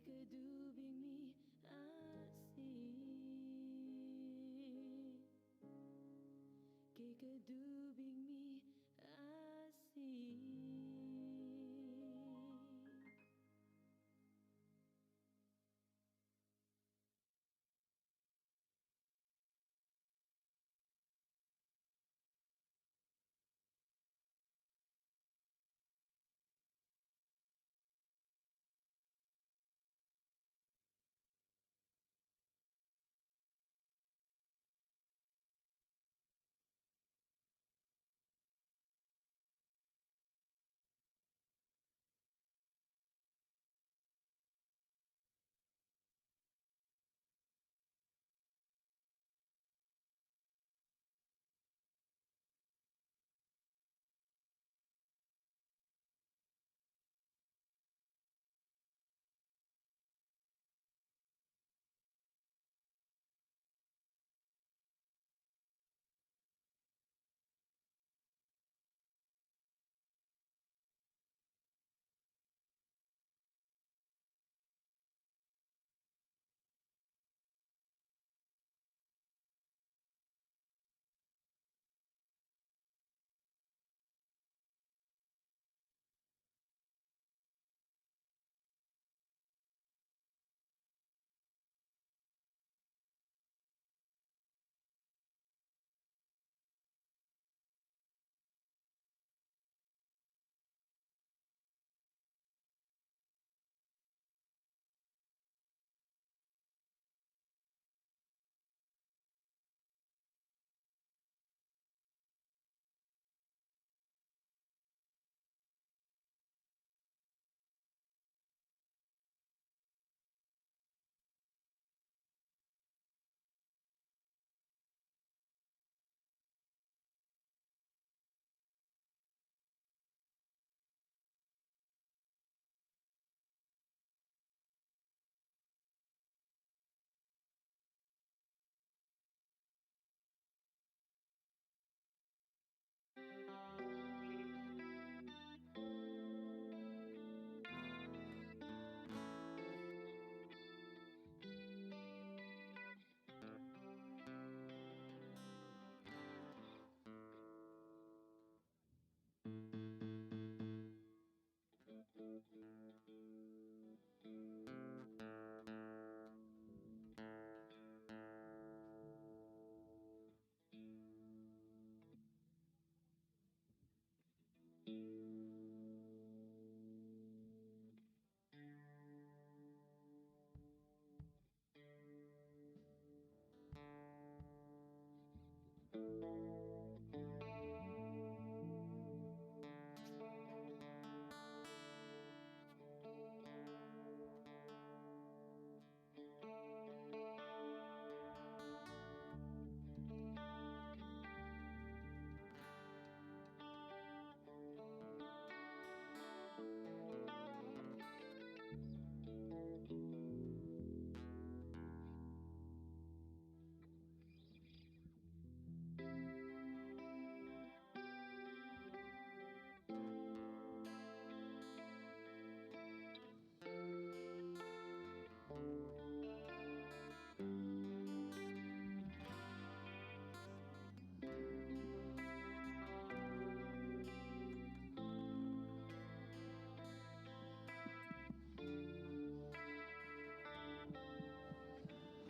ka duh bikmi a si. Kei ka duh bikmi a si.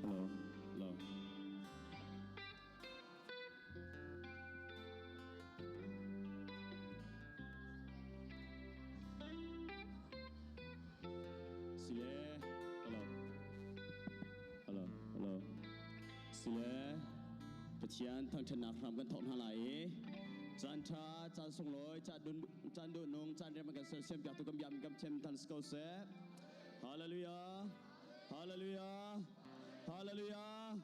Hello. Hello. Sile. Hello. Hello. Hello. Sile. Pathian thangṭhatnak hram kan thawk hna lai i caan ṭha, caan sunglawi, caan dun, caan duh nung, caan rem kan sersiam piak tu kan biak kan thiam than si ko seh. Hallelujah. Hallelujah. Hallelujah.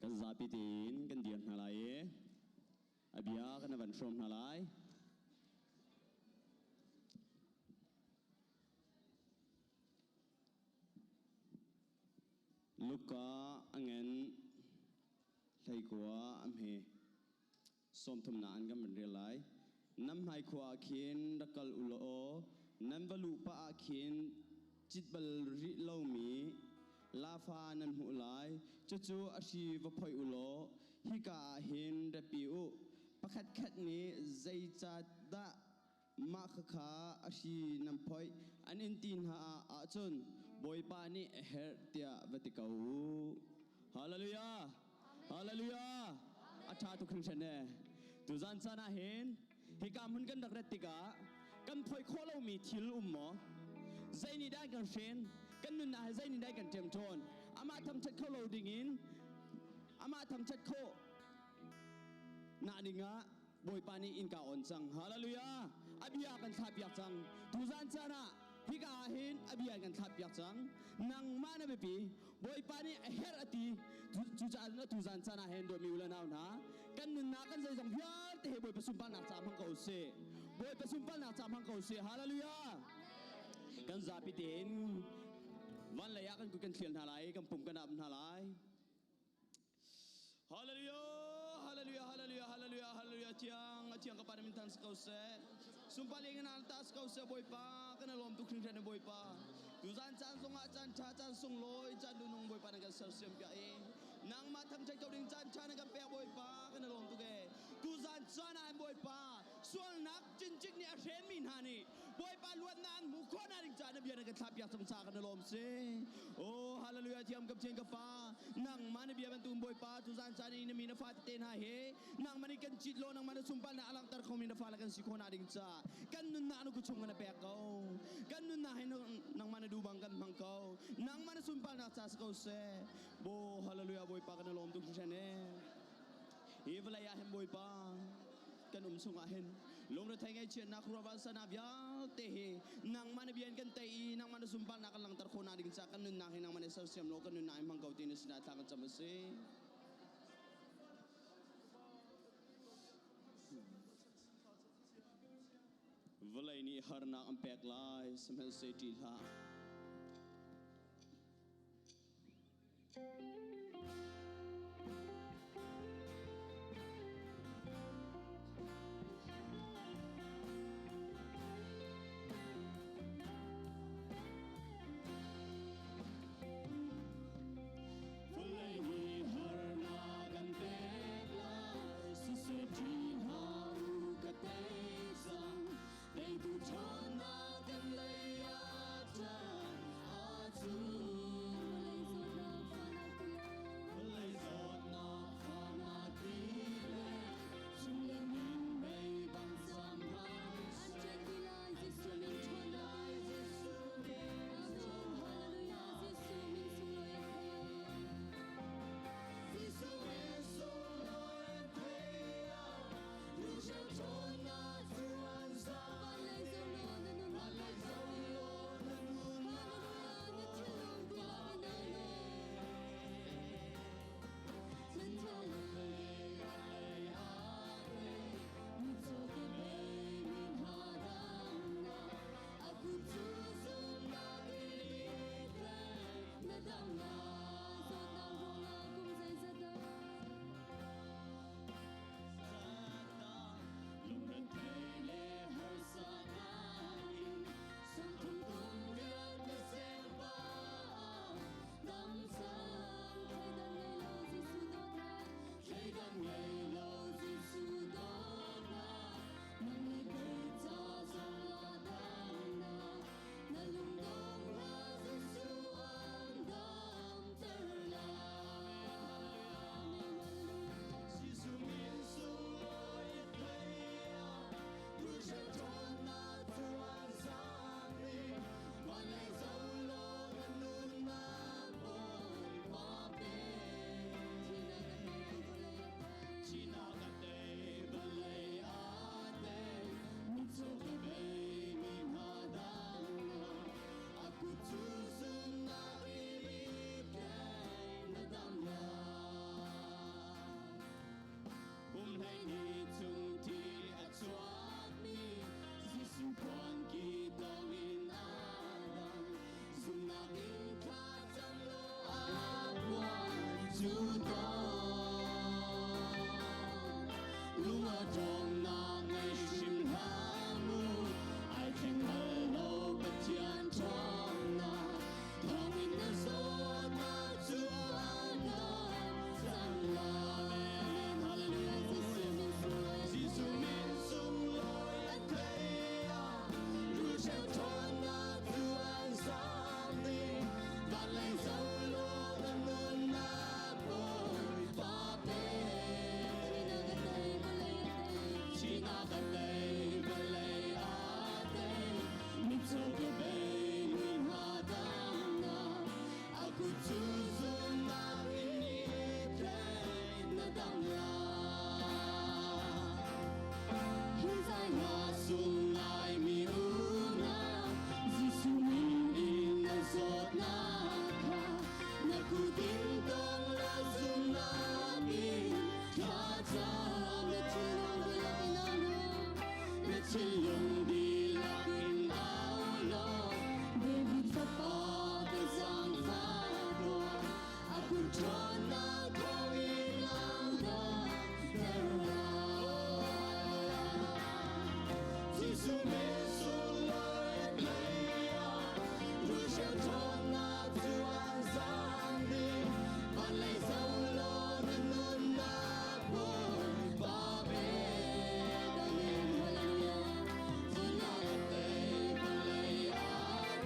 Kan zapi tein kan dir hna lai i a bia kan van hrawm hna lai. Luka a ngen hleikua a hme sawmthumnak an kan van rel lai. Nan hmai khua ah khin rak kal u law nan va luh pah ah khin cit bal rih lomi lafa nan hmuh lai. Cucu a hri va phoih u law hika ah hin ratpi u. Pakhatkhat nih zeicahdah mah khakha a hri nan phoih an in ti hna ahcun Bawipa nih a herh tiah va ti ko u. Hallelujah! Hallelujah! A ṭha tuk hringhran ee. Tuzan caan ah hin hika hmun kan rak rat tikah kan phoih khawh lomi thil um maw? Zei nih dah kan hren? Kan nunnak he zei nih dah kan ṭemṭawn? Amah thangṭhat kho lo dingin amah thangṭhat khawh nak dingah Bawipa nih innka on cang. Hallelujah! A bia kan thlahpiak cang. Tuzan caan ah hika ah hin a bia kan thlahpiak cang. Nangmah na biapi. Bawipa nih a herh a ti. Cucaah cun tuzan caan ah hin dawtmi u le nau hna, kan nunnak kan zeizong vialte he Bawipa sunparnak ca hmang ko sih. Bawipa sunparnak ca hmang ko sih. Hallelujah! Kan zapi tein van lei ah kan kut kan thlial hna lai, kan pum kan ap hna lai. Hallelujah, hallelujah, hallelujah, hallelujah, hallelujah. Thiang, thiang ka pa na min thang ko seh. Sumpa leng in tas ko seh Bawipa, kan lawm tuk hringhran Bawipa. Tuzan caan zongah caan tha caan sunglawi caan dunung Bawipa na kan sersiam piak i nangmah thangthat ko ding caan tha na kan pek Bawipa kan lawm tuk e. Tuzan caan ah Bawipa sualnak cincik nih a hrenmi hna nih Bawipa luatnak an hmuh khawh nak ding caah na bia na kan thlah piak cang caah kan i lawm si. Oh hallelujah thiam ka Pathian ka fa nangmah na bia bantuk Bawipa tuzan caan i na mi na fa tete hna he nangmah nih kan cit law nangmah na sunpar na alangter khomi na fale kan si khawh nak ding caah kan nunnak na kuchung na pek ko. Kan nunnak he nangmah na duh bang kan hmang ko. Nangmah na sunparnak ca si ko seh. Bo hallelujah Bawipa kan i lawm tuk hringhran e. Hi vawlei ah hin Bawipa kan um chungah hin lungrethei ngaihchiatnak ruahvansanak vialte hi nangmah na bia in kan tei i nangmah na sunparnak kan langhter khawh nak ding caah kan nunnak hi nangmah nih sersiam law kan nunnak in hmang ko ti na sinah thla kan cam a si. Vawlei nih harnak an pek lai sihmanhseh ṭih hlah. Vawlei nih harnak an pek lai, siseh ṭih hlah u ka tei cang. Teitu ṭhawnnak kan lei ah ṭan Vawlei zawtnak fahnak ti le chung le min mei bang zam hna Jesuh min ṭhawnnak Jesuh min sunglawi a thei ah Ruhro ṭhawnnak cu an zam Van lei zoh law na nun Lungretheih le harsanak in Thleidan ngei lo Jesuh dawtnak nang le kei ca zongah damnak na lungdong hlah Jesuh an damter lai. Jesuh min sunglawi a thei ah Ruhro ṭhawnnak cu an zaang i van lei zoh law na nunnak Bawipa pe. Thihnak a tei, vawlei a tei, mitcaw ke bei mi hna damnak, a kut cu zumhnak i bik na dam lai. Kum 12 chung thi a chuakmi Jesuh khuangki tawngin a dam. Zumhnak in thla cam law a phuan cu tawn. Lung a ṭhawnnak ngei hrim hlah mu, ai thleng bal lo Pathian ṭhawnnak. Jesuh min sunglawi hlei ah Ruhseu ṭhawnnak cu an zam ding. Van lei zoh law na nunnak Bawipa pek. Amen. Hallelujah. Zulak tei vawlei a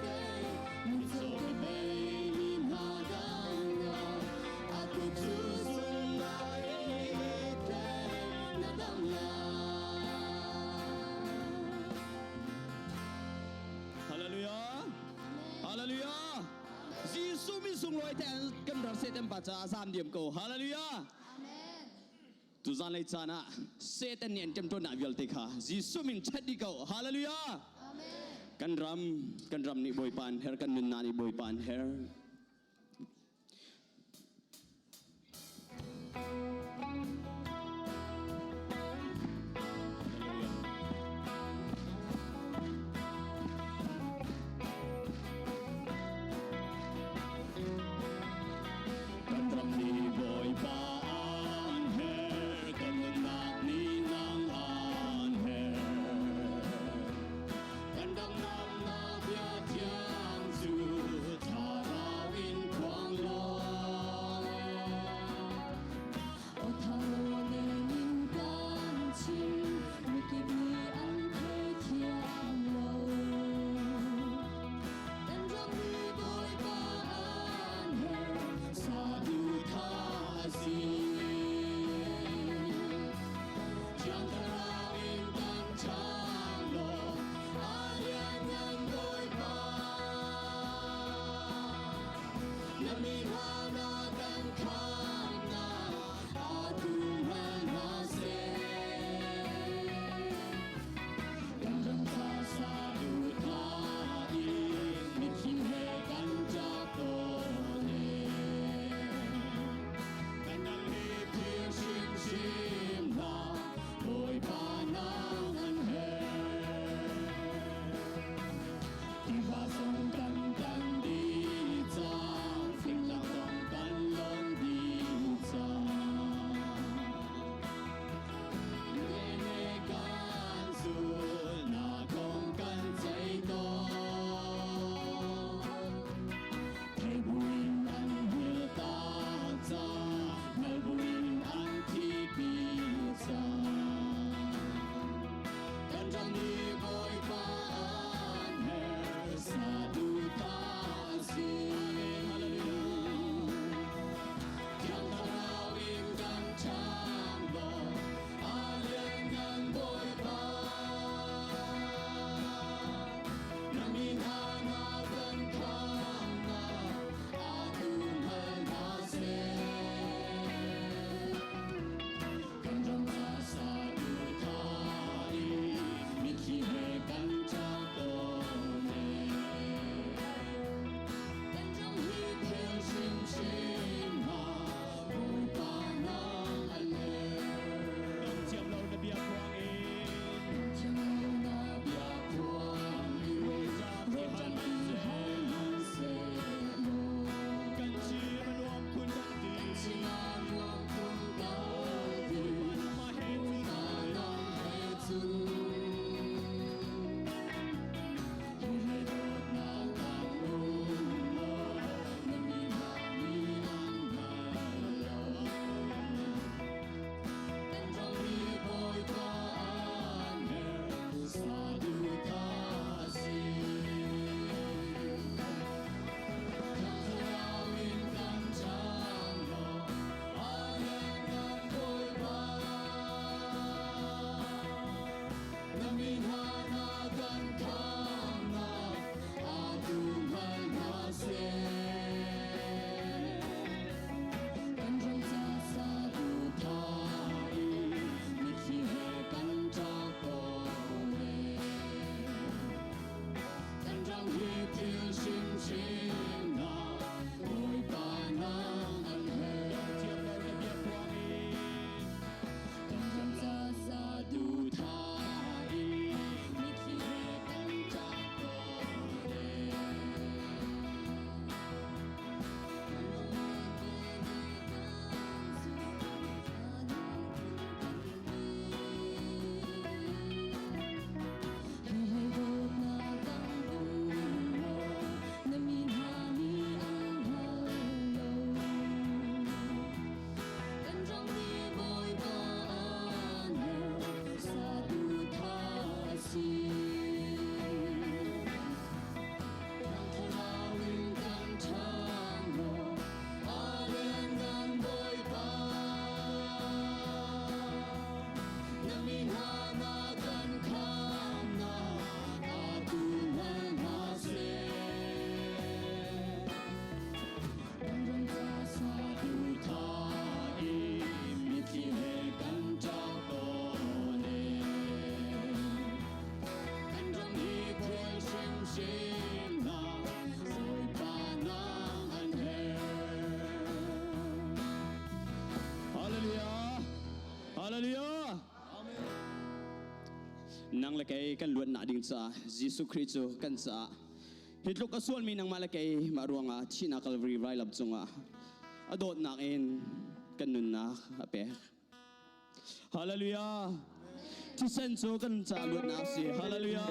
tei, mitcaw kebei mi hna damnak, a kut cu zumhnak in i tlek, na dam lai. Hallelujah. Hallelujah. Jesuh min sunglawi te kan rar Satan pa caah zam diam ko. Hallelujah. Amen. Tuzan lei caan ah Satan nih an ṭemṭawnnak vialte kha Jesuh min chat dih ko. Hallelujah. Amen. Kan ram, kan ram nih Bawipa an her, kan nunnak nih Bawipa an her. Kan ram nih Bawipa an her, kan nunnak nih nang an her. Kan damnak na bia thiang cu thlarau in phuang law. Nang le kei kan luatnak ding caah Jesuh Khrih cu kan caah hi tluk a sualmi nangmah le kei mah ruangah thihnak Calvary vailam cungah a dawtnak in kan nunnak a pek. Hallelujah! Thisen cu kan caah luatnak a si. Hallelujah!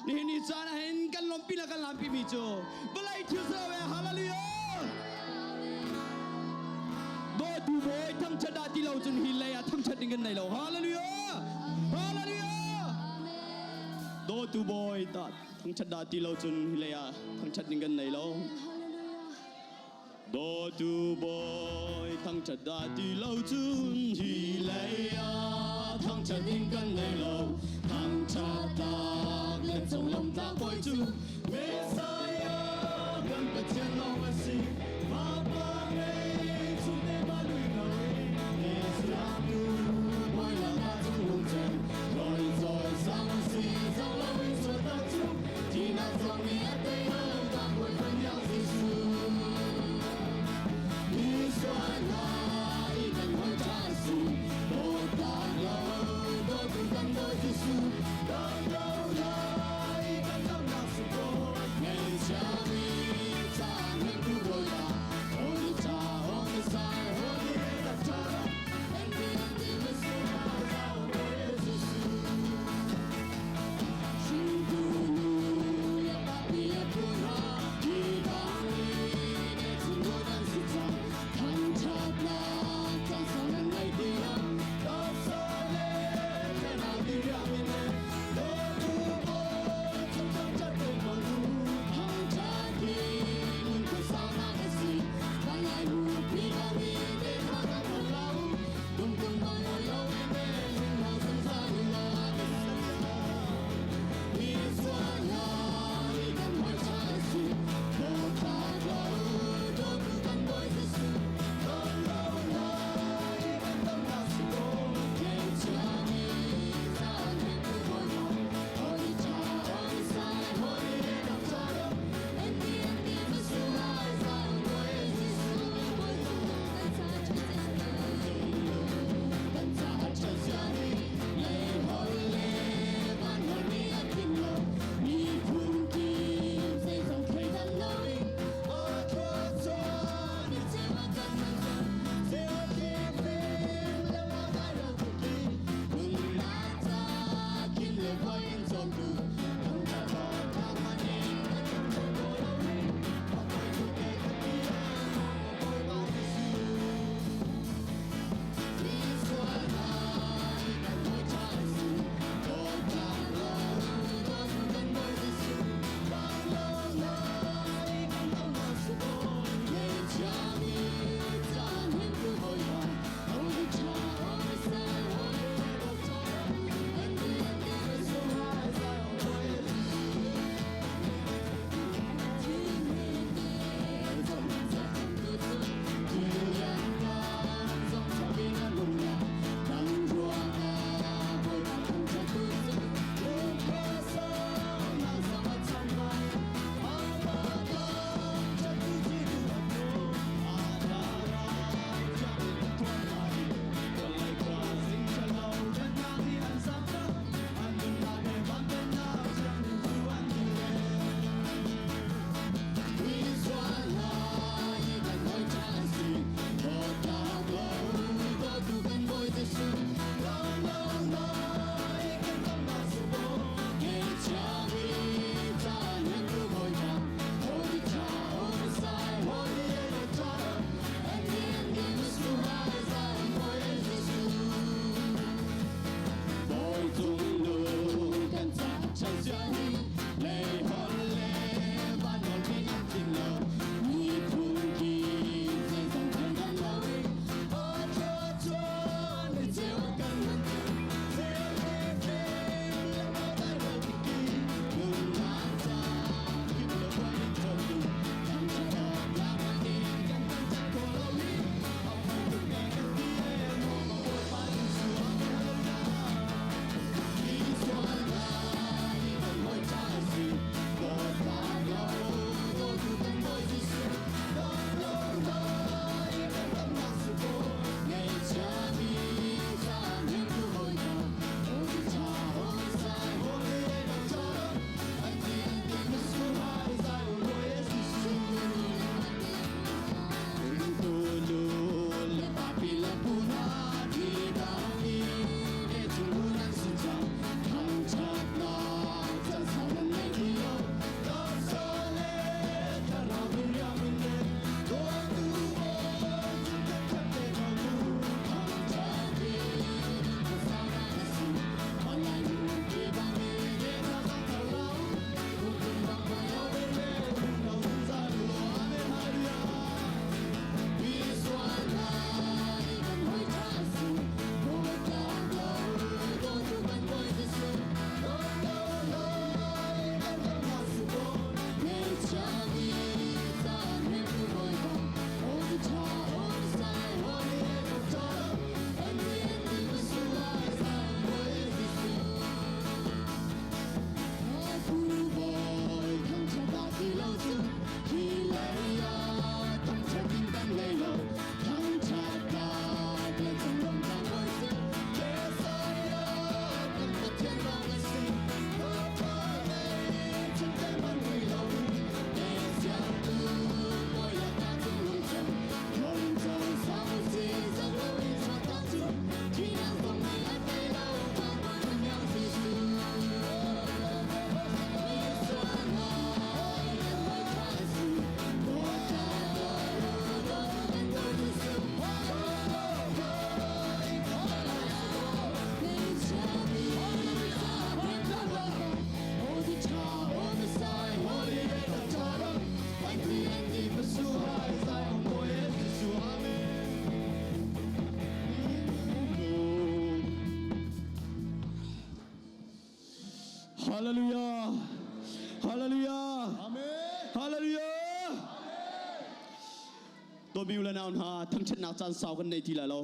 Nihin ni caan ah hin kan lawmpi le kan lampi mi cu vawlei thil si lo e. Hallelujah! Dawtu Bawi thangṭhat dah ti lo cun hi lei ah thangṭhat ding kan nei lo. Hallelujah! Hallelujah! Dawtu Bawi ta thangṭhat dah ti lo cun hi lei ah thangṭhat ding kan nei lo. Dawtu Bawi thangṭhat dah ti lo cun hi lei ah thangṭhat ding kan nei lo. Thangṭhat tak le cung lawmhnak Bawi cu Messiah kan Pathian lawng a si. Vapa ngei chungte ba lui no e Siangnu bawi lakah cung lungcen Loi cawi sang si zong lo in sual tak cu Thihnak zong nih a tei lo tak bawi kan yang Jesuh. Misual hna i kan hawi ṭha si dawtnak lo dawtu kan dawi Jesuh kan do lai kan damnak si ko Ngeichiami caan hengtu bawipa Holy cha holy. Hallelujah. Hallelujah. Amen. Hallelujah. Dawtmi u le nau hna, thangṭhatnak caan sau kan nei ti lai lo.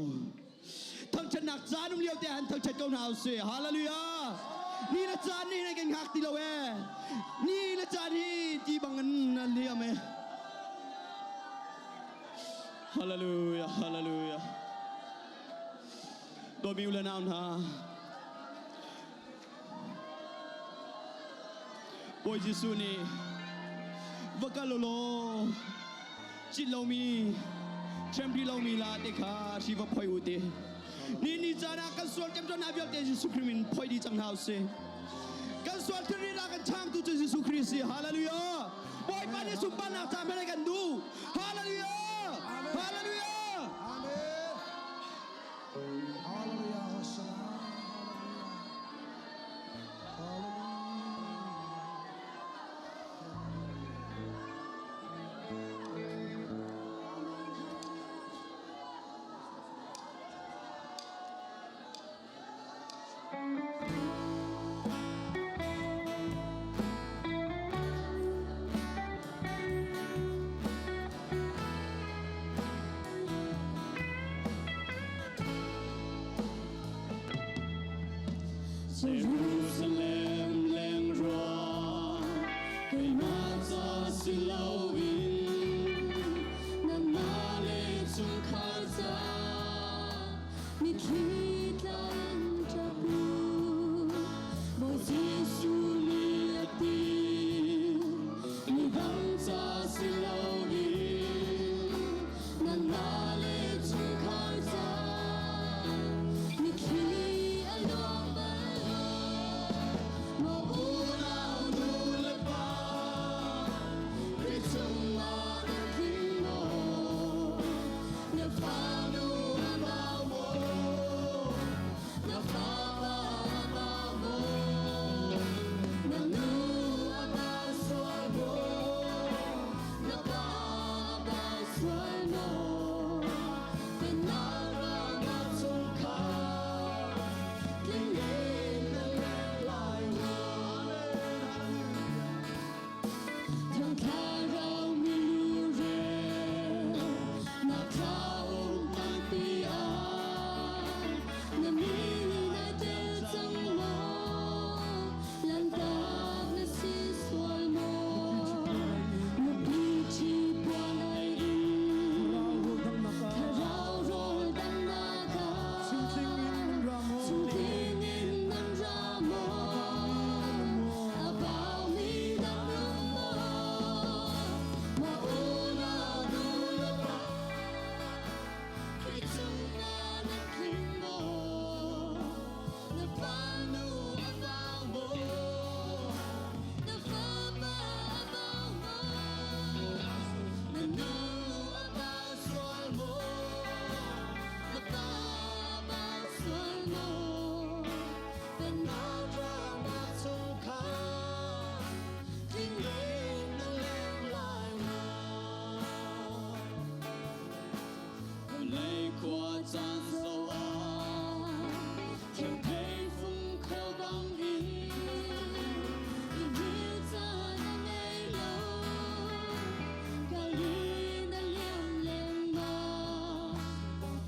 Thangṭhatnak caan um lio te han thangṭhat ko hna usih. Hallelujah. Ni le caan nih nan kan hngak ti lo ee. Ni le caan hi ti bang in nan liam ee. Hallelujah. Hallelujah. Dawtmi u le nau hna, Bawi Jesuh nih va kal u law cit lomi ṭhempi lomi la te kha hri va phoi u ti. Ni ni caan ah kan sual ṭemṭon hna vialte Jesuh Khrih min phoi dih cang hna usih. Kan sual thilri ah kan changtu cu Jesuh Khrih si. Hallelujah! Bawipa nih sunparnak ca hmanh kan duh. Hallelujah! Hallelujah! Amen. Hallelujah. Hosanna. Hallelujah. Jerusalem leng rua keimah ca si loin nangmah le chungkhar ca Mitthli tla in ṭap u, Bawi Jesuh nih a ti. Midang ca si loin Nangmah le chungkhar ca mitthli a luang bal lo. Maw unau nu le pa Khrih chungah na tling maw? Na fanu a bau maw? Na fapa a bau maw? Na nu a bau sual maw? Na pa a bau sual maw? Pennak ram ah chungkhar tling in na leng lai maw? Thiang Thlarau milurel na thlau tampi ah na min na tel cang maw? Lanhtak na si sual maw? Nupi ṭhi puan ai in Thlarau rawl dannak ah chungtling in nan ra maw? A baumi nan um maw? Mah unau nu le pa Khrih chungah nan tling maw? Na fanu a bau maw? Na fapa a bau maw? Na nu a bau sual maw? Na pa a bau sual maw? Pennak ram ah chungkhar tling in na leng lai maw? Lei khua caan zoh ah Thei fung kho bang in i hngilh caan a ngei lo. Kalin a liam lengmang,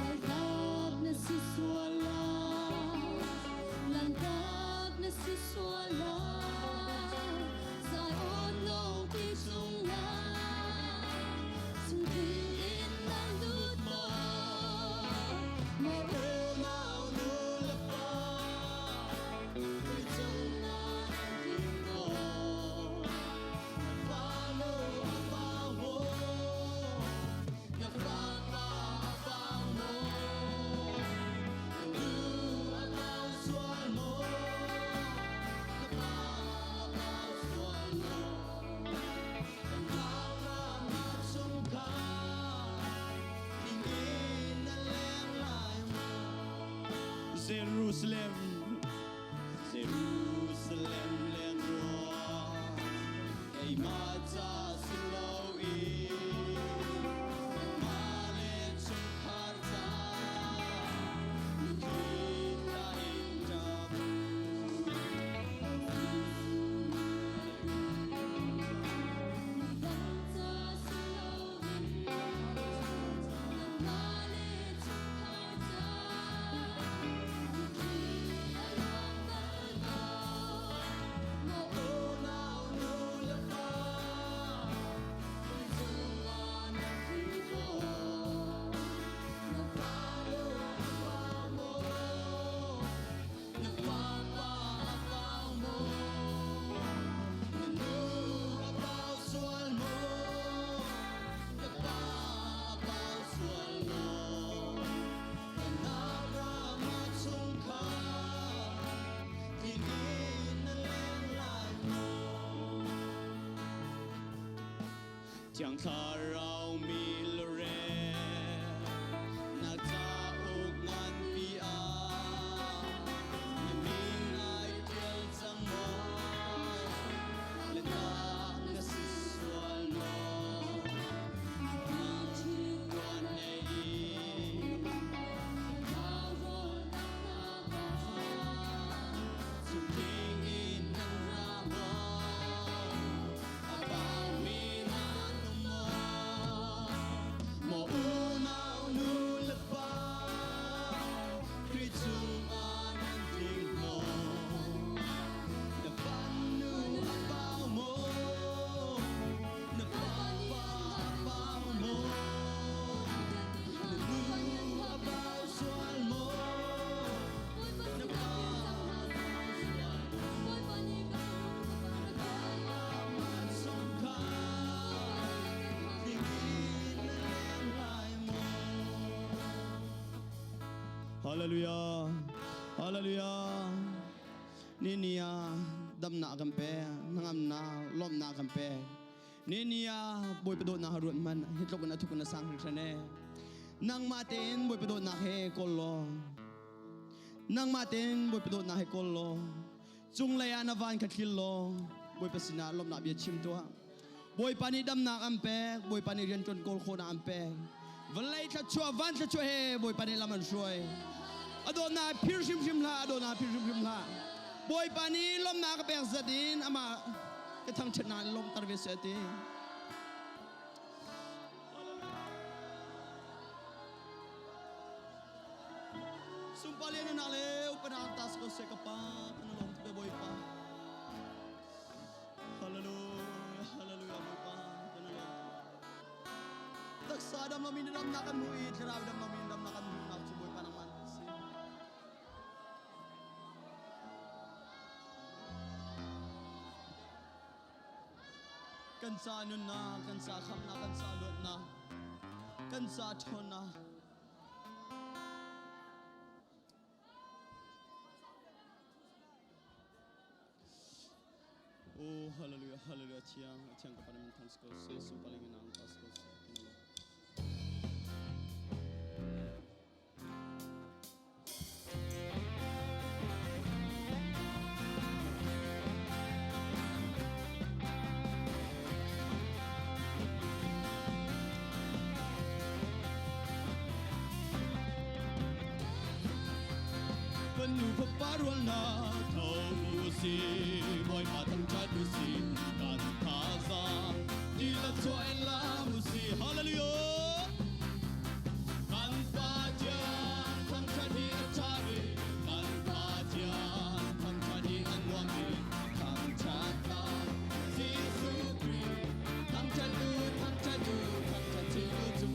kaltak na si sual lai, lanhtak na si sual lai. Zion lungpi cungah chungtling in nan lut maw? Maw unau nu le pa Khrih cungah an tling maw? Na fanu a bau maw? Na fapa a bau maw? Na nu a bau sual maw? Na pa a bau sual maw? Pennak ram ah chungkhar tling in na leng lai maw? Jerusalem, Jerusalem leng rua keimah ca si loin nangmah le chungkhar ca mitthli tla in ṭap u. Thiang Thlarau mi lore na cauk nganpi ah na min ai ṭial cang maw? Le tak na si sual maw? Na tuan ei Chungking in nan ra maw? A baumi nan um maw? Maw unau nu le pa, Khrih chungah nan tling maw? Na fanu a pau maw? Na papa a pau maw? Na nu a pau sual maw? Na pa Hallelujah. Hallelujah. Ni ni ah damnak kan pe, hnangamnak, lawmhnak kan pe. Ni ni ah Bawipa dawtnak ruat hmanh hi tluk in a thuk in a sang hringhran e. Nangmah tein Bawipa dawtnak he kawl law Nangmah tein Bawipa dawtnak he kawl law cunglei ah na van kha thlil law Bawipa sinah lawmhnak bia chim tuah. Bawipa nih damnak an pek, Bawipa nih rianṭuan kawl khawhnak an pek. Vawlei thluachuah, van thluachuah he Bawipa nih lam an hruai. A dawtnak phir hrimhrim hlah, a dawtnak phir hrimhrim hlah. Bawipa nih lawmhnak a pek zat in amah ka thangṭhatnak in lawmhter ve seh a ti. Sumpalian na le upanak tas ko se ka pa kan lawm te Bawipa. Hallelujah, hallelujah Bawipa kan lawm. Taksa dam lomi dam nak kan hmu i thlarau dam lomi dam nak kan hmu nak cu Bawipa nangmah si. Kan ca nunnak, kan ca khamnak, kan ca luatnak, kan ca ṭhawnnak. Oh, hallelujah, hallelujah, thiang, thiang ka panim thanks ko se, sumpaling nang tas ko se. Kan nu papa rual na tho si Bawipa thangṭhat u si kan thazaang dihlak chuah in lam u si Hallelujah Kan Pathian thangṭhat hi a ṭha bik kan Pathian thangṭhat hi a nuam bik thangṭhat kan Jesuh Khrih thangṭhat u thangṭhat u thangṭhat chin u cung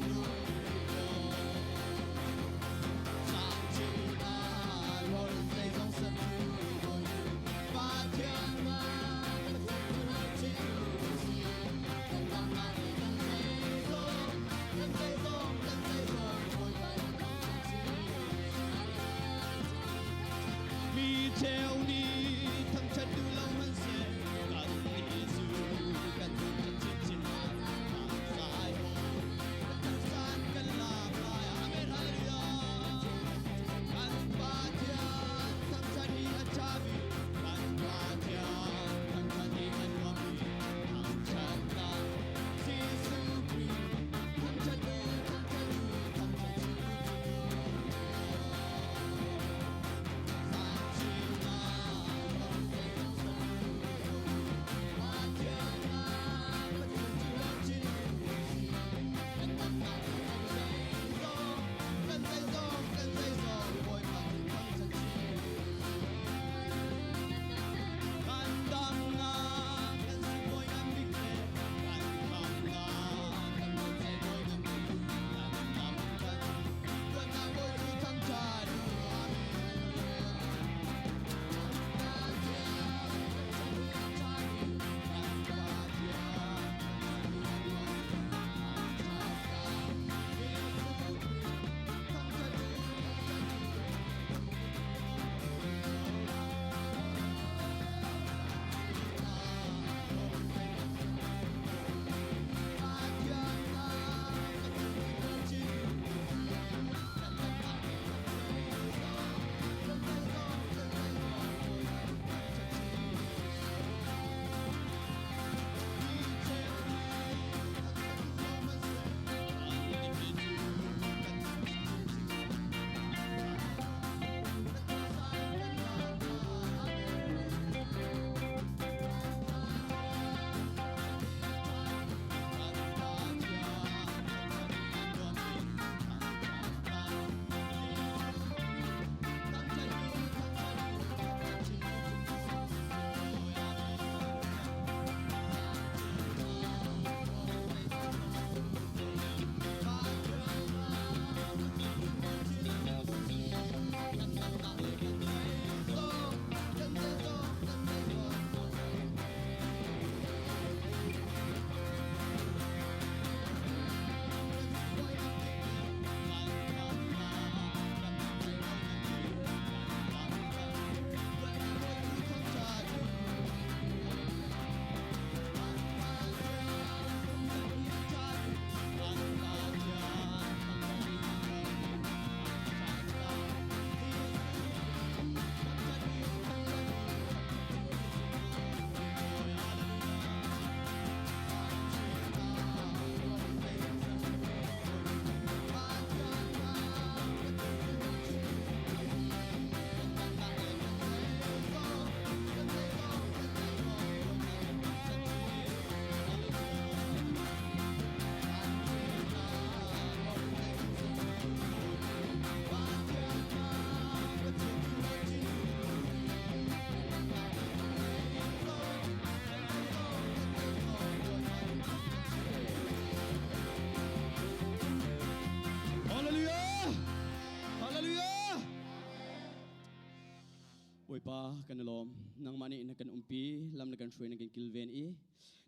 Bawipa kan i lawm. Nangmah nih na kan umpi, lam na kan hruai, na kan kilven i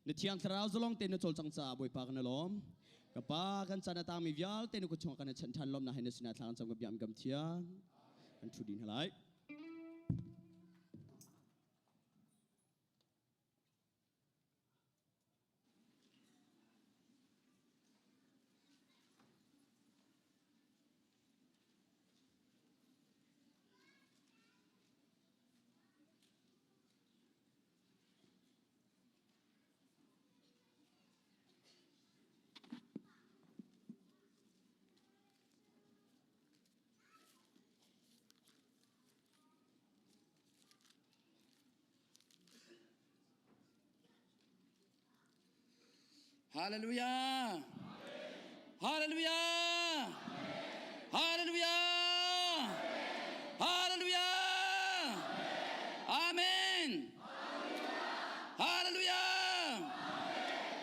na thiang thlarau zalong tein na cawlcang caah Bawipa kan i lawm. Ka pa kan caan a tangmi vialte na kut chungah kan i chanh ṭhan lawmnak he na sinah thla kan cam ka biam kam thiang. Kan ṭhu dih hna lai. Hallelujah! Hallelujah! Hallelujah! Hallelujah! Amen! Hallelujah!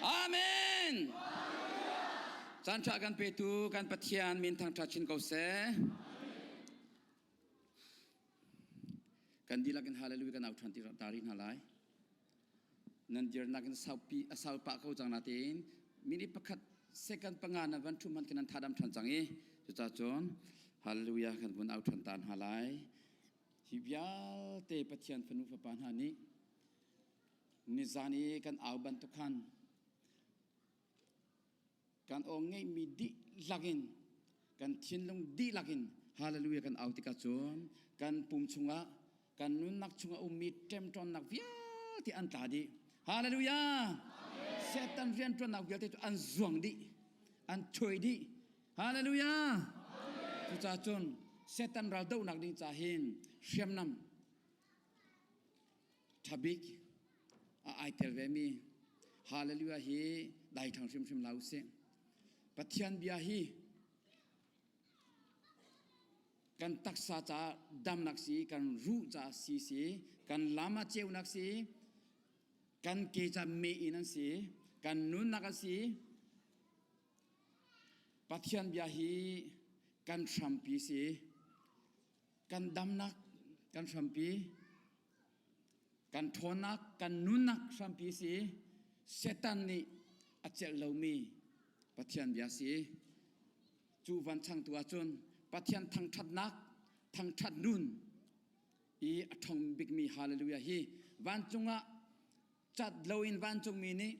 Amen! Caan ṭha kan petu kan Pathian min thangṭhat chin ko seh. Kan dihlak in hallelujah kan au ṭhan ti ta rih hna lai. Nan dirnak in saupi a sau pah ko cang natein minute pakhat second panga nan van ṭhum hmanh khin nan thadam ṭhan cang i cucaah cun hallelujah kan vun au ṭhan ta hna lai. Hi vialte Pathian fanu fapa hna nih nizan i kan au bantuk khan Kan aw ngeihmi dihlak in, kan thinlung dihlak in hallelujah kan au tikah cun kan pum chungah, kan nunnak chungah ummi ṭemṭawnnak vialte an tla dih. Hallelujah! Satan rianṭuannak vialte cu an zuang dih, an ṭhuai dih. Hallelujah! Cucaah cun Satan ral dohnak ding ca hin hriamnam ṭha bik a ai tel vemi Hallelujah hi daithang hrimhrim la usih. Pathian bia hi kan taksa ca damnak si, kan ruh ca si si, kan lam ah ceunak si, kan ke ca meh in an si, kan nunnak a si. Pathian bia hi kan hrampi si. Kan damnak kan hrampi, kan ṭhawnnak, kan nunnak hrampi si. Satan nih a celh lomi Pathian bia si. Cu van changtu ahcun Pathian thangṭhatnak, thangṭhat nun i a ṭhawng bikmi hallelujah hi vancung ah cat loin vancungmi nih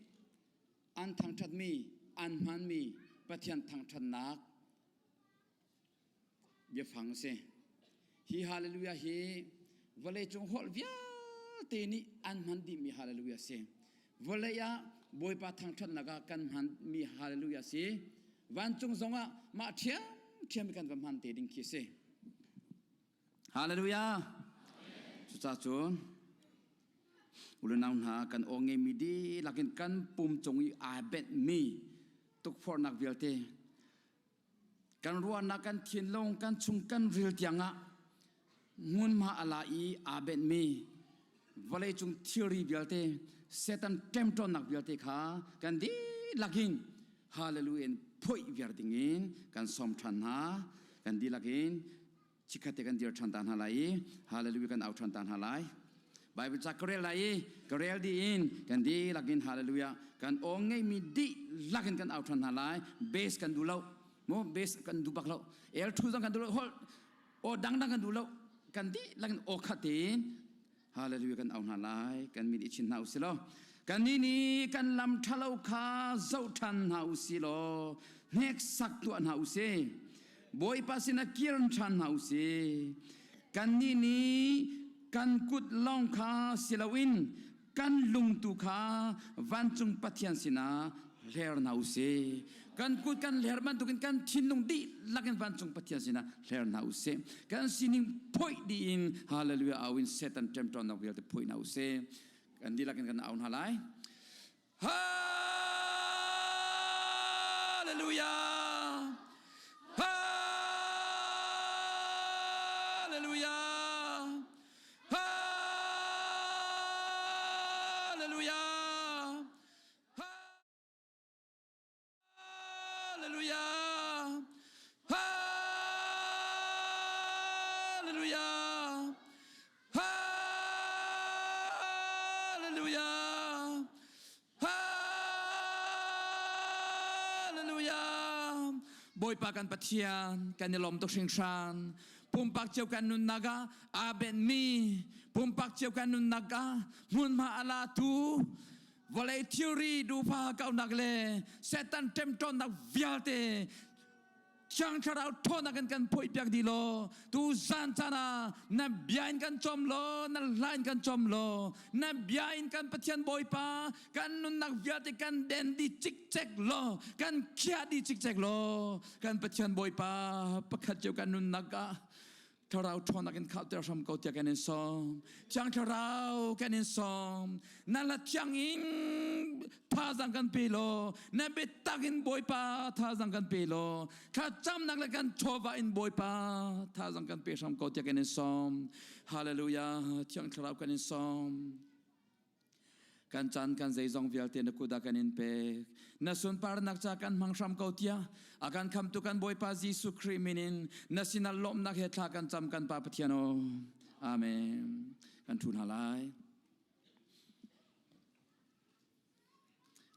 an thangṭhatmi, an hmanmi Pathian thangṭhatnak biafang a si. Hi hallelujah hi vawleicung holh vialte nih an hman dihmi hallelujah a si. Vawlei ah Bawipa thangṭhatnak ah kan hmanmi hallelujah a si. Vancung zongah mah ṭhiamṭhiam kan va hman te ding khi a si. Hallelujah! Cucaah cun unau hna kan aw ngeimi dihlak in kan pum cung i aa benhmi tukforhnak vialte Kan ruahnak, kan thinlung, kan chung kan ril tiangah hmunhma a la i aa benhmi vawleicung thilri vialte, Satan ṭemṭawnnak vialte kha kan dihlak in hallelujah in phoih viar dingin kan sawm ṭhan hna. Kan dihlak in chikkhat te kan dir ṭhan ta hna lai i hallelujah kan au ṭhan ta hna lai. Bible ca ka rel lai i ka rel dih in kan dihlak in hallelujah kan aw ngeimi dihlak in kan au ṭhan hna lai. Bass kan duh lo. Mu bass kan duh bak lo. El thu zong kan duh lo. Hol aw dangdang kan duh lo. Kan dihlak in aw khat tein hallelujah kan au hna lai. Kan min i chin hna usih law. Kan nih nih kan lam ṭhalo kha zoh ṭhan hna usih law hneksak tuah hna usih. Bawipa sinah kir ṭhan hna usih. Kannih nih kan kut lawng kha si loin kan lung tu kha vancung Pathian sinah hler hna usih. Kan kut kan hler bantukin kan thinlung dihlak in vancung Pathian sinah hler hna usih. Kan sining phoih dih in hallelujah au in Satan ṭemṭawnnak vialte phoih hna usih. Kan dihlak in kan au hna lai. Hallelujah! Hallelujah! Hallelujah! Hallelujah! Hallelujah! Bawipa kan Pathian kan i lawm tuk hringhran. Pumpak cio kan nunnak ah aa benhmi, pumpak cio kan nunnak ah hmunhma a latu, vawlei thilri duhfa kaunak le Satan ṭemṭawnnak vialte Thiang Thlarau ṭhawnnak in kan phoihpiak dih law tu zan caan ah na bia in kan cawm law na hla in kan cawm law na bia in kan Pathian Bawipa kan nunnak vialte kan den dih cikcek law kan khiah dih cikcek law kan Pathian Bawipa pakhat cio kan nunnak ah Thlarau ṭhawnnak in khahter hram ko tiah kan in sawm. Thiang Thlarau kan in sawm. Na la thiang in thazang kan pe law, na biatak in Bawipa thazang kan pe law, thlacamnak le kan chawva in Bawipa thazang kan pe hram ko tiah kan in sawm. Hallelujah. Thiang Thlarau kan in sawm. Kan caan kan zeizong vialte na kut ah kan in pek. Na sunparnak ca kan hmang hram ko tiah a kan khamtu kan Bawipa Jesuh Khrih min in na sinah lawmhnak he thla kan cam kan Pa Pathian aw. Amen. Kan thu hna lai.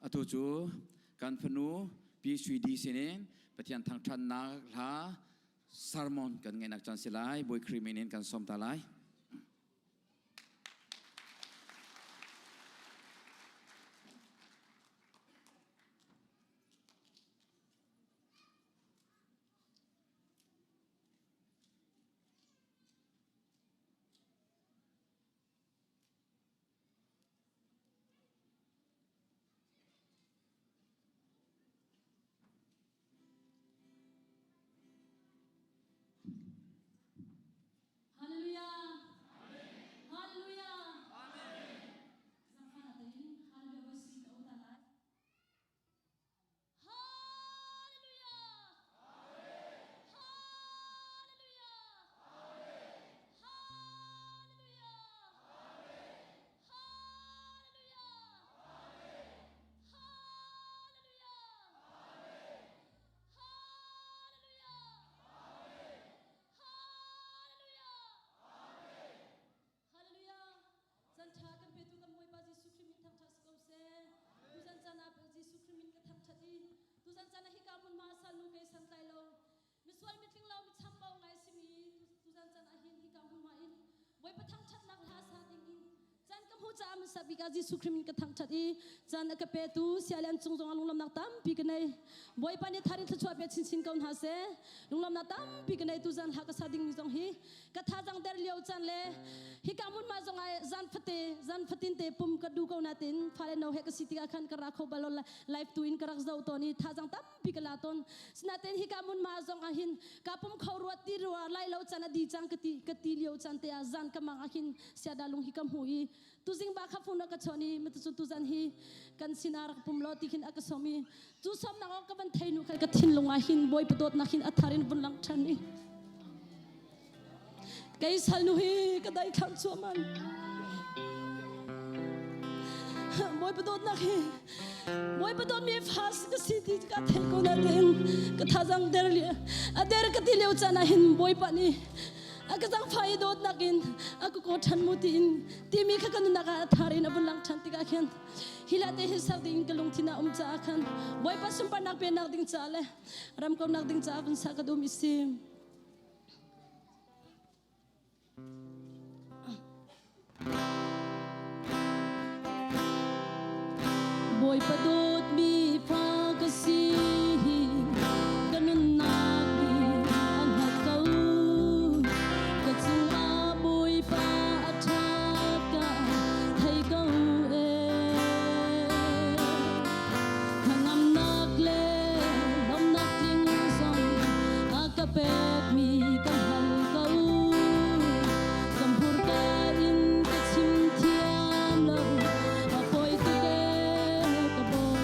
Atu cu kan fanu Pi Sui Di sinin Pathian thangṭhatnak hla sermon kan ngeihnak caan si lai. Bawi Khrih min in kan sawm ta lai. Hallelujah. Hallelujah. Zangfana tein Hallelujah voi si ka uta lai. Hallelujah. Hallelujah. Hallelujah. Hallelujah. Hallelujah. Hallelujah. Hallelujah! Hallelujah! Chan ṭha kan petu kan Bawipa Jesuh Khrih min thangṭhat si ko seh. Tuzan caan ah Jesuh Khrih min ka thangṭhat i tuzan caan ah hika hmunhma ah salnu kei santlai lo misual mitling lo mi chambau ngai simi tuzan caan ah hin hika hmunhma in Bawipa thangṭhatnak hla sa ding in Caan ka hmuh caah hmasa bik ah Jesuh Khrih min ka thangṭhat i caan a ka petu sia le an cung zongah lunglawmhnak tampi ka nei. Bawipa nih thar in thluachuah pe chinchin ko hna seh. Lunglawmhnak tampi ka nei tu zan hla ka sa dingmi zong hi ka thazang der lio caan le hika hmunhma zongah zan fate zan fatin te pum ka du ko natin fale no he ka si tikah khan ka ra kho bal lo live tu in ka rak zoh tawn i thazang tampi ka la tawn. Sinain hika hmunhma zong ah hin ka pum kho ruat ti rua lai lo caan a di cang ka ti ka ti lio caan te ah zan ka mang ah hin siada lung hi ka hmu i tuzing ba kha phone ka chon i matu tuzan hi kan sinah rak pum lo ti khin a ka som i cu som nak ka van thei nu khan ka thinlung ah hin bawi padawt nak hin a thar in vun lang than i kei sal nu hi ka dai thlang chuaman bawi padawt nak hi bawi padawt mi fas ka si ti ka thei ko na ten ka thazang der li a der ka ti leo chan ah hin bawipa nih a ka zangfah i dawtnak in a ka kaw ṭhan mu tiin timi kha ka nunnak ah a thar in a vun lang ṭhan tikah khin hi la te hi sak ding ka lungthin ah um caah khan Bawipa sunparnak penak ding caah le ram kaunak ding caah vun sa ka dum i si. Bawipa dawtmi fa ka si ka nunnak nih a hngalh ko ka cungah Bawipa a ṭhat ka thei ko ee hnangamnak le lawmhnak tling zong a ka pekmi ka hngal ko ka hmurka in ka chim thiam lo a pawi tuk ee ka bawipa.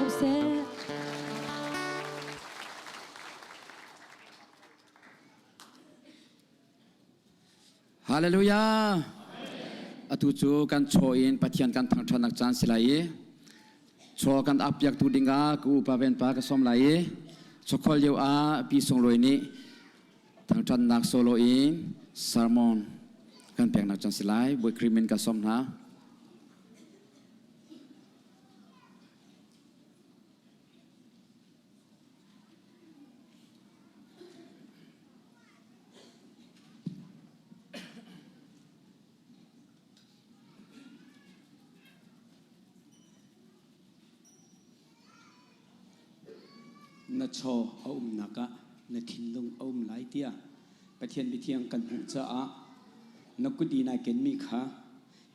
ko seh. Hallelujah. Atu cu kan chaw in Pathian kan thangṭhatnak caan si lai i chaw kan ap piaktu dingah ka upa ven pa ka sawm lai i chawkholh lio ah Pi Sunglawi nih thangṭhatnak solo in sermon kan peknak caan si lai. Bawi Khrih min ka sawm hna. Na chaw a umnak ah na thinlung a um lai tiah Pathian biathiang kan hmuh caah na kut i nai kenmi kha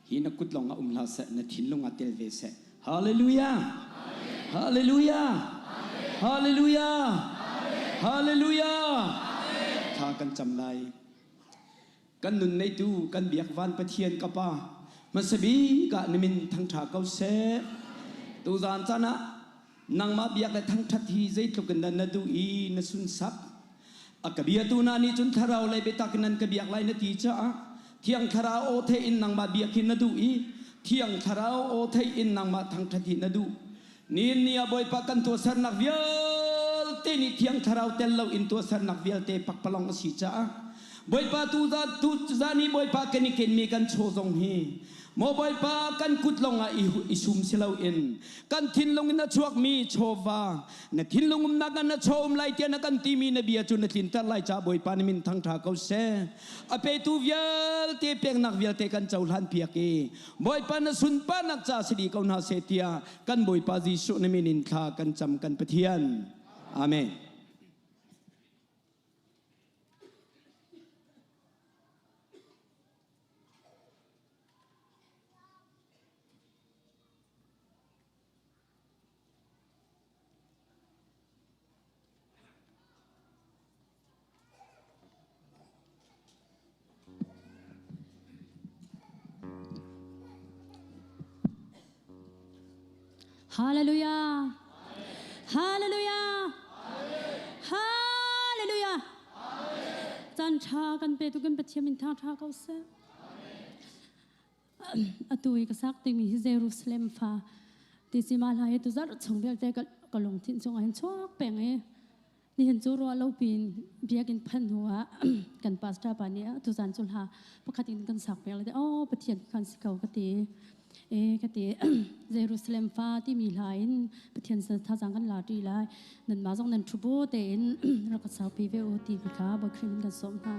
hi na kut lawng ah um hlah seh, na thinlung ah tel ve seh. Hallelujah! Hallelujah! Hallelujah! Hallelujah! Tha kan cam lai. Kan nun neitu kan biak van Pathian ka Pa, hmasabik ah na min thangṭha ko seh. Tuzaan caan ah nangmah biak le thangṭhat hi zeitluk in dah na duh i na sunsak. A ka biatu hna nih cun thlarau le biatak in nan ka biak lai na ti caah Thiang Thlarau aw theih in nangmah biak hi na duh i Thiang Thlarau aw theih in nangmah thangṭhat hi na duh. Nihin ni ah Bawipa kan tuahsernak vialte nih Thiang Thlarau tel lo in tuahsernak vialte pakpalawng a si caah Bawipa tu zan i Bawipa kan i kenmi kan chaw zong hi Maw Bawipa kan kut lawngah i sum si loin kan thinlung in a chuakmi chawva na thinlung umnak ah na chaw um lai tiah na kan timi na bia cu na tlinter lai caah Bawipa na min thangṭha ko seh. A petu vialte peknak vialte kan cohlan piak i Bawipa na sunparnak ca si dih ko hna seh tiah kan Bawipa Jesuh na min in thla kan cam kan Pathian. Amen. Hallelujah. Hallelujah. Hallelujah. Caan ṭha kan pe tu kan Pathian min thang ṭha ko seh. Atu i ka sak timi hi Jerusalem fa ti si ma hla hi tu zarh chung vialte ka lungthin chung ah hin chuak peng i nihin cu ruah lo piin biakinn phan hnu ah kan pastor pa nih tu zan cu hla pakhat in kan sak peng le oh Pathian khan si ko ka ti e ka ti Jerusalem fa timi hla in Pathian thazang kan la ti lai nan ma zong nan thu bu tein rak ka saupi ve u ti kha Bawi Khrih min kan sawm hna.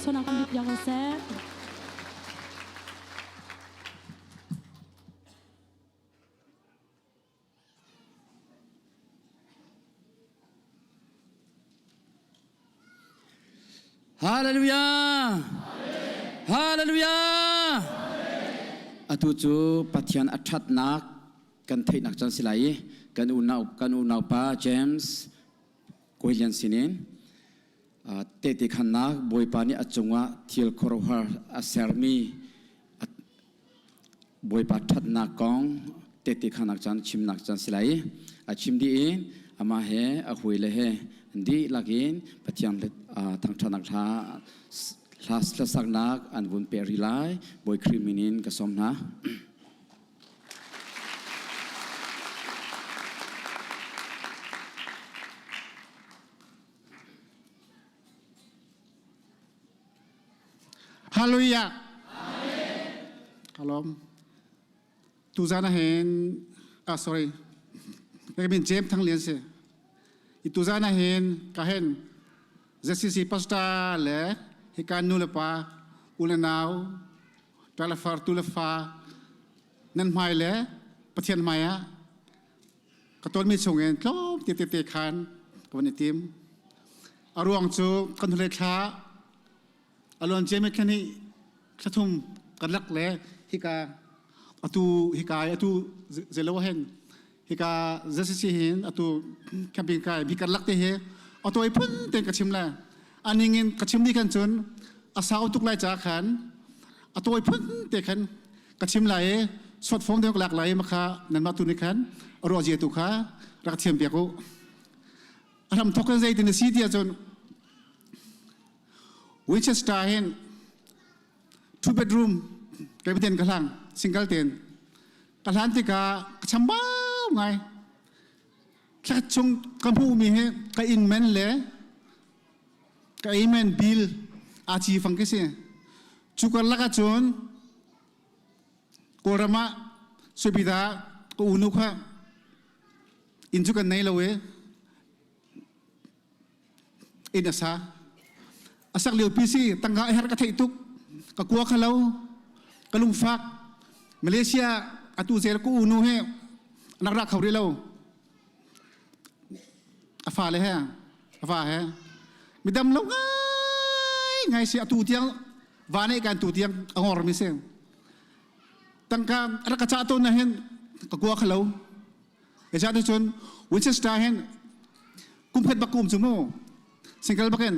laksawng kan bik piak ko seh. Hallelujah! Hallelujah! Atu cu Pathian a ṭhatnak kan theihnak caan si lai i kan unau kan unaupa James Kawilian sinin tehte khannak Bawipa nih a cungah thil khuaruahhar a sermi Bawipa ṭhatnak kong tehte khannak caan chimnak caan si lai i a chim dih i amah he a hawile he an dihlak in Pathian thangṭhatnak hla hla hlasaknak an vun peh rih lai. Bawi Khrih min in ka sawm hna. Hallelujah. Kalom. Tuzan ah hin ah sorry. Ka min James Thang Lian si. I tuzan ah hin ka hen ZCC pastor le hika nu le pa u le nau ṭa le far tu le fa nan hmai le Pathian hmai ah ka tonmi chungin tlawm te te khan ka van i tim. A ruang cu kan hnulei thla a luan ciami thla hnih thla thum kan lak le hika atu hika i atu zelo hen hika ZCC hin atu camping kai bi kan lak te hi atoi phun ten ka chim le aning in ka chim ni kan cun a sau tuk lai ca khan a tawi phun te khan ka chim lai i short form deuh ka lak lai i makha nanmah tu nih khan a ruah zia tu kha rak thiam piak u. A hram thok in zeitin a si ti ahcun Winchester hin two bedroom kai ten ka hlang single ten ka hlan tikah ka chambau ngai thla chung ka hmuhmi hi ka inn men le ka amen bill aa ci fang khi si cu karlak ahcun Kawlram ah Suipita ka unu kha inn cu kan nei lo i inn a sa a sak lio pi si tangka a herh ka theih tuk ka kua kha lo ka lungfak Malaysia atu zel ka unu he nak ra kho rih lo A fale he a va he midam lo ngai ngai si atu tiang va nei kan tu tiang a ngor mi si. Tangka rak ka cah tawn na hin ka kua khalo. E cha cun Winchester hin kum khat bak kum cu mu single bakin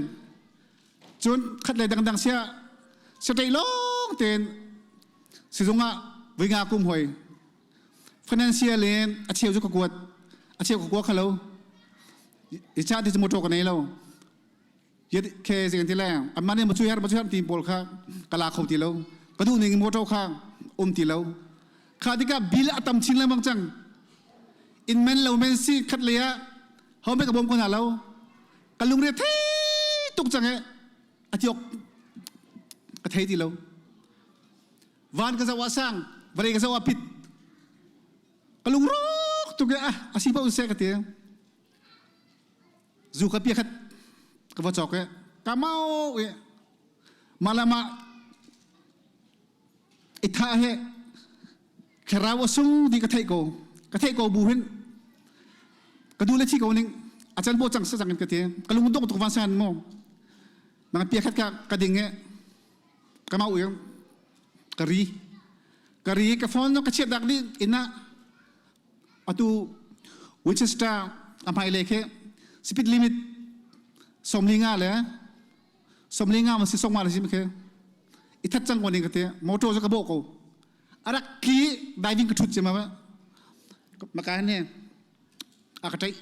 cun khat le dangdang sia satei long ten sizung ah voi nga kum hoi Financial in a cheu cu ka kuat. A cheu ka kua kha lo. I cha ti cu motor ka nei lo. Yet ke zing ti le amah nih macu her macu her ti pawl kha ka la kho ti lo. Ka duh ning motor kha um ti lo. Kha tikah bill a tam chin lengmang cang. In men lo men si khat le ah ho me ka bawm ko hna lo. Ka lungre thei tuk cang e. A tiok ka thei ti lo. Van ka zoh ah sang, vawlei ka zoh ah pit. Ka lungrawk tuk i ah a si paoh seh ka ti. Zu ka pia khat ka va cawk i ka mau i mah le mah i thah he thlarau a sung ti ka theih ko. Ka theih ko bu hin ka duh le thi ko ning a can bo cang sa cang in ka ti. Ka lung dong tuk van san mu. Nang pia khat ka ka ding i ka mau i ka ri ka ri ka phone ka chiat dak dih inn ah atu Winchester a hmai lei khi speed limit 45 le 45 ma si songma le si khi i that cang ko ning ka ti motor cu ka bawh ko a rak tli diving ka thut cima maka ne a ka ṭaih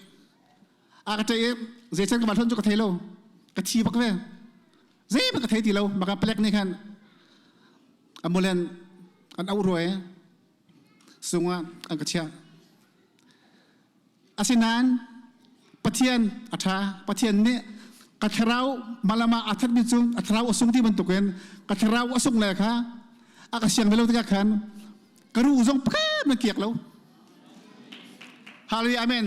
a ka ṭaih i zei can ka van cu ka thei lo ka thi bak ve Zei ka thei ti lo maka palek nih khan amulen an auh rua i sungah an ka chiah. Asinain Pathian a ṭha. Pathian nih ka thlarau malama a thatmi cu a thlarau a sung ti bantukin ka thlarau a sung le kha a ka siang ve lo tikah khan ka ruh zong pakhat na kiak lo. Hallelujah amen.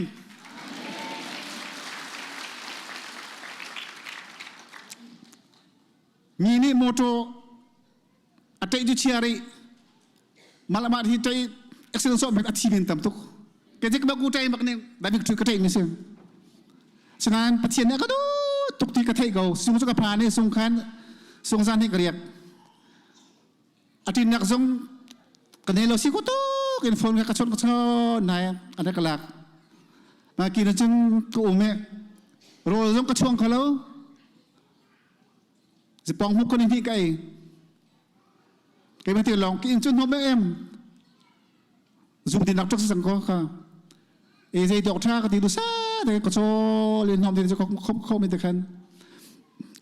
Mi nih motor a ṭeih cu chia rih. Mal amah hi ṭeih accident sawh bik a thi men tam tuk. Ke zik bak u ṭeih bak nih dabik ṭhu ka ṭeih mi si. Sinain Pathian nih a ka duh tuk ti ka theih ko. Sung cu ka phan i sung khan sung zan hi ka riak. A ṭinnak zong ka nei lo si ko tuk in phone ka chawnh ka chawn nai a rak ka lak. Ma ki na cun ka um i rawl zong ka chuang kho lo. Zipong hmuk ko ni hnih ka ei. Keimah ti lawng ki in cun hnawm em. Zum ti nak tuk sang ko ka. E zei dok tha ka ti du sa te ka chaw le hnawm ti cu khop kho mi te khan.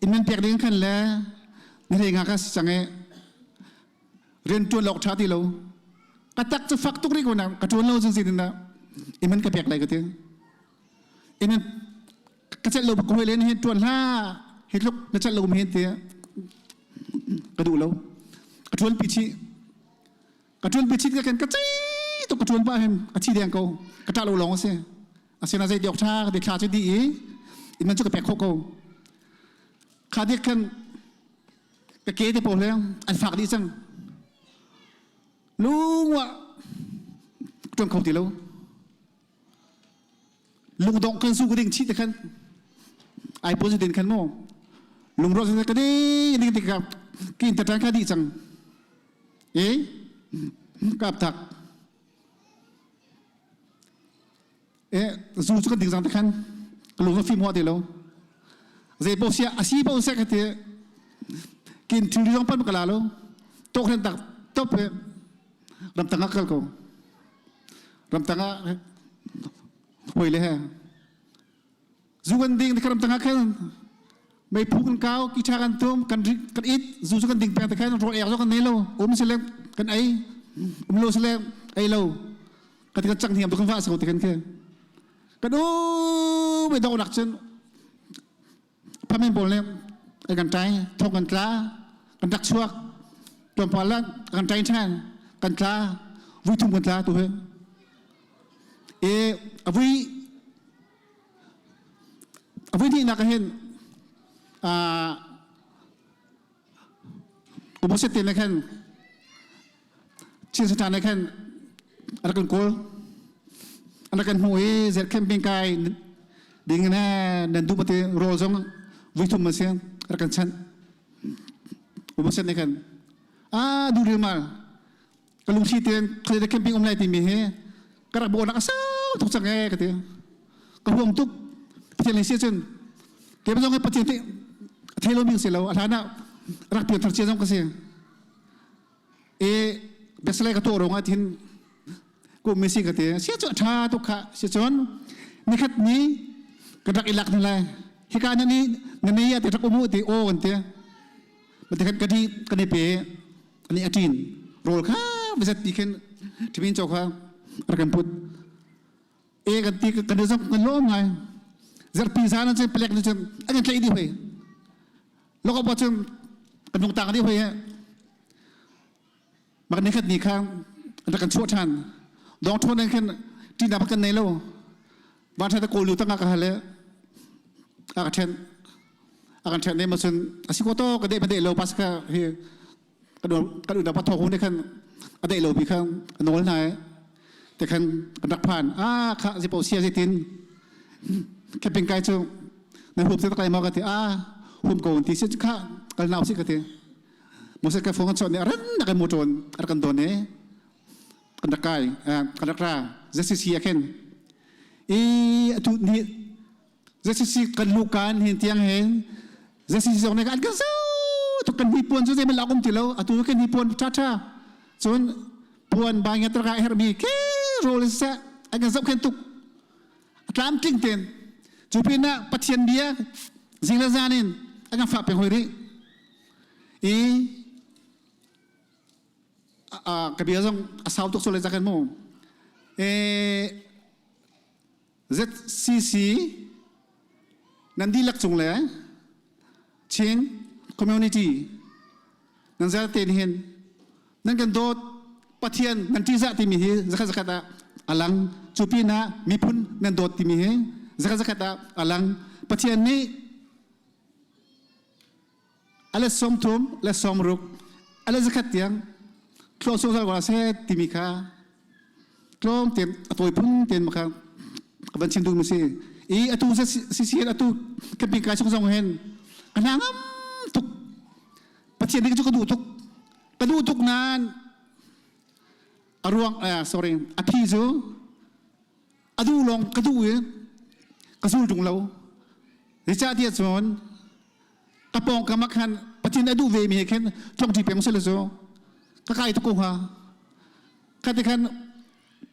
In man pek ding khan le na rei nga ka si chang e rian tuan lok tha ti lo. Ka tak cu fak tuk ri ko na ka tuan lo chung si din na in man ka pek lai ka ti. In ka celh lo bak hoi len hin tuan hlah hi tluk na celh lo mi hin ti ka duh lo ka tuan pi chih ka tuan pi chih ka kan ka cei tuk ka tuan pa hin a thi deng ko ka ṭah lo lawng a si asina zei diok ṭha ka ti thla cu di i in man cu ka pek khawh ko kha dik khan ka ke te pawl he an fak dih cang lungwa tuan kho ti lo Lungdong kan su ka ding chih te khan ai pon din khan mu lungro se ka ding ding tik ka kin ta tan kha di cang e kap tak e zu chu kan ding zang te khan lung zo phim ho te lo zei po sia asi po se ka te kin thil jong pan ka la lo tok ren tak top e ram tanga kal ko Ramtang ah hoi le he zu kan ding te ramtang ah khan meiphu kan kau ki tha kan tum kan kan it zu cu kan ding peng te khan rawl ek zo kan nei lo um sile kan ei um lo sile ei lo kan kan chang hiam tu kan va sa te kan khe kan u me dok nak cun phamen pawl nih an kan ṭai thong kan tla kan rak chuak tlawmpal ah kan ṭai ṭhan kan tla vui thum kan tla tu hi e a vui a vui hnihnak ah hin Uboset te ne khan Chin Satan ne khan a rak kan kawl an rak kan hmuh i zer camping kai ding na nan duh pate rawl zong vui thum a si rak kan chanh Uboset ne khan a du ril mal ka lungthli tein khuate camping um lai timi hi ka rak bawhnak a sau tuk cang ee ka ti ka huam tuk Pathian lei si cun kei zong hi Pathian te a thei lomi si lo a hlan ah rak pian thar cia zong ka si e biasalai ka tuah ruangah thin kum mi si ka ti sia cu a tha tuk kha si cun nikhat ni ka rak i lak hna lai hika na ni na nei ah te rak umu ti aw kan ti Matikhat ka di kan i pe ani a ṭin rawl kha vizat ti khin ṭhimin caw kha rak kan put e kan ti kan i zong kan lawm ngai zarhpi zan ah cun palek nih cun an kan tlaih dih hoi lokop ah cun kan nung tang dih hoi he mak ni khat ni kha an rak kan chuah ṭhan dong ṭhawn in khin ṭihnak kan nei lo van ṭha te kawl lu tangah ka hal i a ka ṭhen a kan ṭhen ne ma cun a si ko to ka deh pa deh lo pas ka hi kan kan unau pa thawk hu ne khan a deh lo bi kha a nawl hna i te khan kan rak phan a kha zipo sia zitin camping kai cu na hup te tak lai ma ka ti a hum ko ti si kha kal nau si ka ti Moses ka phone chawt nih ran nak in motor rak kan don i kan rak kai kan rak ra ZCC ah khin i atu ni ZCC kan lu kan hin tiang hin ZCC zong nih an kan zo tuk kan hnipuan cu zei lak um ti lo atu kan hnipuan tha tha cun puan ba nge traka hermi ke rol se an kan zoh khen tuk tlamtling ten cu pinah Pathian bia zing le zan in an kan fah peng hoi rih i ka bia zong a sau tuk sual zakan mu e ZCC nan dihlak cung le Chin community nan zel te hin nan kan dawt Pathian nan ṭihzah timi hi zakhat zakhat ah a lang cu pinah miphun nan dawt timi hi zakhat zakhat ah a lang Pathian nih. A let 30, let 60, a let 100 tiang thlawh zungzal ko seh timi kha tlawm tein a tawi phun tein kha ka van chim duhmi si. I atu si atu camping kai chung zong hin ka hna ngam tuk. Pathian nih cu ka duh tuk. Ka duh tuk nain a ruang sorry a phi cu a duh lawng ka duh i ka zul ṭung lo. Zeicahtiah cun ka pawngkam ah khan Pathian a duh ve mi he khin tlongṭi peng sila cu ka kai tuk ko hnga. Kha ti khan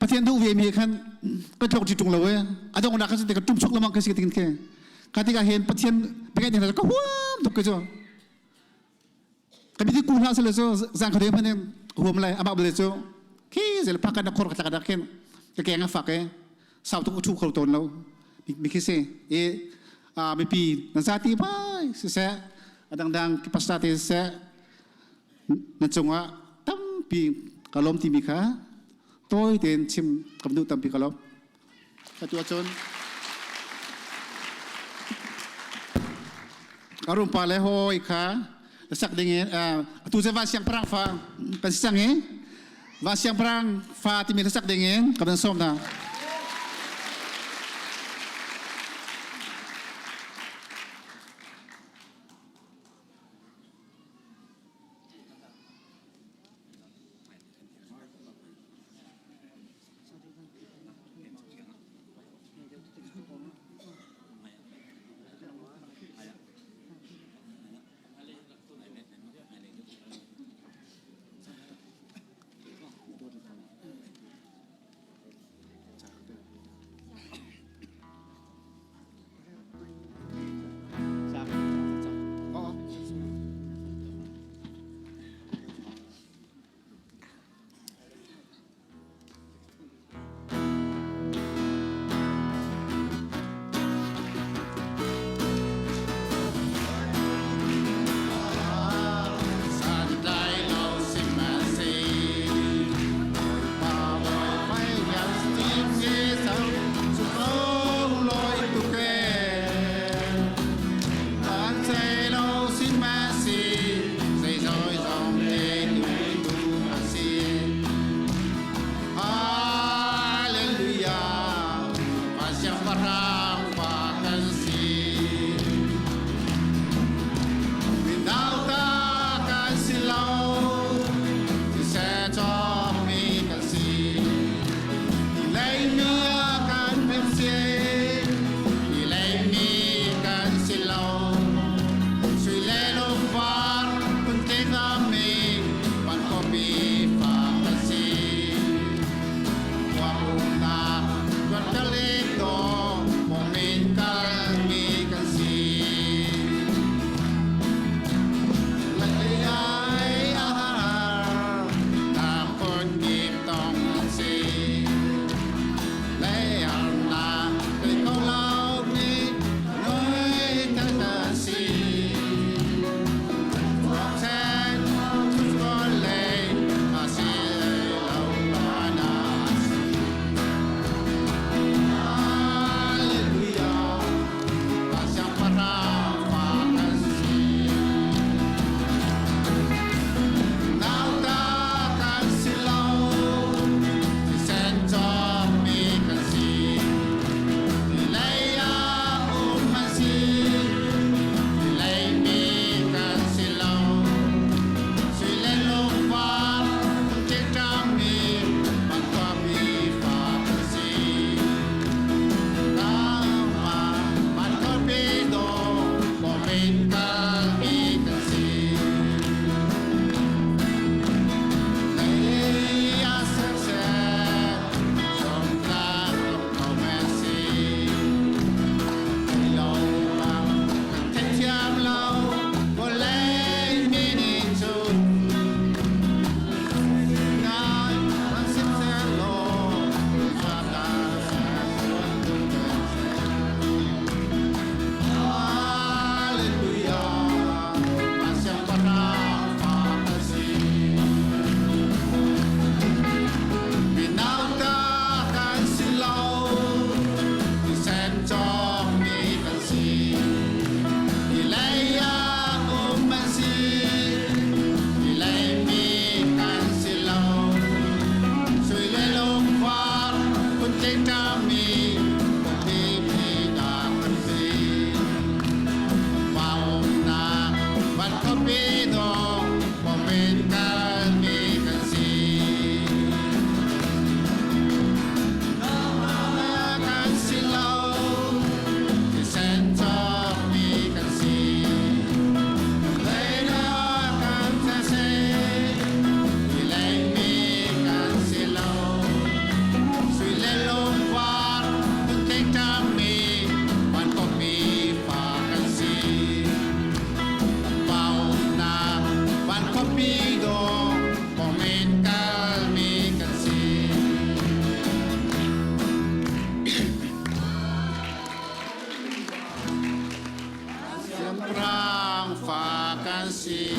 Pathian duh ve mi he khan ka tlongṭi ṭung lo e. A donghnak khan ka ṭum chuk lamang ka si tin khi. Kha tikah hin Pathian biakai ding ka huam tuk ke cu. Ka bi ku hlah sila cu zang kha hman in huam lai amah bale cu khi zel phak kan khor ka tlak khin ka keng a fak e sau tuk thu kho tawn lo mi khi si e mipi nan zati bai siseh a dangdang pastor te siseh na cungah tampi ka lawm timi kha tawi tein chim kam duh tampi ka lawm ka tu ahcun ka rumpa le hawi kha sak ding in atu cu va siangpahrang fa kan si cang i va siangpahrang fa timi hlasak ding in ka van sawm hna. Khuapi dawh pawngin kalmi kan si. Siangpahrang fa kan si.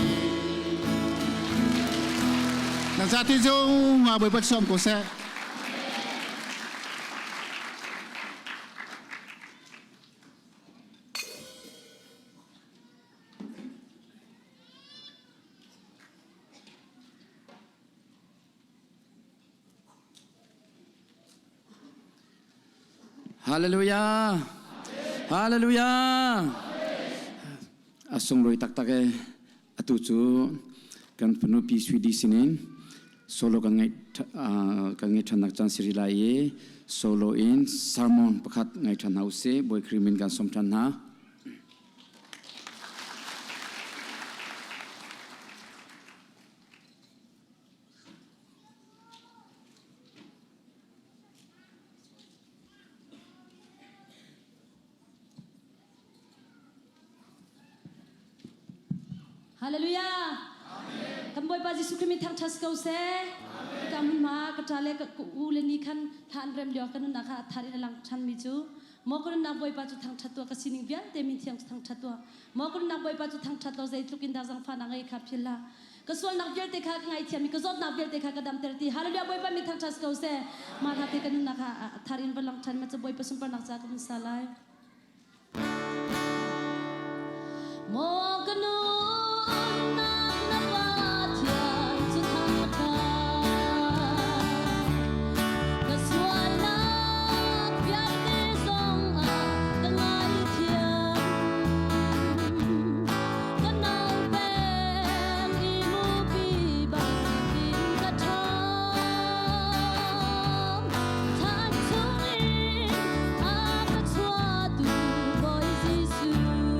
Nang zati zong Bawipa sawm ko seh. Hallelujah. Hallelujah. A sunglawi taktak e. Atu cu kan fanu Pi Sui Di sinin solo kan ngeih kan ngeih ṭhannak caan si rih lai i solo in sermon pakhat ngai ṭhan hna usih. Bawi Khrih min kan sawm ṭhan hna. Hallelujah. Kan Bawipa Jesuh Khrih min thangṭhat si ko seh. Ka hmunhma ka ṭa le ka u le ni khan thla an rem lio ka nunnak kha a thar in a lang ṭhanmi cu maw ka nunnak Bawipa cu thangṭhat tuah ka sining vialte min thiang cu thangṭhat tuah maw ka nunnak Bawipa cu thangṭhat law zeitluk in dah zangfahnak ngei kha philh hlah ka sualnak vialte kha ka ngaithiam i ka zawtnak vialte kha ka damter ti hallelujah Bawipa min thangṭhat si ko seh mah hla te ka nunnak kha a thar in va lang ṭhan ma cu Bawipa sunparnak ca ka vun sa lai Maw ka nunnak na Pathian cu thangṭhat ka sualnak vialte zongah ka ngaithiam ka no peng i mupi bangin ka ṭhang Thlan chungin a ka chuahtu Bawi Jesuh.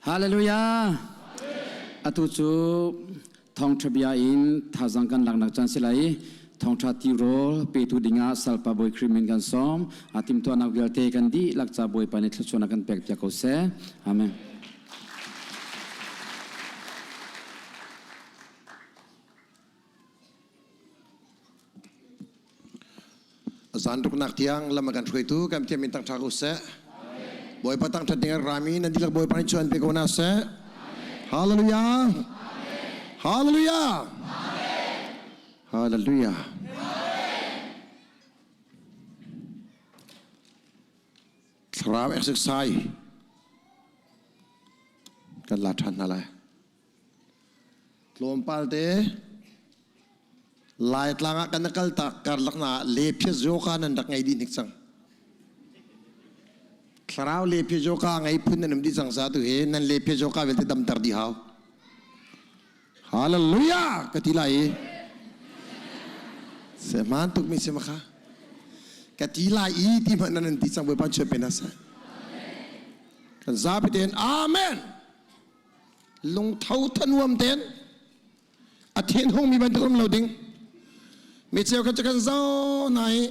Hallelujah! Atu cu thawngṭha bia in thazaang kan laknak caan si lai i thawngṭha tirawl petu dingah salpa Bawi Khrih min kan sawm. A timhtuahnak vialte kan dihlak ca Bawipa nih thluachuahnak kan pek piak ko seh. Amen. Zan ruknak tiang lam a kan hruaitu kan Pathian min thangṭhat ko seh. Bawipa thangṭhat ding rami nan dihlak Bawipa nih chuan pe ko hna seh. Hallelujah. Hallelujah. Hallelujah. Thlarau exercise kan la ṭhan hna lai. Tlawmpal te Laitlang ah kan kal tak karlak na lephe joka nan rak ngei dih hnik cang. Thlarau lephe joka ngei phun nan um dih cang sa tu hi nan lephe joka vialte damter dih hau. Hallelujah ka ti lai i. Se man tuk mi se makha. Ka ti lai i ti hmanh nan ti cang Bawipa chuan pe na sa. Kan zapi tein Amen. Lungtho thanuam tein a thinhungmi bantuk um lo ding mi cheu kha cu kan zoh hna i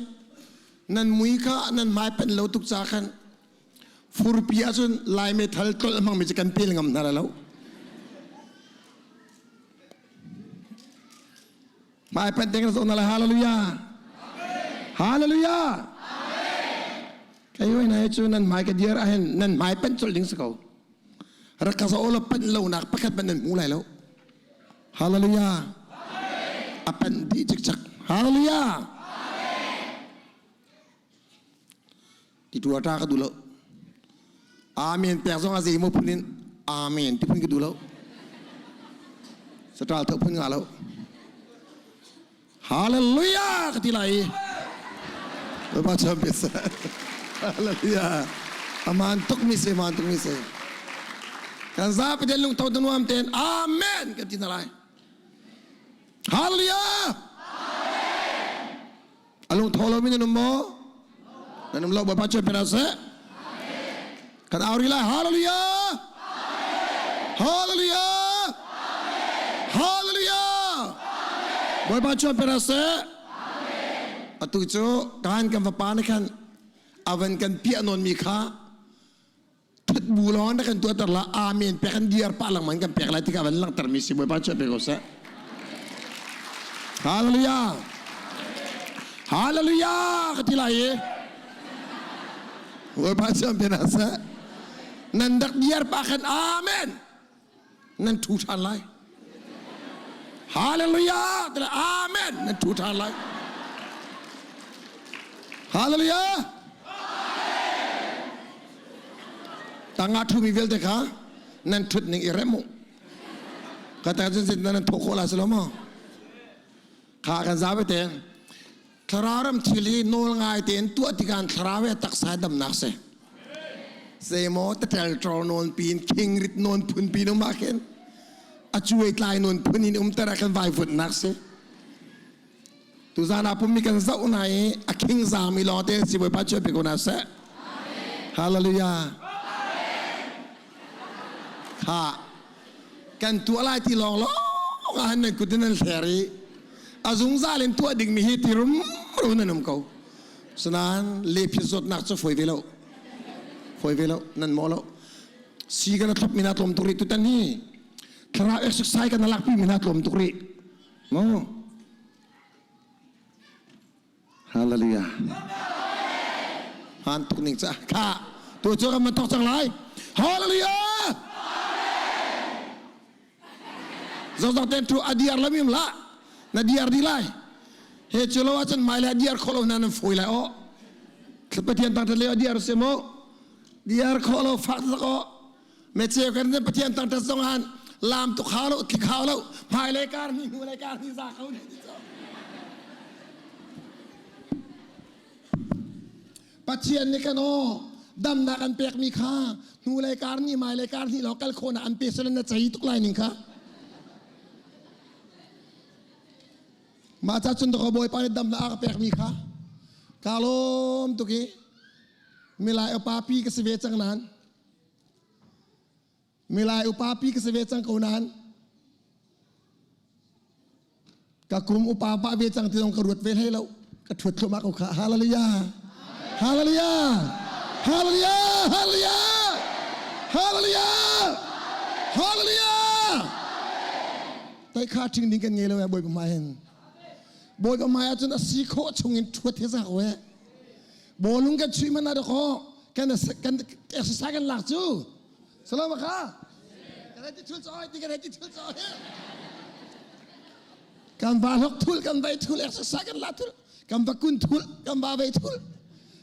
nan mui kha nan hmai panh lo tuk ca khan furpi ahcun lai meithal tlolh hmangmi cu kan pel ngam hna lai lo hmai panh te kan zoh hna lai hallelujah hallelujah kei hoi na cu nan hmai ka dir ahhin nan hmai panh colh ding si ko rak ka zoh law panh lonak pakhat hmanh nan hmu lai lo hallelujah a panh dih cikcek hallelujah ti tu ata ka duh lo amen pek zong a zei mo phun in amen ti phun ka duh lo satal tho phun nga lo Hallelujah ka ti lai. Bapak cham pesa. Hallelujah. Aman tuk mi se man tuk mi se. Kan zapi den lung tho nuam ten Amen kan ti na lai. Hallelujah. Alung tho lo mi nan um maw? Nan um lo Bapak cham pena se. Kan auri lai Hallelujah. Hallelujah. Hallelujah. Bawipa chuan pera seh. Atu cu kan kan fapa nih khan avan kan piah nawn mi kha thut bu lawng na kan tuahter la amen pek kan diar pah lengmang kan pek lai tikah van langhter mi si Bawipa chuan pe ko seh. Hallelujah. Hallelujah ka ti lai i Bawipa cu an bia seh. Nan rak diar pah khan amen. Nan ṭhu ṭhan lai. Hallelujah. Amen. Nan ṭhu ṭhan lai. Hallelujah. Tangah ṭhumi vialte kha nan ṭhut ning i rem u. Ka ta cun nan thawh khawh lai si lo maw? Kha kan zapi te. Thlarau ram thil hi nawl ngai tein tuah tikah thlarau he taksa damnak si. Zeimaw tatel ṭor nawn pin khingrit nawn phun pin um ah khin a cuai tlai nawn phun in um ter ah khan vaivutnak si. Tuzan ah pummi kan zoh hna i a khing zami lawng te si Bawipa chuah pe ko hna seh. Hallelujah. Kha kan tuah lai ti lawng lawng ah nan kut in nan hler i a zungzal in tuah dingmi hi ti rumro nan um ko sinain lephi zawtnak cu fawi ve lo fawi ve lo nan maw lo si kan thlop mi na tlawm tuk rih tutan hi thlarau exercise kan lakpi mi na tlawm tuk rih mu Hallelujah. Han tuk ning ca kha tu cu kan man thok cang lai. Hallelujah. Zong ten tu adiar lamim la na diar di lai. He cu lo ahcun mai le diar kho lo na nan foi lai o. Pathian tang le diar se mo. Diar kho lo fak tak o. Me cheu kan Pathian tang ta zong han lam tu kha lo tli kha lo hmai le kar ni hnu le kar ni za kho ni Pathian nih kan aw damnak an pekmi kha hnulei kar ni hmailei kar ni law kal khawhnak an pe sel na cei tuk lai ning kha mah ca cun dakaw bawipa nih damnak a ka pekmi kha ka lawm tuk i milai pa pi ka si ve cang nan. Milai upa pi ka si ve cang ko nain ka kum upa pah ve cang ti zong ka ruat ve hlei lo. Ka thuat thluahmah ko kha. Hallelujah. Hallelujah. Hallelujah. Hallelujah. Hallelujah. Hallelujah. Tai kha ṭhing ding kan ngei lo ya Bawipa hmai hin. Bawipa hmai ahcun a si khawh chung in ṭhuat hi za ko eh. Bawlung kan chuih man ah dakaw kan kan exercise kan lak cu. Salam kha. Kan hei ti thul cawi ti kan hei ti thul cawi. Kan va hlok thul kan vai thul exercise kan la thul kan va kun thul kan va vei thul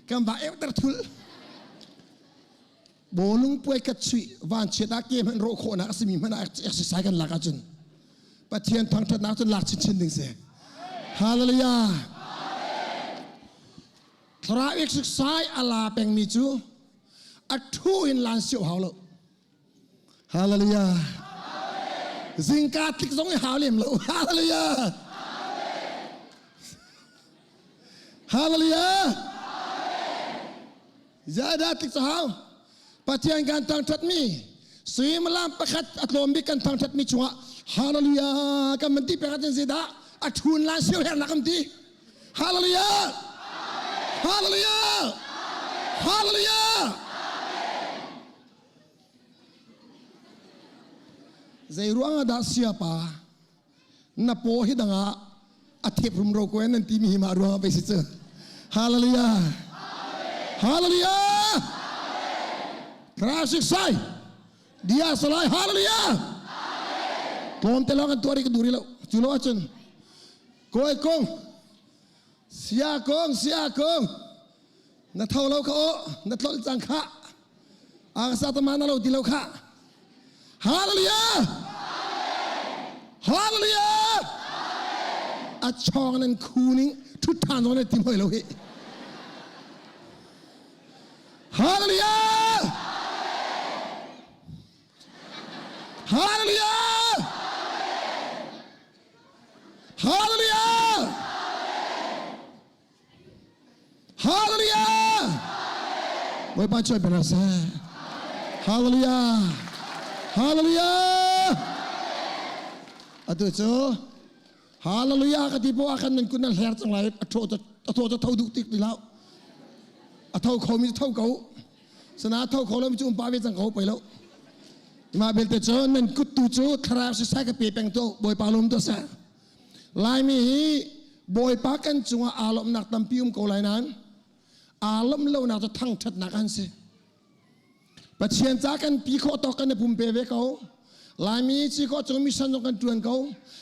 kan va euter thul. Bawlung puai ka chuih van chiat ah ke hmanh rawh khawhnak a simi hmanh ah exercise kan lak ahcun Pathian thangṭhatnak cun lak chinchin ding si. Hallelujah. Thlarau exercise a la pengmi cu a thu in lan sioh hau lo. Hallelujah. Zingka tlik zong i hau lem lo. Hallelujah. Hallelujah. Zeidah tlik cu hau? Pathian kan thangṭhatmi suimilam pakhat a tlawm bik kan thangṭhatmi chungah Hallelujah kan man ti pek ahcun zeidah a ṭhun lai sio hernak kan ti. Hallelujah! Hallelujah! Hallelujah! Zei ruang ah dah siapa na paw hi dangah a thep rumro ko nan timi hi mah ruangah pei si cu hallelujah hallelujah Traffic sai dia salai hallelujah tlawm te lawng kan tuar i ka duri lo cu lo ahcun kawi kong sia kong sia kong na tho lo kha aw na tlolh cang kha akasa tama na lo ti lo kha hallelujah hallelujah a chong nan khu ning thut than zong nan tim hoi lo hi hallelujah hallelujah hallelujah Hallelujah! Bawipa cuai peng seh. Hallelujah! Hallelujah! Atu cu Hallelujah ka ti po ah khan nan kun nan hler cang lai a tho a tho tho duh tik ti lo a tho kho mi tho ko sana tho kho lo mi cu um pa ve cang ko poi lo ma belte cu nan kut tu cu thlarau sisai ka pe peng to Bawipa lum to seh Laimi hi Bawipa kan cungah aa lawmhnak tampi um ko lai nain aa lawmh lonak cu thangṭhatnak an si. Pathian ca kan pi khawh tawk kan i pumpe ve ko. Laimi ci khawh cung mission zong kan ṭuan ko.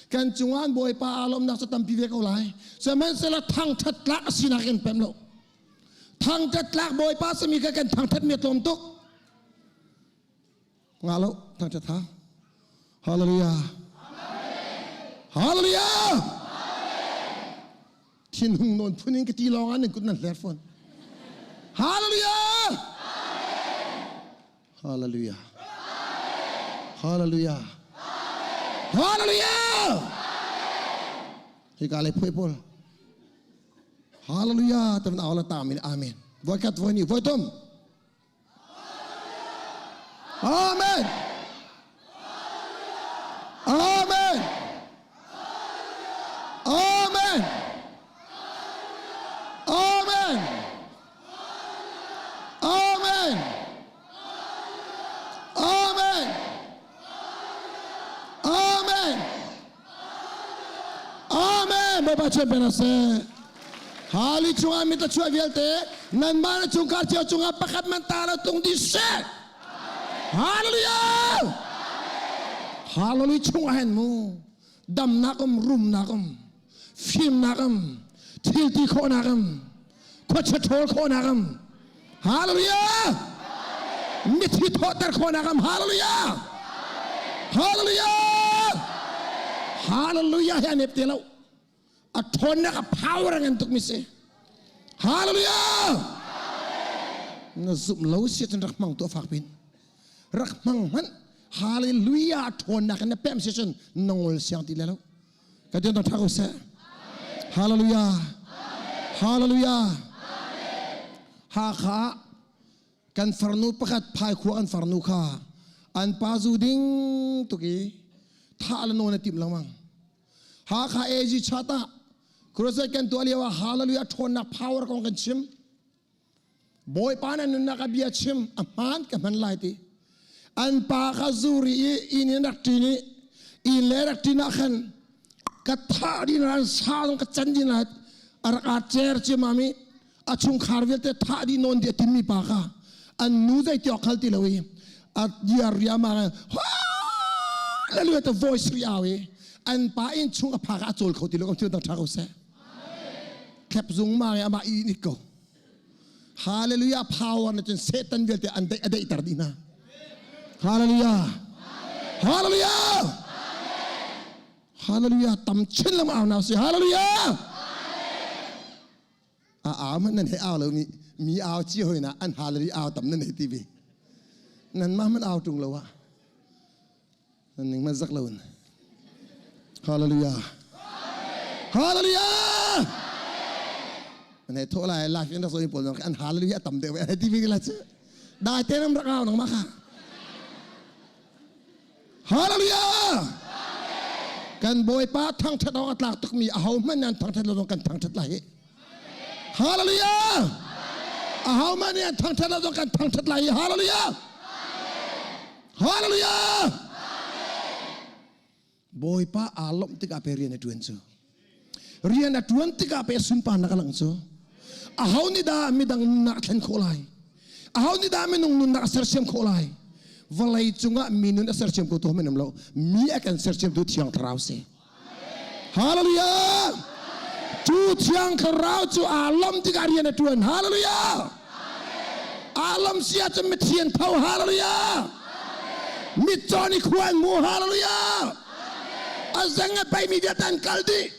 Kan cungah an Bawipa aa lawmhnak cu tampi ve ko lai. Sihmanhsehlaw thangṭhat tlak a sinak in pem lo. Thangṭhat tlak Bawipa simi kha kan thangṭhat mi a tlawm tuk. Nga lo thangṭhat ha. Hallelujah. Hallelujah. Thinhung nawn phun in ka ti lawng ah nan kut nan hler fawn. Hallelujah. Hallelujah. Hallelujah. Hallelujah. Hika lei phuai pawl. Hallelujah. Tavan awla ta amen. Amen. Voi kat voi ni voi tom. Amen. Amen. Amen. Amen. Amen. Amen. Amen. Amen. Bawipa chian pen seh. Hali chungah mit a chuah vialte nanmah na chungkhar cio cungah pakhat man ta lo tung dih seh. Hallelujah. Hallelujah chungah hen mu damnak um rumnak um fimnak um thil ti khawhnak um khuachia ṭhawl khawhnak um Hallelujah. Mithi thawhter khawhnak um Hallelujah. Hallelujah. Hallelujah hi an ep te lo. A ṭhawnnak a power a ngan tuk mi si. Hallelujah. Na zumh lo si cun rak hmang tu a fak pin. Rak hmang hmanh Hallelujah a ṭhawnnak in na pem si cun na ngol siang ti le lo. Ka dian ṭha ko seh. Hallelujah. Hallelujah. Hakha kan farnu pakhat phaikhua kan farnu kha. An pa zu ding tuk i thah le nawn a timh lengmang. Hakha AG chat ah crusade kan tuah lio ah hallelujah ṭhawnnak power kong kan chim. Bawipa na nunnak a bia chim a hmaan ka hman lai ti. An pa kha zuri i inn in rak ṭin i inn le rak ṭin ah khan ka thah din ran sa zong ka can din lai a rak aa cer ciamam i a chungkhar vialte thah dih nawn dih a timmi pa kha an nu zei ti awk hal ti lo i a diar riama hallelujah the voice ri au i an pa inn chung a phak ah a cawl kho ti lo kam thil dang ṭha ko seh thlep zung ma nge amah i it ko hallelujah power na cun satan vialte an deih a deihter dih hna hallelujah hallelujah hallelujah tam chin lam au na si hallelujah A au hmanh nan hei au lo mi mi au ci hoi na an halari au tam nan hei ti ve. Nan mah hmanh au ṭung lo ah. Nan ning hmanh zak lo in. Hallelujah. Hallelujah. An hei thawh lai life in rak zoh pawl an hallelujah tam deuh an hei ti ve la cu. Dai te nam rak au nang mah kha. Hallelujah! Kan Bawipa thangṭhat awk a tlak tukmi aho hmanh nan thangṭhat lo zong kan thangṭhat lai hi. Hallelujah! Aho hmanh nih an thangṭhat lo zong kan thangṭhat lai hi. Hallelujah! Hallelujah! Bawipa aa lawmh tikah pe rian a ṭuan cu. Rian a ṭuan tikah pe sunparnak a lang cu. Aho nih dah midang nunnak a thlen khawh lai? Aho nih dah minung nunnak a sersiam khawh lai? Vawlei cungah mi nun a sersiam ko tu men um lo. Mi a kan sersiamtu Thiang Thlarau si. Hallelujah! Cu Thiang Thlarau cu aa lawmh tikah rian a ṭuan. Hallelujah! Aa lawmh si ahcun mithian tho. Hallelujah! Mitcaw nih khua an hmu. Hallelujah! A zeng a peimi vialte an kal dih.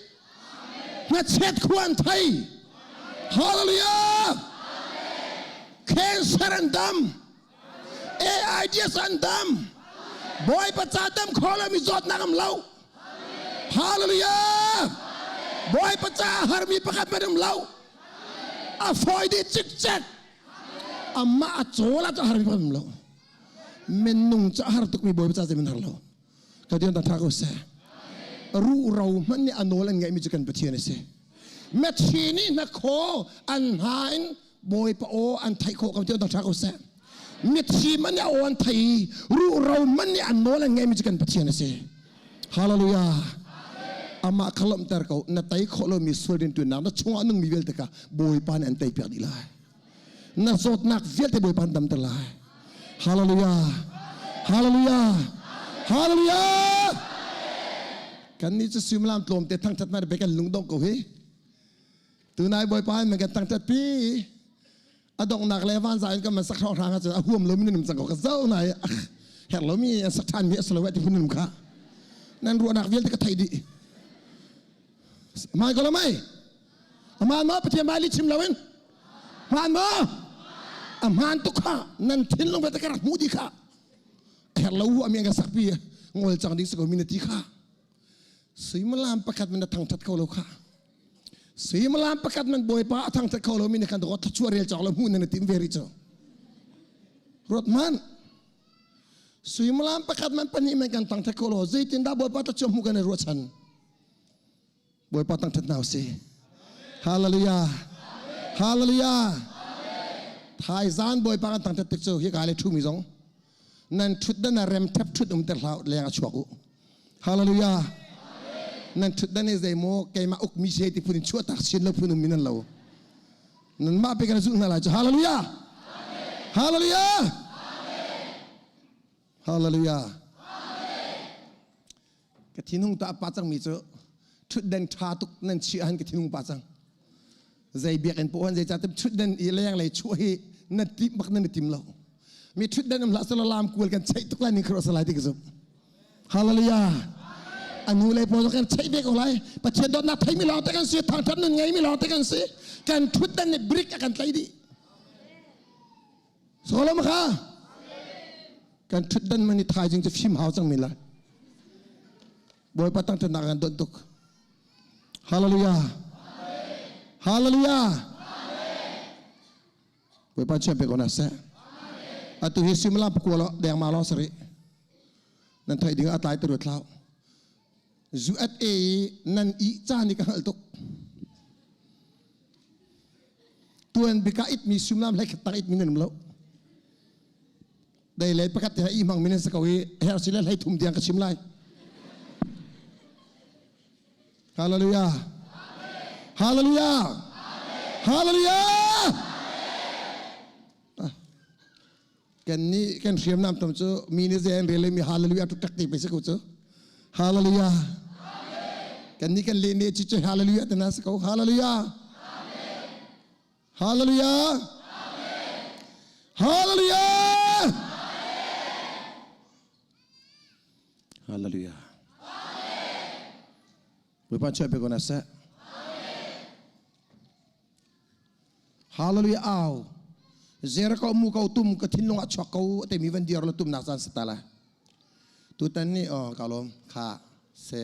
Hnachet khua an thei. Hallelujah! Cancer an dam. AIDS an dam. Bawipa ca dam kho lomi zawtnak am lo. Hallelujah! Bawipa ca harmi pakhat hmanh um lo. A fawi dih cikcek. Amah a cawl ah har mi pakhat um lo. Minung ca har tukmi Bawipa ca min har lo. Ka dian ta tha ko seh. Ruh ro hmanh nih a nawl an ngeihmi cu kan Pathian a si. Mithi nih hnakhaw an hna in Bawipa aw an theih khawh ko ti an tha ko seh. Mithi man nih a aw an thei i ruh ro man nih an nawl an ngeihmi cu kan Pathian a si. Hallelujah. Amah kha lawmhter ko. Na tei khawh lomi sual rianṭuannak na chungah nungmi vialte kha Bawipa nih an tei piak dih lai. Na zawtnak vialte Bawipa an damter lai. Hallelujah. Hallelujah. Hallelujah. Kan nih cu suimilam tlawmte thangṭhat na be kan lungdong ko hi. Tunai Bawipa in kan thangṭhat pi. A donghnak le van za in kan man sak hrawng hrang ahcun a huam lomi nan um cang ko ka zo na i herh lomi an sak ṭhan mi a si lo ti phun um kha. Nan ruahnak vialte ka theih dih. Mai ko lo mei? Aman maw Pathian bai li chim loin? Hmaan maw? A hmaan tuk kha nan thinlung vialte ka rak hmuh dih kha. A herh lo hu ami an kan sakpi ngol cang ding si ko mi na ti kha. Suimilam pakhat man na thangthat kho lo kha. Suimilam pakhat man Bawipa a thangthat kho lo mi na kan dawt thluachuah rel cawk lo hmuh na na tim ve rih cu. Ruat hmanh. Suimilam pakhat man pahnih man kan thangthat kho lo zeitindah Bawipa thluachuah hmuh kan i ruahchan. Bawipa thangthat hna usih. Hallelujah. Hallelujah. Thaizan Bawipa kan thangthat tik cu hika le ṭhumi zong nan ṭhutdan ah rem ṭhep ṭhut um ter hlah leng a chuak u. Hallelujah. Nan ṭhutdan hi zeimaw keimah ukmi si ti phun in chuahtak chin lo phun um mi nan lo. Nanmah pe kan zulh hna lai cu. Hallelujah. Hallelujah. Hallelujah. Ka thinhung ta a pa cangmi cu ṭhutden ṭha tuk nan chiah han ka thinhung pa cang. Zei biakinn poh han zei ca tim ṭhutden i lenglei chuah hi na tim bak nan i tim lo. Mi ṭhutden um hlah selaw lam kual kan cheih tuk lai ning khro salai ti ka zumh. Hallelujah. Anu le pawl kan cheih ve ko lai. Pathian dawtnak theimi lawng te kan si, thangṭhat nun ngeimi lawng te kan si. Kan ṭhutden nih brick a kan tlaih dih. Solomon kha kan ṭhutdan man i thaizing cu fim hau cang men lai. Bawipa tangṭhatnak kan don tuk. Hallelujah. Hallelujah. Bawipa chiam pe ko na seh. Atu hi suimilam pakua lo deng ma lo sari. Nan theih ding ah a tlai te ruat hlah. Zu at e nan i caan i ka hngalh tuk. Tuan bika it mi sumlam hlei khat tak it mi nan um lo. Dei le pakhat te i hmang mi nan si ko i her si le hlei thum tiang ka chim lai. Hallelujah. Hallelujah. Hallelujah. Kan nih kan hriamnam tam cu mi nih zei an rel mi hallelujah tuk tak ti pe si ko cu. Hallelujah. Kan nih kan le ne cu cu hallelujah te na si ko. Hallelujah. Hallelujah. Hallelujah. Hallelujah. Bawipa chuah pe ko na seh. Hallelujah au. Zera ko mu ko tum ka thinlung ah chuak ko te mi van diar lo tum nak caan sata la. Tutan ni oh ka lom kha se.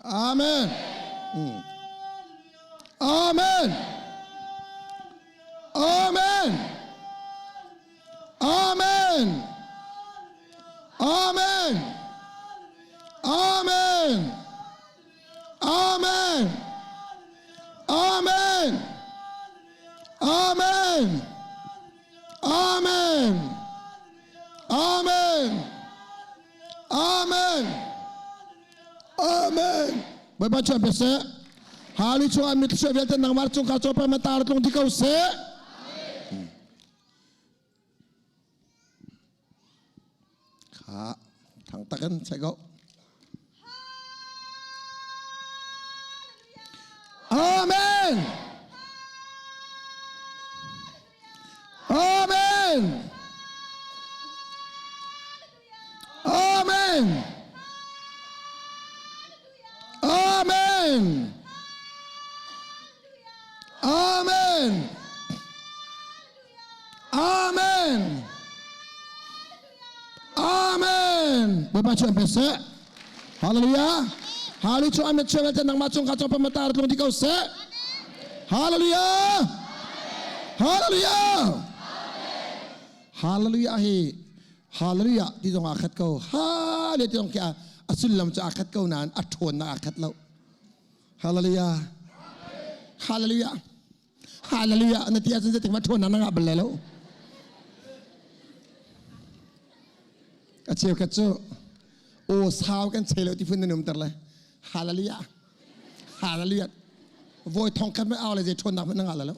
Amen. Amen. Amen. Amen. Amen. Amen. Amen. Amen. Amen. Amen. Amen. Amen. Amen. Bawipa chuan pe seh. Hali chung ah mit suah vialte nangmah cung ka cawpa ma tar tlung di ko seh. Kha thang takin che ko. Amen. Amen. Amen. Amen. Amen. Amen. Amen. Bawipa chuan pe seh. Hallelujah. Hallelujah. Chu amet chuan te nangmah chung ka chong pa matar tlung di ko seh. Hallelujah. Hallelujah. Hallelujah hi Hallelujah ti zong aa khat ko. Hallelujah ti zong khi a sullam cu aa khat ko nain a ṭhawnnak aa khat lo. Hallelujah. Hallelujah. Hallelujah na ti ahcun zeitik ma ṭhawnnak na ngah bal lai lo. A cheukhat cu aw sau kan chei lo ti phun nan umter le Hallelujah. Hallelujah. Voi thong khat mai au le zei ṭhawnnak hmanh na ngah lai lo.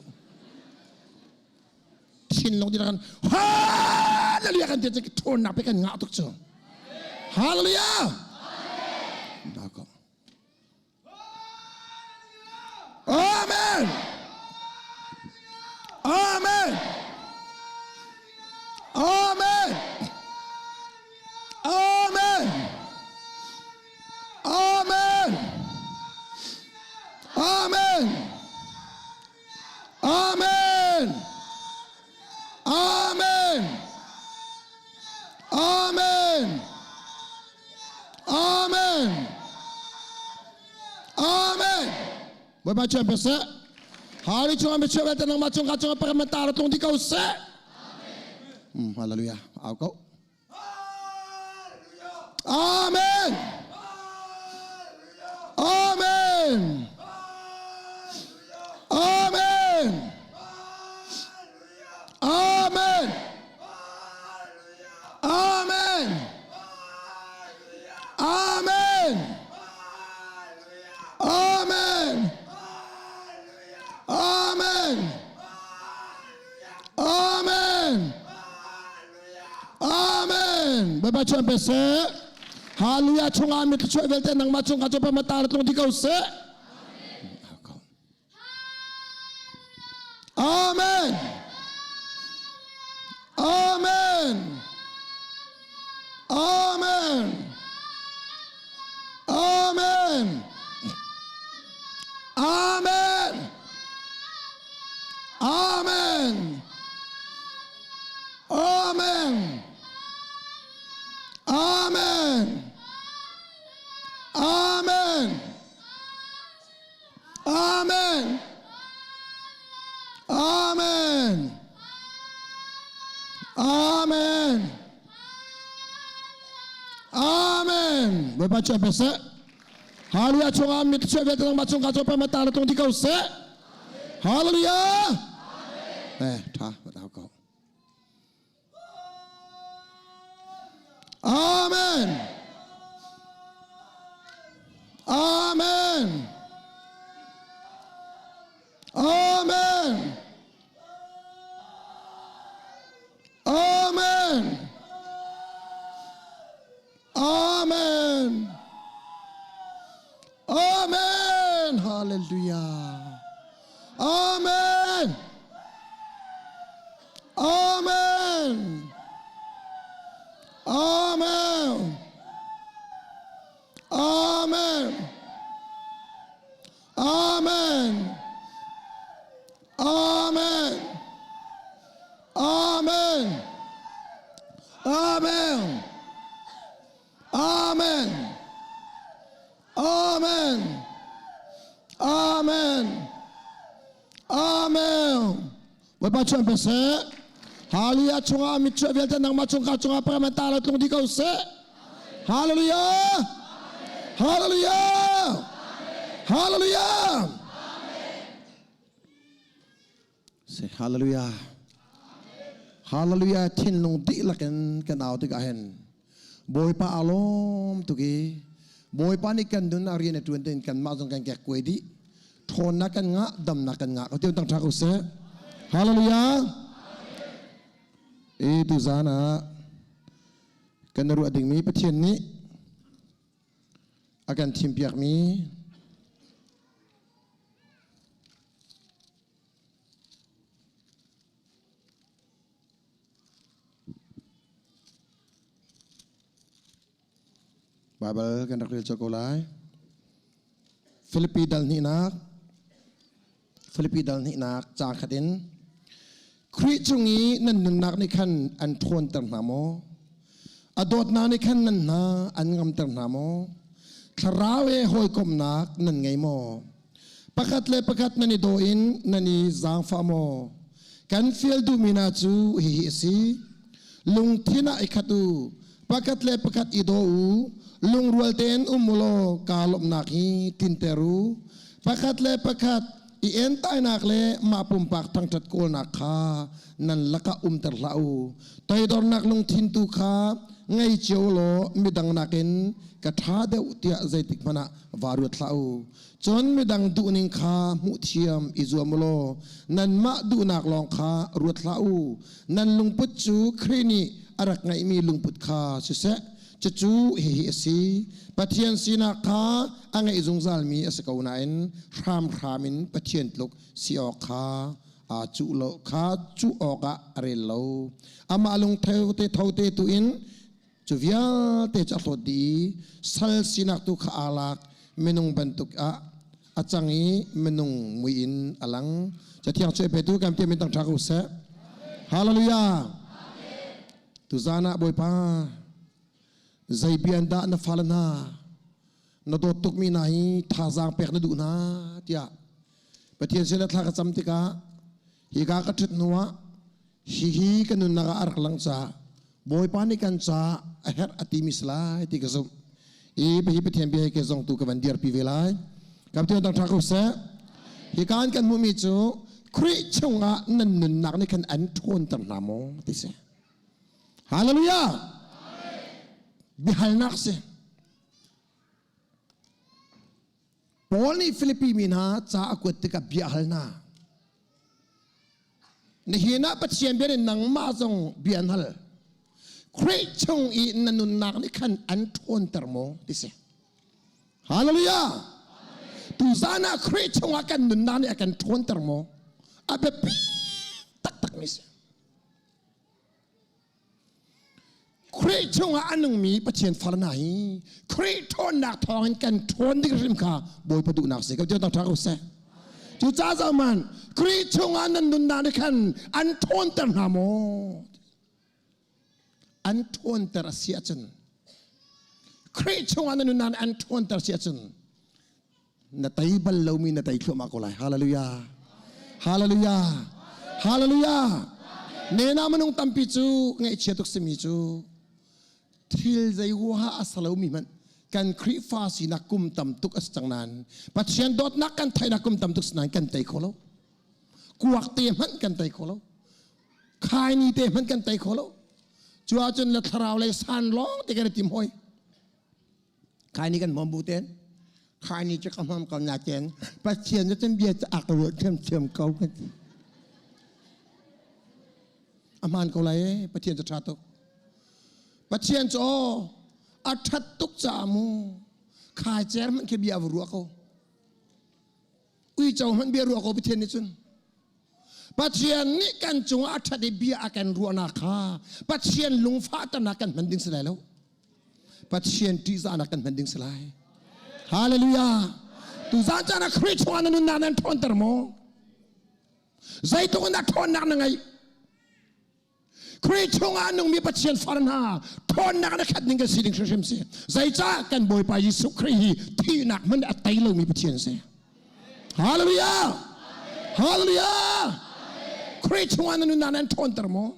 Thinlung ti kan Hallelujah kan ti cu ṭhawnnak pe kan ngah tuk cu. Hallelujah. Dah ko. Amen. Amen. Amen. Amen. Amen. Amen. Amen. Amen. Amen. Amen. Amen. Bawipa chuan pe seh. Hari chung mi chuan te nangmah chung ka chung pa ma tar tlung di ko seh. Hallelujah. Au ko. Amen. Amen. Amen. Amen. Amen. Amen. Amen. Amen. Amen. Amen. Bawipa chuan pe seh. Hallelujah chungah mi thluachuah vialte nangmah chung ka cu pa tar tlung di ko seh. Amen. Amen. Amen. Amen. Amen. Amen. Amen. Amen. Amen. Amen. Amen. Amen. Bawipa chuah pe seh. Hallelujah chungah mit chuah vialte nangmah chung ka chuah pa ta la tung di ko seh. Hallelujah. Eh tha ma ko. Amen. Amen. Amen. Amen. Amen. Amen. Hallelujah. Amen. Amen. Amen. Amen. Amen. Amen. Amen. Amen. Amen. Amen. Amen. Amen. Bawipa chuan pe seh. Hallelujah chungah mit chuah vialte nangmah chung ka chungah pakaman ta lo tlung di ko seh. Hallelujah. Hallelujah. Hallelujah. Say hallelujah. Hallelujah thinlung dihlak in kan au tikah hin Bawipa aa lawm tuk i Bawipa nih kan nun a rian a ṭuan tein kanmah zong kan kek kuai dih. Ṭhawnnak kan ngah, damnak kan ngah. Ka tiang tang ṭha ko seh. Hallelujah. E tuzaan ah kan ruah dingmi Pathian nih a kan thimpiakmi Baibal kan rak rel cio ko lai. Filipi dal hnihnak Filipi dal hnihnak ca khat in Khrih cung i nan nunnak nih khan an ṭhawnter hna maw? A dawtnak nih khan nan hna an ngamter hna maw? Thlarau he hawikomhnak nan ngei maw? Pakhat le pakhat nan i daw in nan i zaangfah maw? Kan fial duhmi hna cu hihi a si. Lungthin ah i khat u, pakhat le pakhat i daw u, lungrual tein um u law kaa lawmhnak hi tlinter u. Pakhat le pakhat i entainak le mah pumpak thangṭhat kawlnak kha nan lakah umter hlah u. Toidornak lungthin tu kha ngei cio law midang nakin ka ṭha deuh tiah zeitik hmanh ah vaa ruat hlah u. Cun midang duhning kha hmuhthiam i zuam u law nanmah duhnak lawng kha ruat hlah u. Nan lungput cu Khrih nih a rak ngeihmi lungput kha siseh, cucu hihi a si. Pathian sinak kha a ngeih zungzalmi a si ko nain hramhram in Pathian tluk si awk kha aa cuh lo kha cuh awkah a rel lo. Amah lungtho te tho te tu in Cu vialte cu a hlawt dih i sal sinak tu kha aa lak, minung bantuk ah a cang i minung mui in a lang. Cathiang cu petu kan tiah min tang ṭha ko seh. Hallelujah. Tuzan ah Bawipa zei bia dah na fale hna na dawt tukmi hna hi thazaang pek na duh hna tiah Pathian sin thla ka cam tikah hika ka ṭhut hnuah hihi ka nunnak ah a rak lang caah Bawipa nih kan caah a herh a timi si lai ti ka zumh. I hi Pathian bia hi ke zong tu ka van dirpi ve lai. Kam tiang tang ṭha ko seh. Hi kan kan hmuhmi cu Khrih chungah nan nunnak nih khan an ṭhawnter hna maw ti si. Hallelujah! Biahalnak si. Paul nih Filipi mi hna ca a kuat tikah bia a hal hna. Nihin ah Pathian bia nih nangmah zong bia an hal. Khrih chung i na nunnak nih khan an ṭhawnter maw ti si. Hallelujah! Tuzan ah Khrih chungah kan nunnak nih a kan ṭhawnter maw? A biapi taktak mi si. Khrih chungah a nungmi Pathian far hna hi Khrih ṭhawnnak thawngin kan ṭhawn ding hrim kha Bawipa duhnak si ko tiang ṭha ko seh. Cucaah zohman Khrih chungah nan nunnak nih khan an ṭhawnter hna maw? An ṭhawnter a si ahcun Khrih chungah na nunnak nih an ṭhawnter si ahcun na tei bal lomi na tei thluahmah ko lai. Hallelujah. Hallelujah. Hallelujah. Nena minung tampi cu ngaihchia tuk simi cu thil zei huaha a sa lomi hmanh. Kan Khrihfa sinak kum tam tuk a si cang nain Pathian dawtnak kan theihnak kum tam tuk si nain kan tei kho lo. Kuak te hmanh kan tei kho lo. Khaini te hmanh kan tei kho lo. Cu ahcun le thlarau lei san lawng te kan i tim hoi. Khaini kan hmawm bu ten. Khaini cu ka hmam ko na ten. Pathian cu cun bia cu a ka ruah thiamthiam ko kan ti. A hmaan ko lai ee. Pathian cu ṭha tuk. Pathian cu aw a ṭhat tuk caah mu khaicer hmanh khi bia va ruah ko. Uico hmanh bia ruah ko Pathian nih cun. Pathian nih kan cungah a ṭhat i bia a kan ruahnak kha Pathian lungfahternak kan hman ding si lai lo. Pathian ṭihzahnak kan hman ding si lai. Hallelujah. Tuzaan caan ah Khrih chungah na nunnak nan ṭhawnter maw? Zeitluk in dah ṭhawnnak na ngeih? Khrih chungah a nungmi Pathian far hna ṭhawnnak na khat ning kan si ding hrimhrim si. Zeicah kan Bawipa Jesuh Khrih hi thihnak hmanh a tei lomi Pathian si. Hallelujah! Hallelujah! Khrih chungah na nunnak nan ṭhawnter maw?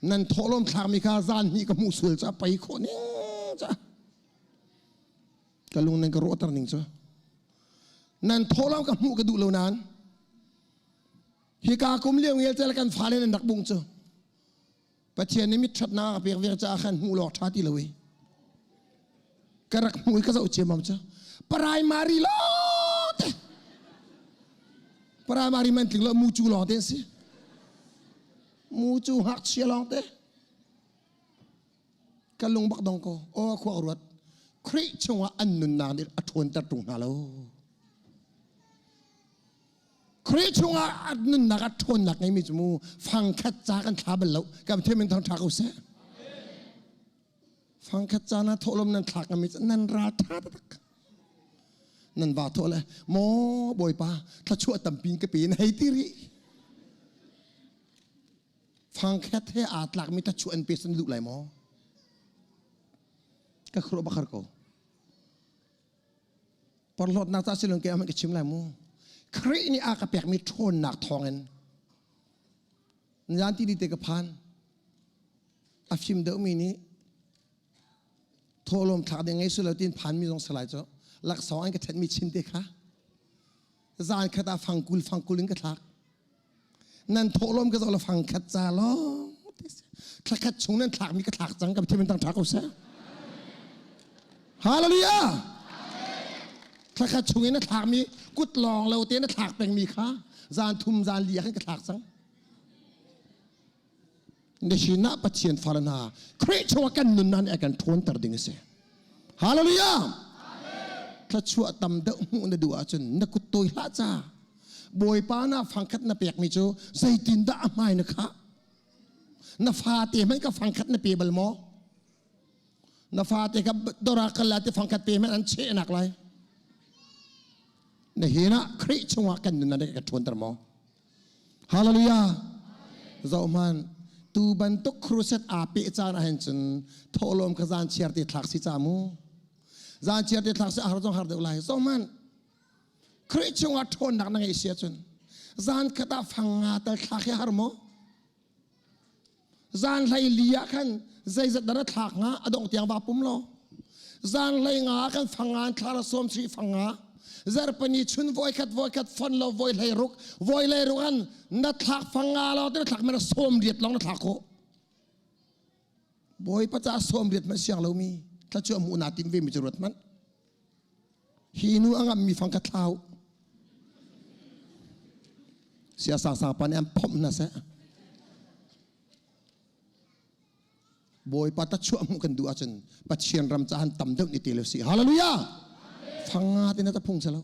Nan thawhlawm thlakmi kha zan hnih ka hmuh sual ca pei khawh ning ca. Ka lung nan ka rawhter ning cu. Nan thawhlawm ka hmuh ka duh lo nain Hika kum lio ngel cel kan fale nan rak bung cu. Pathian nih mit ṭhatnak a pek ve caah khan hmuh lawk ṭha ti lo i. Ka rak hmuh i ka zoh ciammam cu. Primary lawng te. Primary man tling lo mucu lawng te an si. Mucu ngakchia lawng te. Ka lung bak dong ko. Aw khua ruat. Khrih chungah an nunnak nih a ṭhawnter ṭung hna lo. Khrih chungah a nunnak a ṭhawnnak ngeimi cu mu fangkhat ca kan thla bal lo kan thiam in thangṭha ko seh fangkhat ca na thawhlawm nan thlak ngami cu nan ral ṭha taktak nan va thawh le maw bawipa thluachuah tampi in ka pe na hei ti rih fangkhat he aa tlakmi thluachuah an pe san duh lai maw ka khuruah bakar ko Porhlawtnak ca silon ke ka chim lai mu. Khrih nih a ka pekmi ṭhawnnak thawngin zan ti ni te ka phan. A fim deuhmi nih thawhlawm thlak ding ngei silo tin phanmi zong salai cu laksawng an ka ṭhenmi chin te kha zan khat ah fangkul fangkul in ka thlak. Nan thawhlawm ka zoh la fangkhat ca lawng thlakhat chung nan thlakmi ka thlak cang ka thiam in tang ṭha ko seh. Hallelujah! Thlakhat chung in na thlakmi kut lawng lo te na thlak pengmi kha zan thum zan li ah khan ka thlak cang. Na sinah Pathian fale hna Khrih chungah kan nunnak nih a kan ṭhawnter ding a si. Hallelujah! Thluachuah tam deuh hmuh na duh ahcun na kut tawi hlah ca. Bawipa na fangkhat na pekmi cu zeitindah a hmai na khah? Na fate hmanh ka fangkhat na pe bal maw? Na fate ka dora kal la ti fangkhat pe hmanh an chehnak lai. Na hin ah Khrih chungah kan nunnak nih ka ṭhawnter maw? Hallelujah! Zohhmanh, tu bantuk crusade aa peh caan ahhin cun thawhlawm kha zan chiar te thlak si ca mu. Zan chiar te thlak si a har zong har deuh lai. Zohhmanh, Khrih chungah ṭhawnnak na ngeih si ahcun zan khat ah fang nga tal thlak hi har maw? Zan hlei li ah khan zeizat dah na thlak hnga a dongh tiang va pum law. Zan hlei nga ah khan fang nga an thla ra sawm sri fang nga. Zarhpini chun voi khat voi khat fon lo voi hlei ruk voi hlei ruk an na thlak fang nga lo te na thlak men sawm riat long na thlak khawh. Bawipa ca sawm riat man siang lomi thla mu na tim ve mi cu ruat hmanh. Hi nu a ngammi fang ka thlau. Sia sang sang pa nih an phomh hna seh. Bawipa ta chuah hmuh kan duh ahcun Pathian ram cahan tam deuh ni te lo si. Hallelujah! Fang nga te na ta phung selo.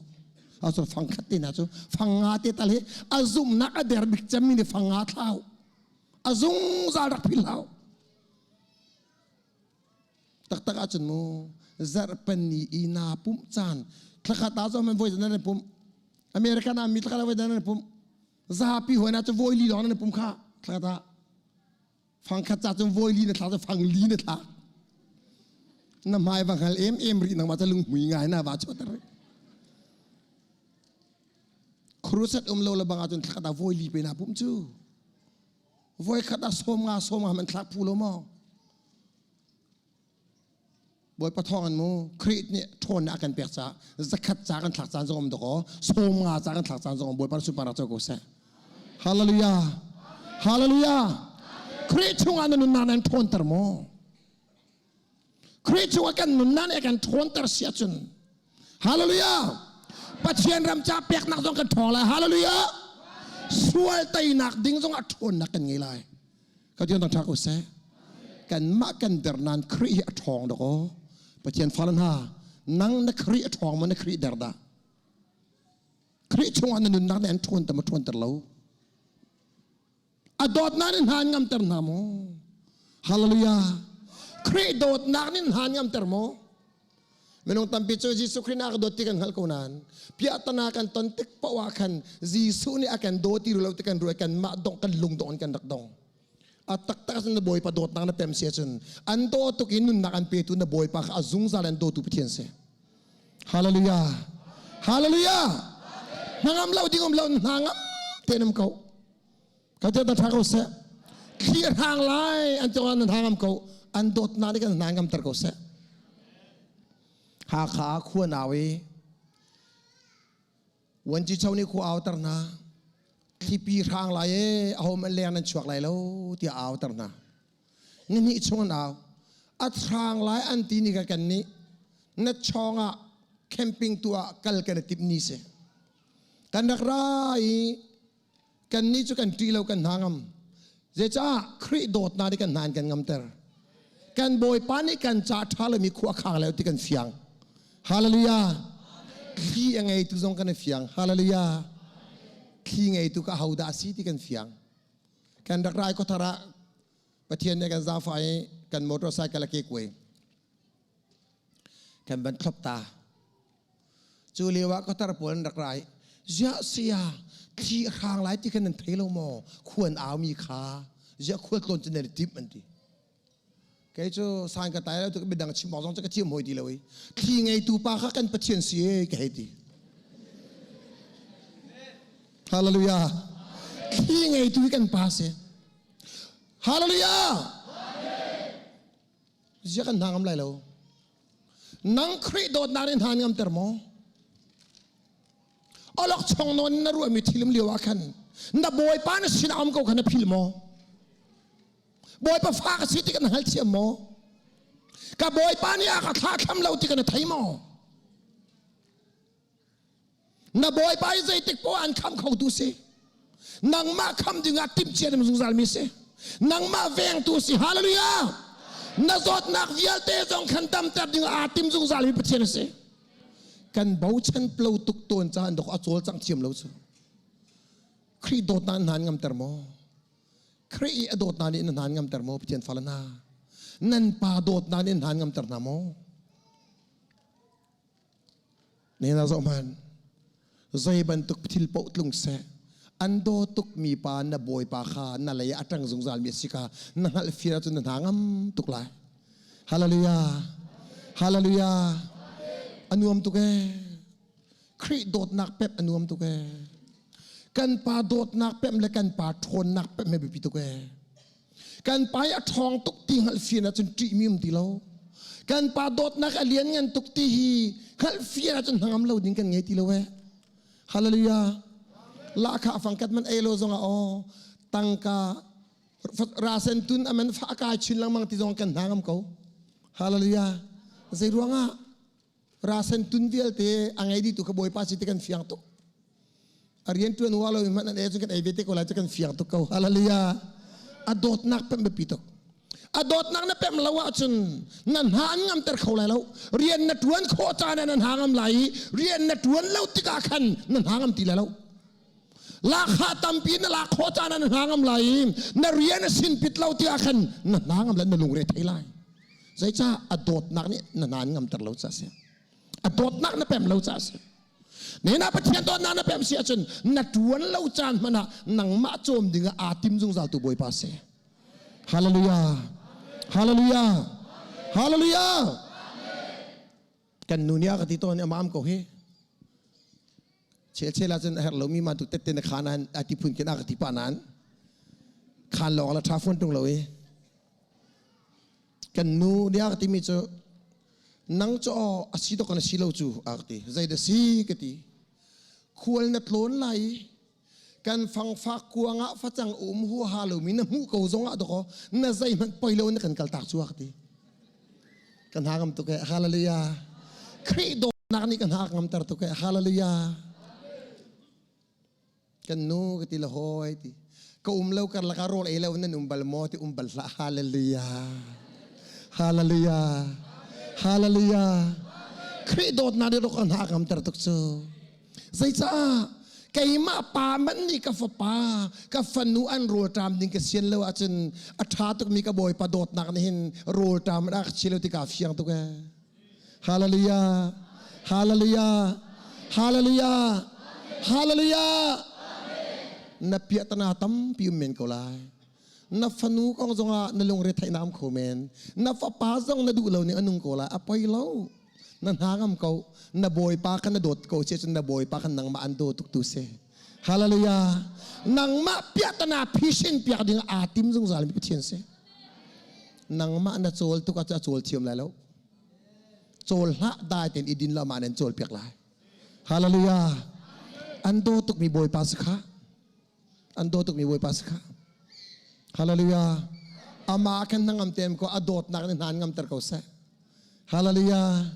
Aso fang khat te na cu fang nga te tal hi a zumhnak a der bik cemmi nih fang nga thlau. A zungzal rak phil hau. Taktak ahcun mu zarhpani i naa pumh caan thlakhat ah zong man voi nan pumh American ah mi thlakhat ah voi nan pumh zapi huai na cu voi li lawng nan pum kha thlakhat ah fangkhat ca cun voi li na thlak cu fang li na thlak na hmai va hngal em em rih nangmah ca lunghmui ngai na va chuater rih crusade um lo le bang ahcun thlakhat ah voi li pe na pumh cu voi khat ah sawm nga sawm nga man thlak phu lo maw? Bawipa thawng in mu Khrih nih ṭhawnnak a kan pek caah zakhat ca kan thlak caan zong um dawk aw 50 ca kan thlak caan zong um Bawipa sunparnak co ko seh. Hallelujah. Hallelujah. Khrih chungah na nunnak nan ṭhawnter maw? Khrih chungah kan nunnak nih a kan ṭhawnter si ahcun Hallelujah. Pathian ram ca peknak zong kan ṭhawng lai. Hallelujah. Sual teinak ding zong ah ṭhawnnak kan ngei lai. Ka dian ṭha ko seh. Kanmah kan der nan Khrih hi a ṭhawng dawk aw. Pathian fale hna, nang na Khrih a ṭhawng maw na Khrih der dah? Khrih chungah na nunnak nih an ṭhawnter maw ṭhawnter lo? A dawtnak nih hna an ngamter hna maw? Hallelujah. Khrih dawtnak nih hna an ngamter maw? Minung tampi cu Jesuh Khrih na ka dawt ti kan hngalh ko nain piahtana kan ton tik paoh ah khan Jesuh nih a kan daw ti lo ti kan ruai kanmah dong kan lung dong in kan rak dong. A taktak cun na Bawipa dawtnak na pem si ahcun an daw tuk in nunnak an petu na Bawipa kha a zungzal an dawtu Pathian si. Hallelujah. Hallelujah. Hnangam lo ding um lo hna ngam te nam ko. Ka te ta tha ko seh. Thli a hrang lai an cungah nan hangam ko. An dawtnak nih kan hna ngamter ko seh. Hakha khua nau i Wanci cho nih khua auter hna. Thlipi hrang lai e ahom an leng nan chuak lai lo tiah auter hna. Ni hnih chung an au. A hrang lai an ti ni ka kan nih na chawng ah camping tu ah kal kan i timh ni si. Kan rak ra i Kannih cu kan ṭih lo kan hna ngam. Zeicah Khrih dawtnak nih kan hna in kan ngamter. Kan Bawipa nih kan ca ṭha lomi khua khang leo ti kan fiang. Hallelujah. Thli a ngeitu zong kan i fiang. Hallelujah. Thli ngeitu ka hodah a si ti kan fiang. Kan rak rai khuathar ah Pathian nih kan zaangfah i kan motorcycle a ke kuai. Kan van thlop ta. Cu lio ah Qatar pawl an rak ra i ziah saya thli a hrang lai ti khan nan thei lo maw khuan aumi kha ziah khual tlawn cu nan i timh an ti. Kei cu san ka tai lo tu midang chim awk zong cu ka thiam hoi ti lo i thli ngeitu pa kha kan Pathian si e ka hei ti. Hallelujah. Thli ngeitu hi kan pa si. Hallelujah. Ziah kan hna ngam lai lo. Nang Khrih dawtnak nih hna ngamter maw? Olok chong nawn na ruahmi thilim lio ah khan na bawipa na sinah um ko kha na phil maw? Bawipa fa ka si ti kan hngalthiam maw? Ka bawipa nih a ka thlahthlam lo ti kan thei maw? Na bawipa i zeitik poah an kham khotu si. Nangmah kham dingah timhcia na zungzal mi si. Nangmah vengtu si. Hallelujah. Na zawtnak vialte zong khan damter dingah aa tim zungzal mi Pathian a si. Kan bochan plo tuk tawn caan dok a cawlcang thiam lo cu. Khrih dawtnak in hna ngamter maw? Khrih i a dawtnak nih na hna ngamter maw Pathian fale hna? Nan pa dawtnak nih na hna ngamter hna maw? Nena zoh hmanh. Zei bantuk thil paoh tlung seh. An daw tukmi pa na bawipa kha na lei ah a ṭang zungzalmi a si kha na hngalh fir ahcun na hna ngam tuk lai. Hallelujah. Hallelujah. A nuam tuk ee. Khrih dawtnak pep a nuam tuk ee. Kan pa dawtnak pem le kan pa ṭhawnnak pem he biapi tuk ee. Kan pa i a ṭhawng tuk ti hngalhfian ahcun ṭihmi um ti lo. Kan pa dawtnak a lianngan tuk ti hi hngalhfian ahcun hnangam lo ding kan ngei ti lo eh. Hallelujah. Lahkhah fangkhat man ei lo zongah aw tangka rasen tun aman fa kai chin lengmang ti zong kan hna ngam ko. Hallelujah. Zei ruangah rasen tun vialte a ngei dih tu ka bawipa si ti kan fiang tuk. A rian ṭuan wa lo hmanh an ei cun kan ei ve te ko lai cu kan fiang tuk ko. Hallelujah. A dawtnak pem biapi tuk. A dawtnak na pem lo ahcun na hna an ngamter kho lai lo. Rian na ṭuan khawh caan ah na hna ngam lai i rian na ṭuan lo tikah khan na hna ngam ti lai lo. Lakha tampi na lak khawh caan ah na hna ngam lai i na rian a sinpit lo tikah khan na hna ngam lai na lungre thei lai. Zeicah a dawtnak nih na hna an ngamter lo caah a si. A dawtnak na pem lo caah a si. Nena Pathian dawtnak na pem si ahcun na ṭuan lo caan hmanh ah nangmah cawm dingah aa tim zungzal tu Bawipa si. Hallelujah. Hallelujah. Hallelujah. Kan nu nih a ka ti tawn i amam ko hi. Chel chel ahcun a herh lomi ma tu tette na khaan an a ti phun khin a ka ti pah nain khaan lawng la ṭha fawn ṭung lo i kan nu nih a ka timi cu. Nang cu aw a si dawk na si lo cu a ka ti. Zei dah si ka ti. Khual na tlawn lai i kan fangfak kuang ah facang um huaha lomi na hmuh ko zong ah dawkaw na zeihmanh poi lo na kan kaltak cu a ka ti. Kan ha ngam tuk e. Hallelujah. Khrih dawtnak nih kan ha ngamter tuk e. Hallelujah. Kan nu ka ti la hawi ti. Ka um lo karlak ah rawl ei lo nan um bal maw ti um bal hlah. Hallelujah. Hallelujah. Hallelujah. Khrih dawtnak nih rawk kan ha ngamter tuk cu. Zeicah keimah pa man nih ka fapa ka fanu an rawlṭam ding ka sian lo ahcun a ṭha tukmi ka bawipa dawtnak nih hin rawlṭam a ka chi lo ti kaa fiang tuk ee. Hallelujah. Hallelujah. Hallelujah. Hallelujah. Na piahtana tampi um men ko lai. Na fanu kong zongah na lungre theihnak um kho men. Na fapa zong na duh lo ning a nung ko lai. A poi lo. Na hna ngam ko. Na bawipa kha na dawt ko che cun na bawipa kha nangmah an daw tuk tu si. Hallelujah. Nangmah piahtana phishin piak ding aa tim zungzal mi Pathian si. Nangmah na cawl tuk ah a cawl thiam lai lo. Cawl hlah dai ten i din lo mah nan cawl piak lai. Hallelujah. An daw tuk mi bawipa si kha. An daw tukmi Bawipa si kha. Hallelujah. Amah khan hnangam tem ko a dawtnak nih hna ngamter ko seh. Hallelujah.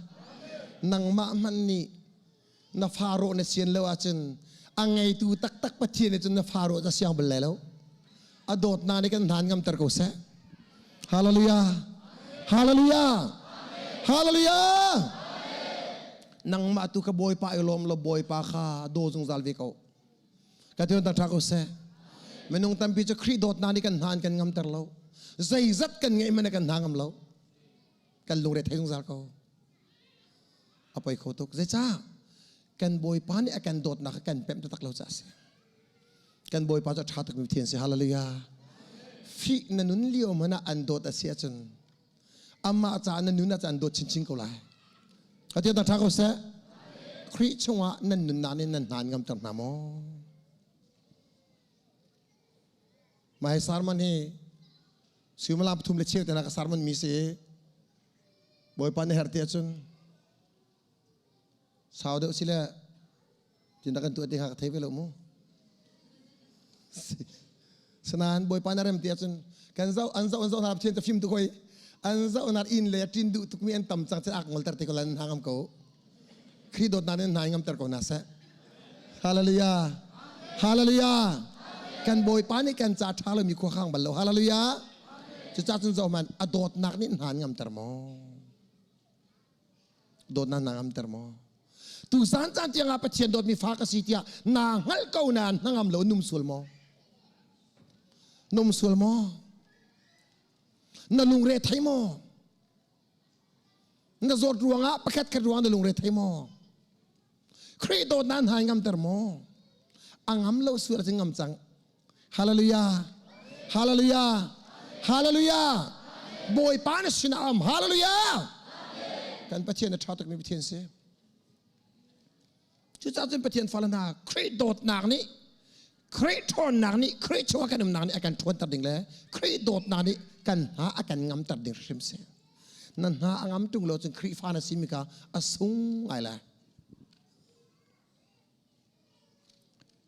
Nangmah hmanh nih na faro na sian lo ahcun a ngeitu taktak Pathian nih cun na faro ca siang bal lai lo. A dawtnak nih kan hna ngamter ko seh. Hallelujah. Hallelujah. Hallelujah. Nangmah tu ka Bawipa i lawm lo Bawipa kha daw zungzal ve ko. Ka tion tak ṭha ko seh. Minung tampi cu Khrih dawtnak nih kan hna an kan ngamter lo. Zeizat kan ngeih man kan hna ngam lo. Kan lungre thei zungzal ko. A poi kho tuk. Zeicah? Kan Bawipa nih a kan dawtnak kha kan pemh taktak lo caah a si. Kan Bawipa cu a ṭha tukmi Pathian si. Hallelujah. Fih na nun lio hmanh ah an dawt a si ahcun amah caah na nun ah an dawt chinchin ko lai. Ka tion tak ṭha ko seh. Khrih chungah nan nunnak nih nan hna an ngamter hna maw? Mah hi sermon hi suimilam pathum le cheu te ka sermon mi si Bawipa nih herh ti ahcun sau deuh si le tin rak kan tuah ti kha ka thei ve lo mu. Sanain Bawipa na rem ti ahcun kan zoh an zoh an zoh hna Pathian ca fim tu koi an zoh hna inn le ṭin duh tukmi an tam cang cun ak ngolter ti ko lan hna ngam ko. Khrih dawtnak nih hna ngamter ko hna seh. Hallelujah. Hallelujah. Kan Bawipa nih kan ca ṭha lomi khua khang bal lo. Hallelujah. Cucaah cun zoh hmanh a dawtnak nih hna an ngamter maw? Dawtnak na ngamter maw? Tu zan caan tiang ah Pathian dawtmi fa ka si tiah naa hngalh ko nain hnangam lo num sual maw? Num sual maw? Na lungre thei maw? Na zawt ruangah pakhat khat ruang na lungre thei maw? Khrih dawtnak hna ngamter maw? A ngam lo sual a ngam cang. Hallelujah. Hallelujah. Hallelujah. Bawipa na sinah am. Hallelujah. Kan Pathian a ṭha tukmi Pathian si. Cucaah cun Pathian fale hna Khrih dawtnak nih Khrih ṭhawnnak nih Khrih chungah kan umnak nih a kan ṭhawnter ding le Khrih dawtnak nih kan hna a kan ngamter ding hrim si. Na hna a ngam ṭung lo cun Khrihfa na simi kha a sung ngai lai.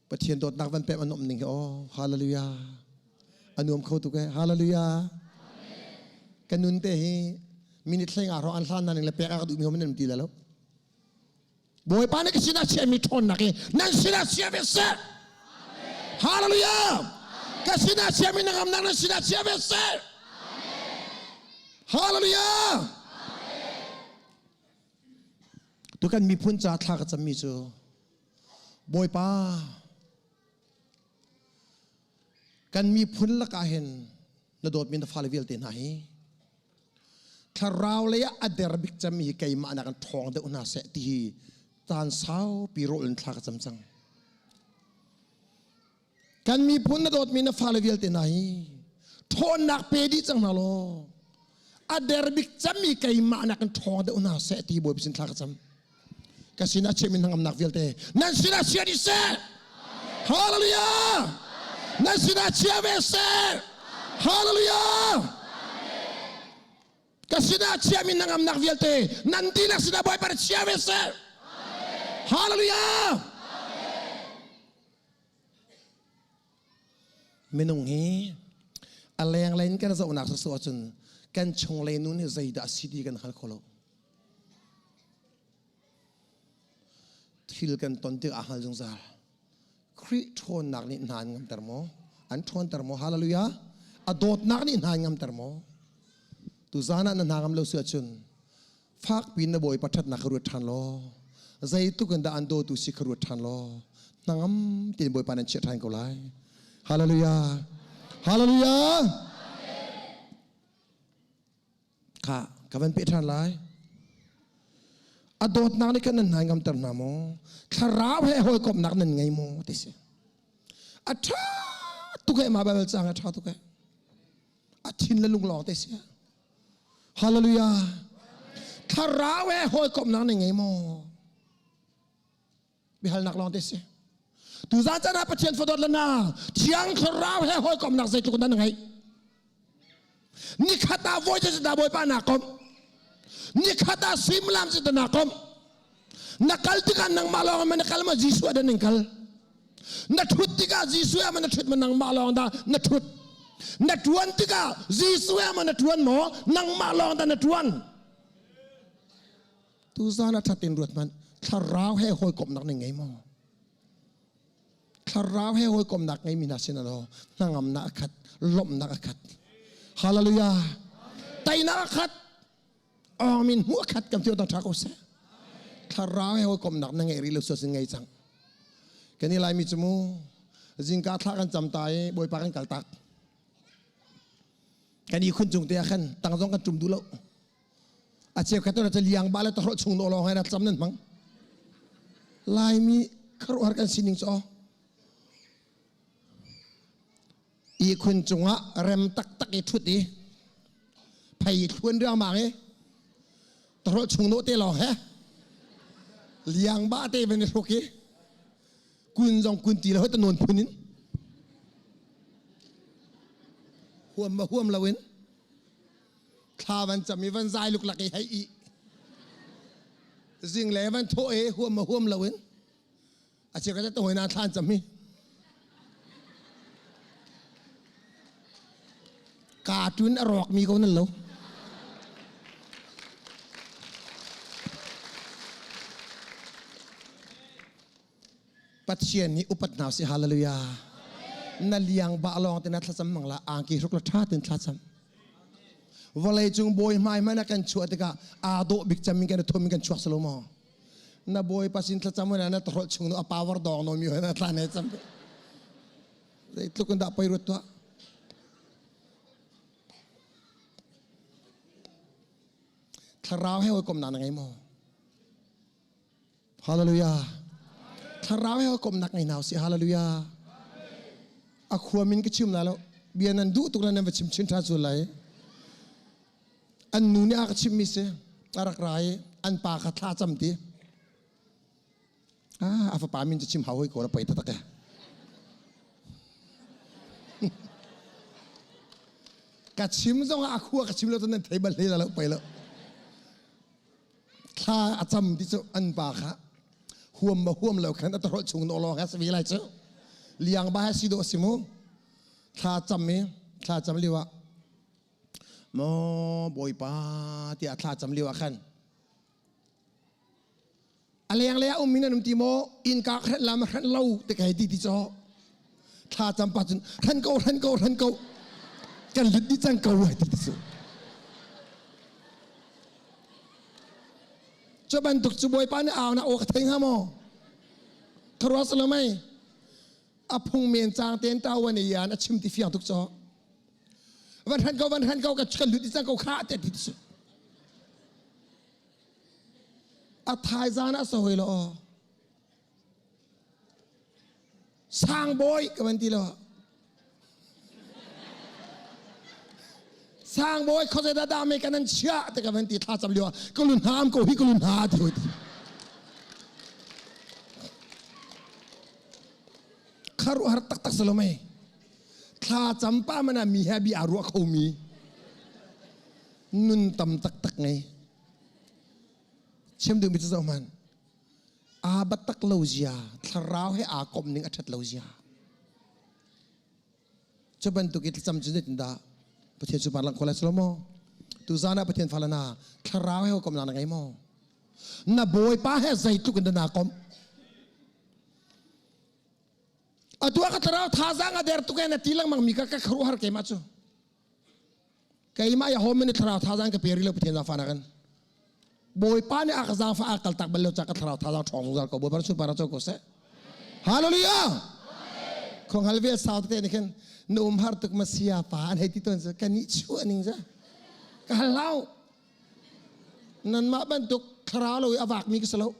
Pathian dawtnak van pek an um ning hi aw hallelujah a nuam kho tuk eh hallelujah ka nun te hi minute hlei nga ro an hlan na ning le pek a ka duh mi hom nan ti la lo Bawipa nih ka sinah chiahmi ṭhawnnak hi nan sinah chia ve seh hallelujah ka sinah chiahmi na ngamnak nan sinah chia ve seh hallelujah Tu kan miphun ca thla ka cammi cu Bawipa kan miphun lakah hin na dawtmi na fale vialte hna hi thlarau lei ah a der bik cemmi hi keimah nakin ṭhawng deuh hna seh ti hi caan saupi rawl in thla ka cam cang. Kan miphun na dawtmi na fale vialte hna hi ṭhawnnak pe dih cang hna law a der bik cemmi keimah nakin ṭhawng deuh hna seh ti Bawipa sin thla ka cam. Ka sinah chiahmi hnangamnak vialte nan sinah chia dih seh. Hallelujah! Nan sinah chia ve seh. Hallelujah! Ka sinah chiami hnangamnak vialte nan dihlak sinah Bawipa nih chia ve seh. Hallelujah! Minung hi a lenglei in kan zohnak sawsawh ahcun kan chunglei nun hi zeidah a si ti kan hngal kho lo. Thil kan ton tik ah hngal zungzal. Khrih ṭhawnnak nih hna an ngamter maw? An ṭhawnter maw? Hallelujah! A dawtnak nih hna an ngamter maw? Tuzan ah na hna ngam lo si ahcun fakpi na Bawipa ṭhatnak kha ruat ṭhan law zeitluk in dah an dawtu si kha ruat ṭhan law hnangam tein Bawipa nan chiah ṭhan ko lai. Hallelujah! Hallelujah! Kha ka van peh ṭhan lai. A dawtnak nih khan nan hna ngamter hna maw? Thlarau he hawikomhnak nan ngei maw? Ti si. A ṭha tuk he ma Baibal caang a ṭha tuk he. A thin le lung lawng te si. Hallelujah. Thlarau he hawikomhnak nan ngei maw? Biahalnak lawng te si. Tuzan caan ah Pathian fadawt le na Thiang Thlarau he hawikomhnak zeitluk nan ngeih. Nikhat ah voi cu dah Bawipa naa komh. Nikhat ah suimilam cu naa komh. Na kal tikah nangmah lawng in na kal ma Jesuh ah ning kal. Na thut tikah Jesuh ah na thut ma nangmah lawng dah na thut. Na tuan tikah Jesuh ah na tuan maw nangmah lawng dah na tuan. Tuzan ah ṭhat in ruat hmanh. Thlarau he hawikomhnak na ngei maw? Thlarau he hawikomhnak ngeimi hna sin ah hnangamnak a khat, lawmhnak a khat. Hallelujah. Teinak a khat. Awngmin hmuh a khat kan ti tang ṭha ko seh. Thlarau he hawikomhnak na ngeih rih lo sin ngei cang. Kan i Laimi cu mu zingka thla kan cam ta i Bawipa kan kal tak. Kan i khun cung te ah khan tang zong kan ṭum duh lo. A cheukhat cu liang ba le tahro chung no lawng hai cam nan hmang. Laimi kharuahar kan sining cu ihkhun cungah rem taktak i ṭhut i phei thluan riangmang i tahro chung no te lawng he liang ba te van i hruk i kun zong kun ti lo ta nawn phun in huam ma huam lo in thla van cam i van zai luklak i hei i zing le van thawh i huam ma huam lo in a cheu ka ta hoi na thlan cam hi cartoon a rawk mi ko nan lo Pathian nih upat hna sih hallelujah na liang ba lawng te na thlacam mang la angki hruk la tha tin thlacam vawlei cung bawi hmai hmanh kan chuah tikah aa dawh bik cem in kan thum in kan chuak salo maw na bawi pasin thlacam na na throl chung no a power dong no mi na tla ne cam zeitluk in dah poi ruat tuah thlarau he hawikom na ngei maw Hallelujah. Thlarau he komnak ngei hna usih. Hallelujah. A khua min ka chim la lo. Bia nan duh tuk na nan va chim chin tha cu lai. An nu nih a ka chim mi si. A rak ra i an pa kha thla cam ti. Ah, a fapa min cu chim hau hoi ko la poi taktak e. Ka chim zong ah a khua ka chim lo tu nan thei bal hlei la lo poi lo. Thla a cam ti cu an pa kha huam ma huam lo khan a tahrolh chung no lawng ha si lai cu liang ba ha si do si mu thla cam i thla cam liu ah maw bawipa tiah thla cam liu ah khan a leng le a um in an um ti maw innka hrenh la ma hrenh lo te kai ti ti cho thla cam pa cun hran ko hran ko hran ko kan lut dih cang ko ai ti ti cu Cu bantuk cu Bawipa nih au na aw ka thei hnga maw? Ka ruah silo mei. A phung men cang ten tawan i yan a chim ti fiang tuk caw. Van hran ko van hran ko ka kan lut i cang ko kha te ti ti A thai zan a sa hoi lo. Sangbawi ka van ti lo. Sangbawi khuazei dah dah me kan an chiah te ka van ti thla cam lio ka lu hna am ko hi ka lu hna ti hoi ti. Kharuahar taktak salomei. Thla cam pa mana mi he bi a ruah kho mi. Nun tam taktak ngei. Chim duhmi cu zoh hmanh. Aa batak lo zia, thlarau he aa komh ning a ṭhat lo zia. Cu bantuk i thlacam cu zeitindah Pathian cu parlang khual lai lo maw? Tuzan ah Pathian fale hna thlarau he hawikomhnak na ngei maw? Na Bawipa he zeitluk in dah naa komh? Atu ah ka thlarau thazaang a der tuk e na ti lengmang mi ka ka khuaruahhar keimah cu. Keimah ya hom ni thlarau thazaang ka pe rih lo Pathian zaangfah nakin. Bawipa nih a ka zaangfah a kaltak bal lo ca ka thlarau thazaang ṭhawng zungzal ko. Bawipa sunpar co ko seh. Hallelujah! Khonghal ve sau tete nih khin na um har tuk ma sia pa an hei ti tawn cu kan nih chuah ning za. Ka hal hlau. Nanmah bantuk thlarau lo i a vak mi ka si lo.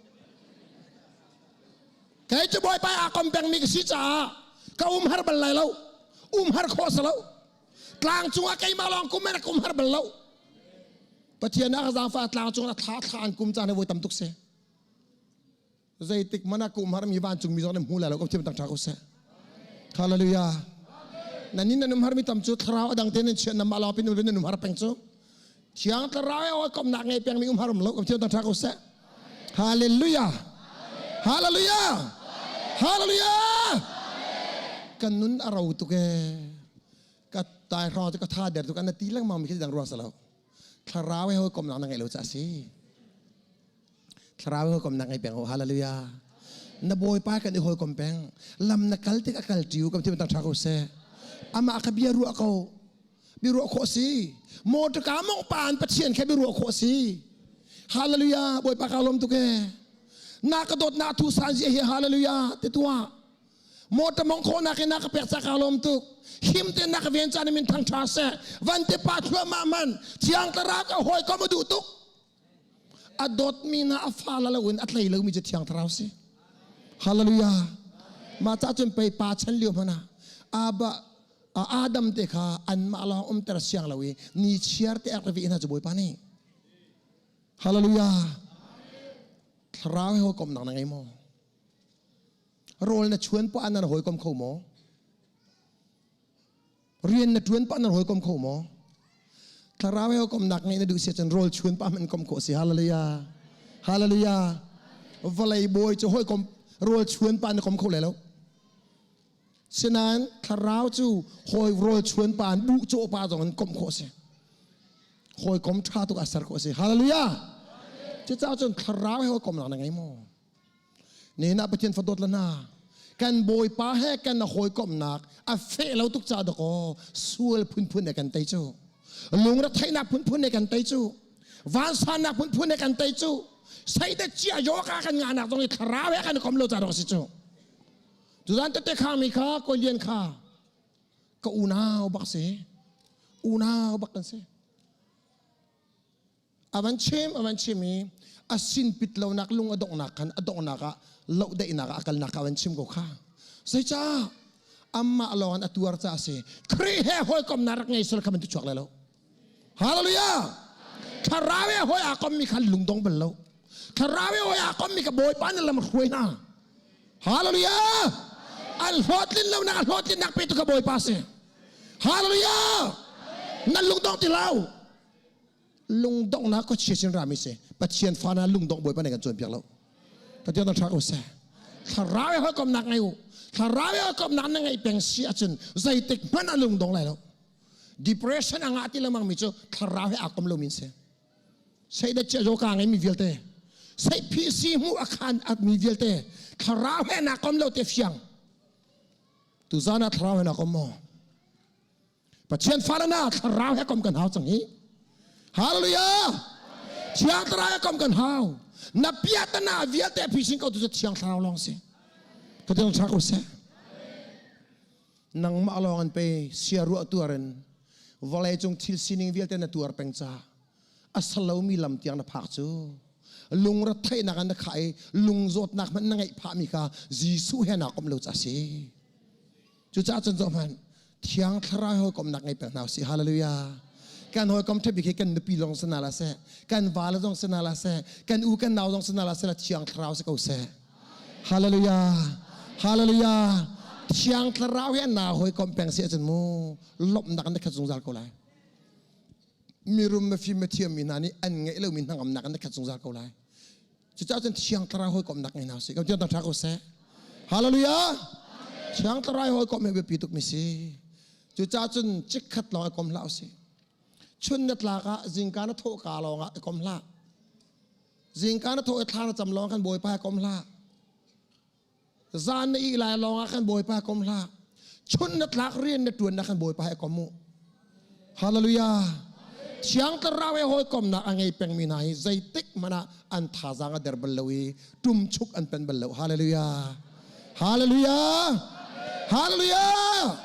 Kei cu Bawipa aa kom peng mi ka si caah ka um har bal lai lo. Um har khawh si lo. Tlang cungah keimah lawng kum in ka um har bal lo. Pathian a ka zaangfah tlang cungah thla thla an kum caan hi voi tam tuk si. Zeitik man ah kum har mi vancung mi zong nan hmu lai lo ka thiam tang tha ko seh. Hallelujah. Nan in nan um har mi tam cu thlarau adang te nan chiah nan mah lawng pin nan um har peng cu. Thiang thlarau e oi komnak ngei peng mi um har um lo ka thiam tang tha ko seh. Hallelujah. Hallelujah. Hallelujah. Kan nun a ro tuk e. Ka tai hrawng cu ka tha der tuk an ti lengmang mi khi dang ruang sa lo. Thlarau he hawikomnak na ngeih lo ca a si. Thlarau he hawikomnak ngei peng ho. Hallelujah. Na Bawipa kan i hawikom peng. Lam na kal tik a kal ṭiu kam thiam tang ṭha ko seh. Amah kha bia ruah ko. Bia ruah khawh si. Motor mong pa an Pathian kha bia ruah khawh si. Hallelujah. Bawipa ka lawm tuk e. Na ka dawt na thu san zia hi hallelujah te tuah. Motor mong khawhnak in na ka pek ca ka lawm tuk. Him te na ka ven ca min thang tha seh. Van te pa thluahmah man. Thiang thlarau ka hawi ko ma duh tuk. A dawtmi na a fa la lo in a tlei lomi cu thiang thlarau si. Hallelujah. Ma ca cun pei pa chan lio hmana aba Adam te kha anmah lawng umter siang lo i ni chiar te ak vi hna cu Bawipa nih. Hallelujah. Thlarau he hawikomnak na ngei maw? Rawl na chuan pah nan hawikom kho maw? Rian na ṭuan pah nan hawikom kho maw? Thlarau he hawikomnak ngeih na duh si ahcun rawl chuan pah hmanh kom khawh si. Hallelujah. Hallelujah. Vawlei bawi cu hawikom rawl chuan pah na kom kho lai lo. Sinain thlarau cu hawi rawl chuan pa in buh cawh pa zong in komh khawh si. Hawikom ṭha tuk ah ser khawh si. Hallelujah. Cucaah cun thlarau he hawikomnak na ngei maw? Nihin ah Pathian fadawt le hna kan Bawipa he kan hawikomhnak a feh lo tuk ca dakaw sual phunphun he kan tei cu lungretheihnak phunphun he kan tei cu vansannak phunphun he kan tei cu seide chia yoga kan ngahnak zong i thlarau he kan kom lo ca dok si cu tuzan tete khang mi kha kolian kha ka unau bak si unau bak kan si A van chim a van chim i a sin pit lonak lung a donghnak khan a donghnak ah lohdaihnak ah a kalnak kha a van chim ko kha. Zeicah? Amah lawng in a tuar caah a si. Khrih he hawikomnak rak ngei sual kha man tu chuak lai lo. Hallelujah! Thlarau he hawi aa kommi kha lungdong bal lo. Thlarau he hawi aa kommi kha Bawipa nih lam a hruai hna. Hallelujah! An hlawhtlin lonak a hlawhtlinnak petu kha Bawipa a si. Hallelujah! Nan lungdong ti lo. Lungdonghnak khuachia sin rami si Pathian fa na lungdongh Bawipa nih kan cawnpiak lo. Pathian na ṭha ko seh. Thlarau he hawikomhnak ngei u. Thlarau he hawikomhnak na ngeih peng si ahcun zeitik hmanh ah lungdong lai lo. Depression a ngah ti lengmang mi cu thlarau he aa kom lomi an si. Seidat chia ka ngei mi vialte seiphi si hmuh a khan mi vialte thlarau he naa kom lo te fiang. Tuzan ah thlarau he naa kom maw? Pathian fale na thlarau he kom kan hau cang hi. Hallelujah! Thiang thlarau he kom kan hau. Na piatana vialte phi ko tu cu thiang thlarau lawng si. Ka tiang tha ko seh. Nangmah lawng an pe sia ruah tuar in vawlei cung thil sining vialte na tuar peng ca a salomi lam tiang na phak cu lungre theihnak an na khah i lungzawtnak hmanh na ngeih phahmi kha Jesuh he naa komh lo ca si. Cucaah cun zoh hmanh, Thiang Thlarau hawikomhnak ngei peng hna usih. Hallelujah. Kan hawikom ṭha bik hi kan nupi zong si hna la seh, kan vale zong si hna la seh, kan u kan nau zong si hna la seh, Thiang Thlarau si ko seh. Hallelujah. Hallelujah. Thiang Thlarau hi na hawikom peng si ahcun mu lawmhnak na khat zungzal ko lai. Mirum mifim mithiam mi hna nih an ngeih lomi hnangamnak in na khat zungzal ko lai. Cucaah cun Thiang Thlarau hawikomhnak ngei hna usih. Kan tiang ṭha ko seh. Hallelujah! Thiang Thlarau hawikomh hi biapi tukmi si. Cucaah cun chikkhat lawng i kom hlah usih. Chun na tlak ah zingka na thawh ka lawng ah i kom hlah. Zingka na thawh i thla na cam lawng khan Bawipa i kom hlah. Zan na ih lai lawng ah khan Bawipa kom hlah. Chun na tlak rian na tuan na khan Bawipa he kom u. Hallelujah. Thiang Thlarau he hawikomnak a ngei pengmi hna hi zeitik hmanh ah an thazaang a der bal lo i ṭumchuk an pen bal lo. Hallelujah. Hallelujah. Hallelujah.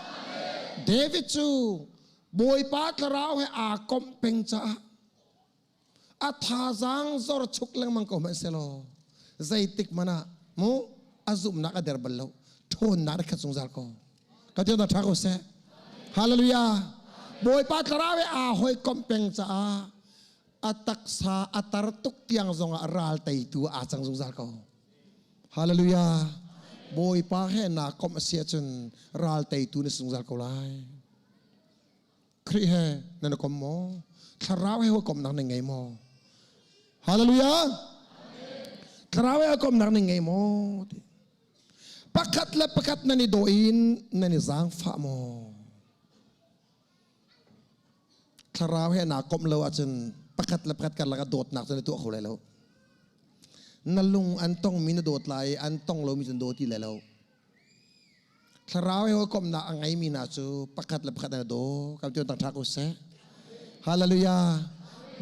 David cu Bawipa Thlarau he aa komh peng caah a thazaang zor chuk lengmang ko hmanh selaw zeitik hmanh ah mu a zumhnak a der bal lo ṭhawnnak a khat zungzal ko ka ti ṭha ko seh hallelujah bawipa thlarau he aa hawikomh peng caah a taksa a tar tuk tiang zongah ral teitu aa cang zungzal ko hallelujah bawipa he naa komh a si ahcun ral teitu na si zungzal ko lai Khrih he nan i kom maw? Thlarau he hawikomhnak nan ngei maw? Hallelujah! Thlarau he hawikomhnak nan ngei maw? Pakhat le pakhat nan i daw in nan i zaangfah maw? Thlarau he naa komh lo ahcun pakhat le pakhat karlak ah dawtnak cu na tuah kho lai lo. Na lung an tongmi na dawt lai i an tong lomi cu na daw ti lai lo. Thlarau he hawikomhnak a ngeimi hna cu pakhat le pakhat an i daw. Kan tion tang ko seh. Hallelujah.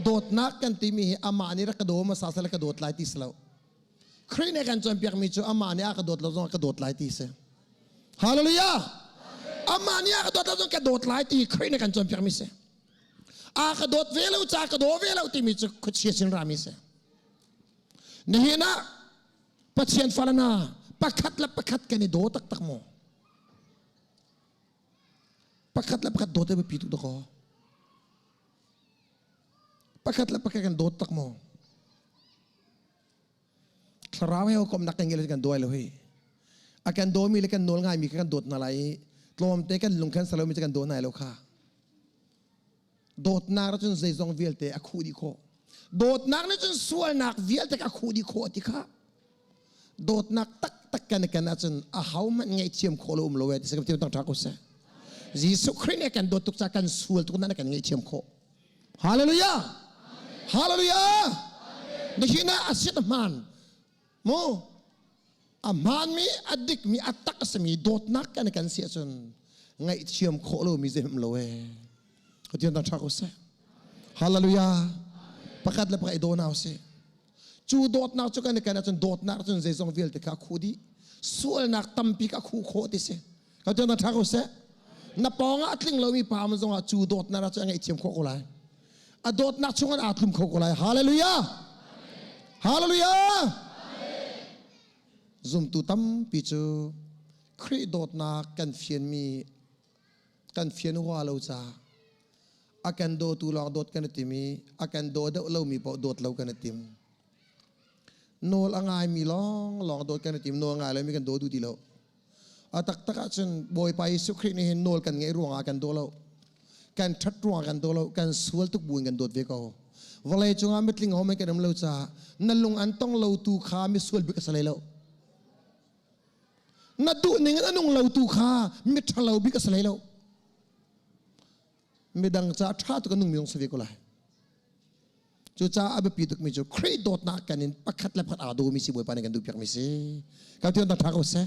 Dawtnak kan timi hi amah nih rak ka daw hmasa seh le ka dawt lai ti si lo. Khrih nih a kan cawnpiakmi cu amah nih a ka dawt lo zong ka dawt lai ti si. Hallelujah. Amah nih a ka dawt lo zong ka dawt lai ti Khrih nih a kan cawnpiakmi si. A ka dawt ve lo ca ka daw ve lo timi cu khuachia sin rami si. Nihin ah Pathian fale hna pakhat le pakhat kan i daw taktak maw? Pakhat le pakhat dawt a biapi tuk dakaw. Pakhat le pakhat kan dawt tak maw? Thlarau he komnak kan ngei kan duai lo hi. A kan dawmi le kan nawl ngaimi kan dawt hna lai i tlawmte kan lung khan salomi cu kan daw hna lo kha. Dawtnak cun zeizong vialte a khuh dih khawh. Dawtnak nih cun sualnak vialte a khuh dih khawh ti kha. Dawtnak taktak kan kan ahcun a ho hmanh ngaihthiam khawh lo um lo eh ti sa tang tha ko seh. Jesuh Khrih nih kan dawt tuk ca kan sual tuk na kan ngaihthiam khawh. Hallelujah. Hallelujah. Nihin ah a sit hmaan. Mu a hmaanmi a dikmi a tak a simi dawtnak kan kan si ahcun ngaihthiam khawh lomi zeihmanh lo ee Pathian ṭha ko seh hallelujah pakhat le pakhat i daw hna usih cu dawtnak cu kan i kan ahcun dawtnak cun zeizong vialte kha a khuh dih sualnak tampi kha a khuh khawh ti si Pathian ṭha ko seh na pawng ah a tling lomi pa man zongah cu dawtnak cu a ngaihthiam khawh ko lai a dawtnak chungah aa tlum kho ko lai hallelujah hallelujah zumtu tampi cu Khrih dawtnak kan fianmi kan fian hua lo ca a kan dawtu lawng dawt kan i tim i a kan daw deuh lomi paoh dawt lo kan i tim nawl a ngaimi lawng lawng dawt kan i tim nawl ngai lomi kan daw duh ti lo A taktak ahcun Bawipa Jesuh Khrih nih hin nawl kan ngeih ruangah kan daw lo. Kan ṭhat ruangah kan daw lo. Kan sual tuk buin kan dawt ve ko. Vawlei cungah mitling ho kan um lo caah na lung an tong lo tu kha misual bik a si lai lo. Na duh ning in a nung lo tu kha miṭhalo bik a si lai lo. Midang caah ṭha tuk a nungmi zong si ve ko lai. Cucaah a biapi tukmi cu Khrih dawtnak kan in pakhat le pakhat aa dawmi si Bawipa nih kan duhpiakmi si. Kan tiang ṭha ko seh.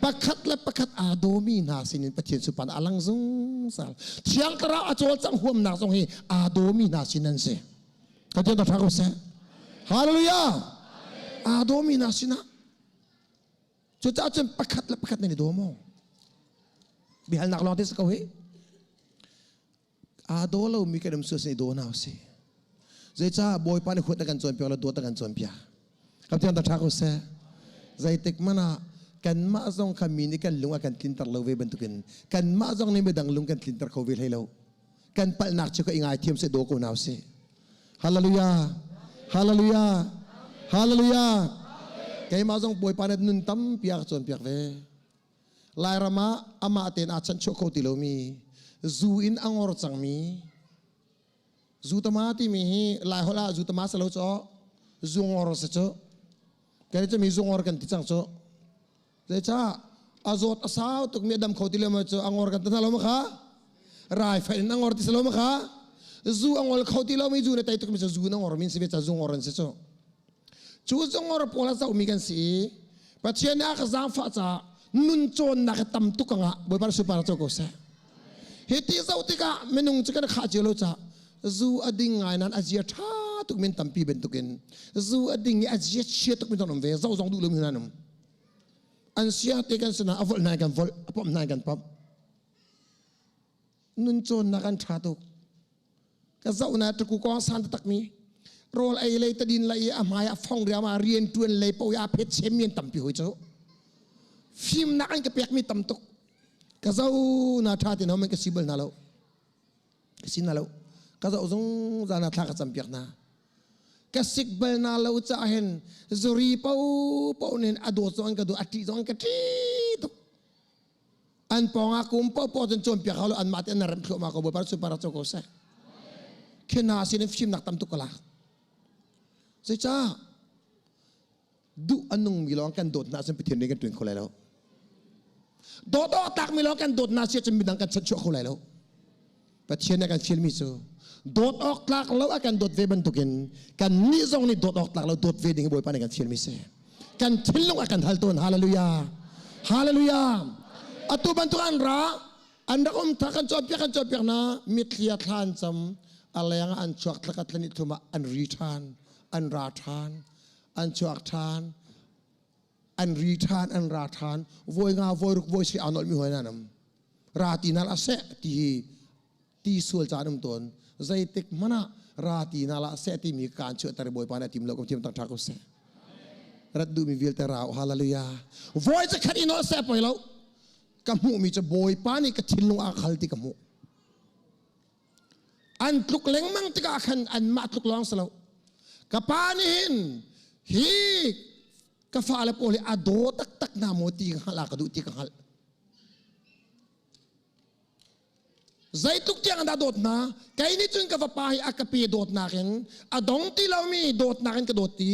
Pakhat le pakhat aa dawmi hna sinin Pathian supan a lang zungzal. Thiang Thlarau a cawlcangh huamnak zong hi aa dawmi hna sin an si. Kan tiang ṭha ko seh. Hallelujah! Aa dawmi hna sinah. Cucaah cun pakhat le pakhat nan i daw maw? Biahalnak lawng te si ko hi. Aa daw lomi kan um sual sin i daw hna usih. Zeicah Bawipa nih huat a kan cawnpiak lo dawt a kan cawnpiak. Kan tiang ṭha ko seh. Zeitik hmanh ah kanmah zong kha mi nih kan lung a kan tlinter lo ve bantukin kanmah zong nih midang lung kan tlinter kho ve hlei lo. Kan palhnak cu ka i ngaithiam seh daw ko hna usih. Hallelujah. Hallelujah. Hallelujah. Keimah zong Bawipa nih nun tampi a ka cawnpiak ve. Lairam ah amah tein aa chanchuah kho ti lomi, zu in a ngor cangmi, Zutama timi hi Lai holh ah zutama si lo caw zungor si cu. Kan cu mi zungor kan ti cang cu. Zeicah a zawt a sau tuk mi a dam kho ti lo ma cu a ngor kan ti hna lo ma kha? Rai fai in a ngor ti si lo ma kha? Zu a ngol kho ti lo mi zu na tei tuk mi cu zu na ngor min si ve ca zungor an si cu. Cu zungor pawl a zohmi kan si i Pathian nih a ka zaangfah caah nun cawnnak hi tam tuk angah Bawipa super co ko seh. Hi ti zoh tikah minung cu kan khah cio lo caah zu a ding ngai nain a zia ṭha tuk min tampi bantukin zu a ding i a zia chia tuk mi zong um ve zoh zong duh lomi hna an um. An sia te kan sinah a volh hna kan volh a pomh hna kan pomh. Nun cawnnak an ṭha tuk. Ka zoh na tuku kong san taktak mi rawl ei lei tadin lei i a hmai a fong riam ah rian ṭuan lei paoh i a phet chem mi an tampi hoi cu. Fimnak an ka pek mi tam tuk. Ka zoh na ṭha ti na ka si bal hna lo. Ka si hna lo. Ka zoh zungzal na thla ka cam piak hna. Ka sik bal na lo caah hin zuri paohpaoh nin a dawt zong an ka dawt a ṭih zong an ka ṭih tuk. An pawng ah kum paohpaoh cun cawnpiak hau lo anmah te an rem thluahmah ko Bawipa super co ko seh. Khi hna sin in fimnak tam tuk ka lak. Zeicah duh a nungmi lawng kan dawt hna ahcun Pathian nih kan ṭuan kho lai lo. Dawt awk tlakmi lawng kan dawt hna si ahcun midang kan chanchuah kho lai lo. Pathian nih a kan fialmi cu dawt awk tlak lo a kan dawt ve bantukin kan nih zong nih dawt awk tlak lo dawt ve ding hi Bawipa nih kan fialmi si. Kan thinlung a kan hal tawn. Hallelujah. Hallelujah. Atu bantuk an ra an rak um tha kan cawnpiak kan cawnpiak na mitthli a thla an cam a leng ah an chuak thlakhat thlani thum ah an ri ṭhan an ra ṭhan an chuak ṭhan an ri ṭhan an ra ṭhan voi nga voi ruk voi si aa nolh mi hoi nan um ra ti nal a seh ti hi ti sual caan um tawn zeitik hmanh ah ra ti nal ah seh timi kaan chuahter bawipa nih a tim lo ko thiam tak ṭha ko seh rat duhmi vialte ra u hallelujah voi zakhat i nolh seh poi lo ka hmuhmi cu bawipa nih ka thinlung aa khal ti ka hmuh An tluk lengmang tikah khan anmah tluk lawng si lo. Ka pa nih hin hi ka fale pawl hi a daw taktak hna maw ti ka hngalh a ka duh ti ka hngalh. Zeitluk tiang dah dawt hna? Kei nih cun ka vapa hi a ka pe dawtnak in a dong ti lomi dawtnak in ka dawt ti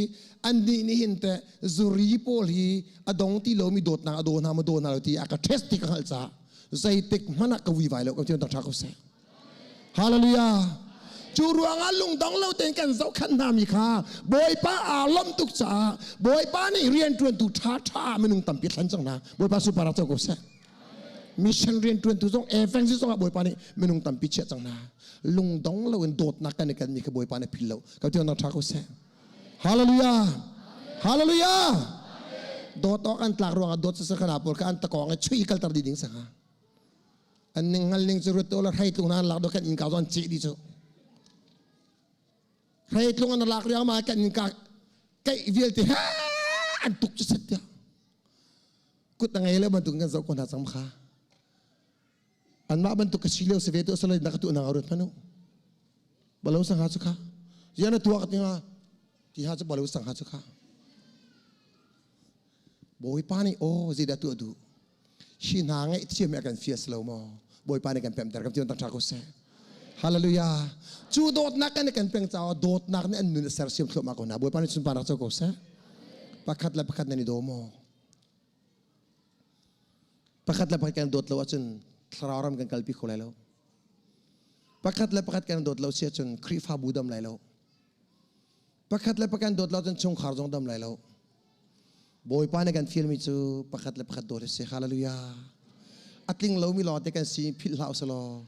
annih nih hin teh zuri pawl hi a dong ti lomi dawtnak a daw hna maw daw hna lo ti a ka test ti ka hngalh caah zeitik hmanh ah ka vuivai lo kan ti ṭha ko seh. Hallelujah. Cu ruangah lungdong lo tein kan zohkhenh hna mi kha Bawipa aa lawmh tuk caah Bawipa nih rianṭuantu ṭhaṭha minung tampi thlen cang hna. Bawipa super ah co ko seh. Mission rianṭuantu zong evangelist zong ah Bawipa nih minung tampi chiah cang hna. Lungdong lo in dawtnak kan i kan mi kha Bawipa nih phil lo. Ka ti ṭha ko seh. Hallelujah. Hallelujah. Dawt awk an tlak ruangah dawt sasakana pawl kha an takawng i chui kalter dih ding sanga. An ning ngal ning cu ruat to la hrei tlung na lak do kan innka zon ceh di cu. Hrei tlung an lak riang ma kan innka keih vialte ha an tuk cu set tiah. Kut na ngei le bantuk kan zoh ko hna cang kha. Anmah bantuk ka si lio se ve tu salai na ka tu na ruat manu. Balo sang ha chu kha. Zian na tuak tinga ti ha chu balo sang ha chu kha. Bawipa nih aw zeidah tuah duh hi hna ngaihthiam hi a kan fias lo maw Bawipa nih kan pemter kan tion tha ko seh Hallelujah cu dawtnak kan kan peng caah dawtnak nih an nun a sersiam thluahmah ko hna Bawipa nih sunparnak co ko seh pakhat le pakhat nan i daw maw pakhat le pakhat kan dawt lo ahcun thlarau ram kan kalpi kho lai lo pakhat le pakhat kan dawt lo si ahcun Khrihfabu dam lai lo Pakhat le pakhat dawt lo cun chungkhar zong dam lai lo. Bawipa nih kan fialmi cu pakhat le pakhat dawt hi si. Hallelujah. A tling lomi lawng te kan si philh hlah usalaw.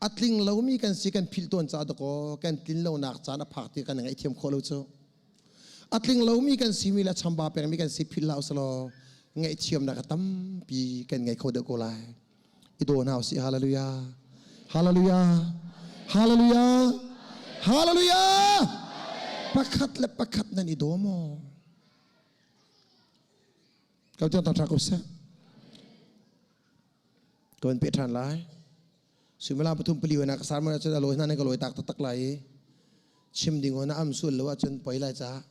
A tling lomi kan si kan philh tawn caah dakaw kan tlin lonak caan a phak ti kan ngaihthiam khawh lo cu. A tling lomi kan simi le chamba pengmi kan si philh hlah usalaw ngaihthiamnak a tampi kan ngei kho deuh ko lai. I daw hna usih. Hallelujah. Hallelujah. Hallelujah. Hallelujah. Pakhat le pakhat nan i daw maw? Kau tiang tha ko seh. Ka van pe ṭhan lai. Suimilam pathum pali na ka sarmon ahcun a lawi hna nan ka lawi tak taktak lai i chim ding na am sual lo ahcun poi lai ca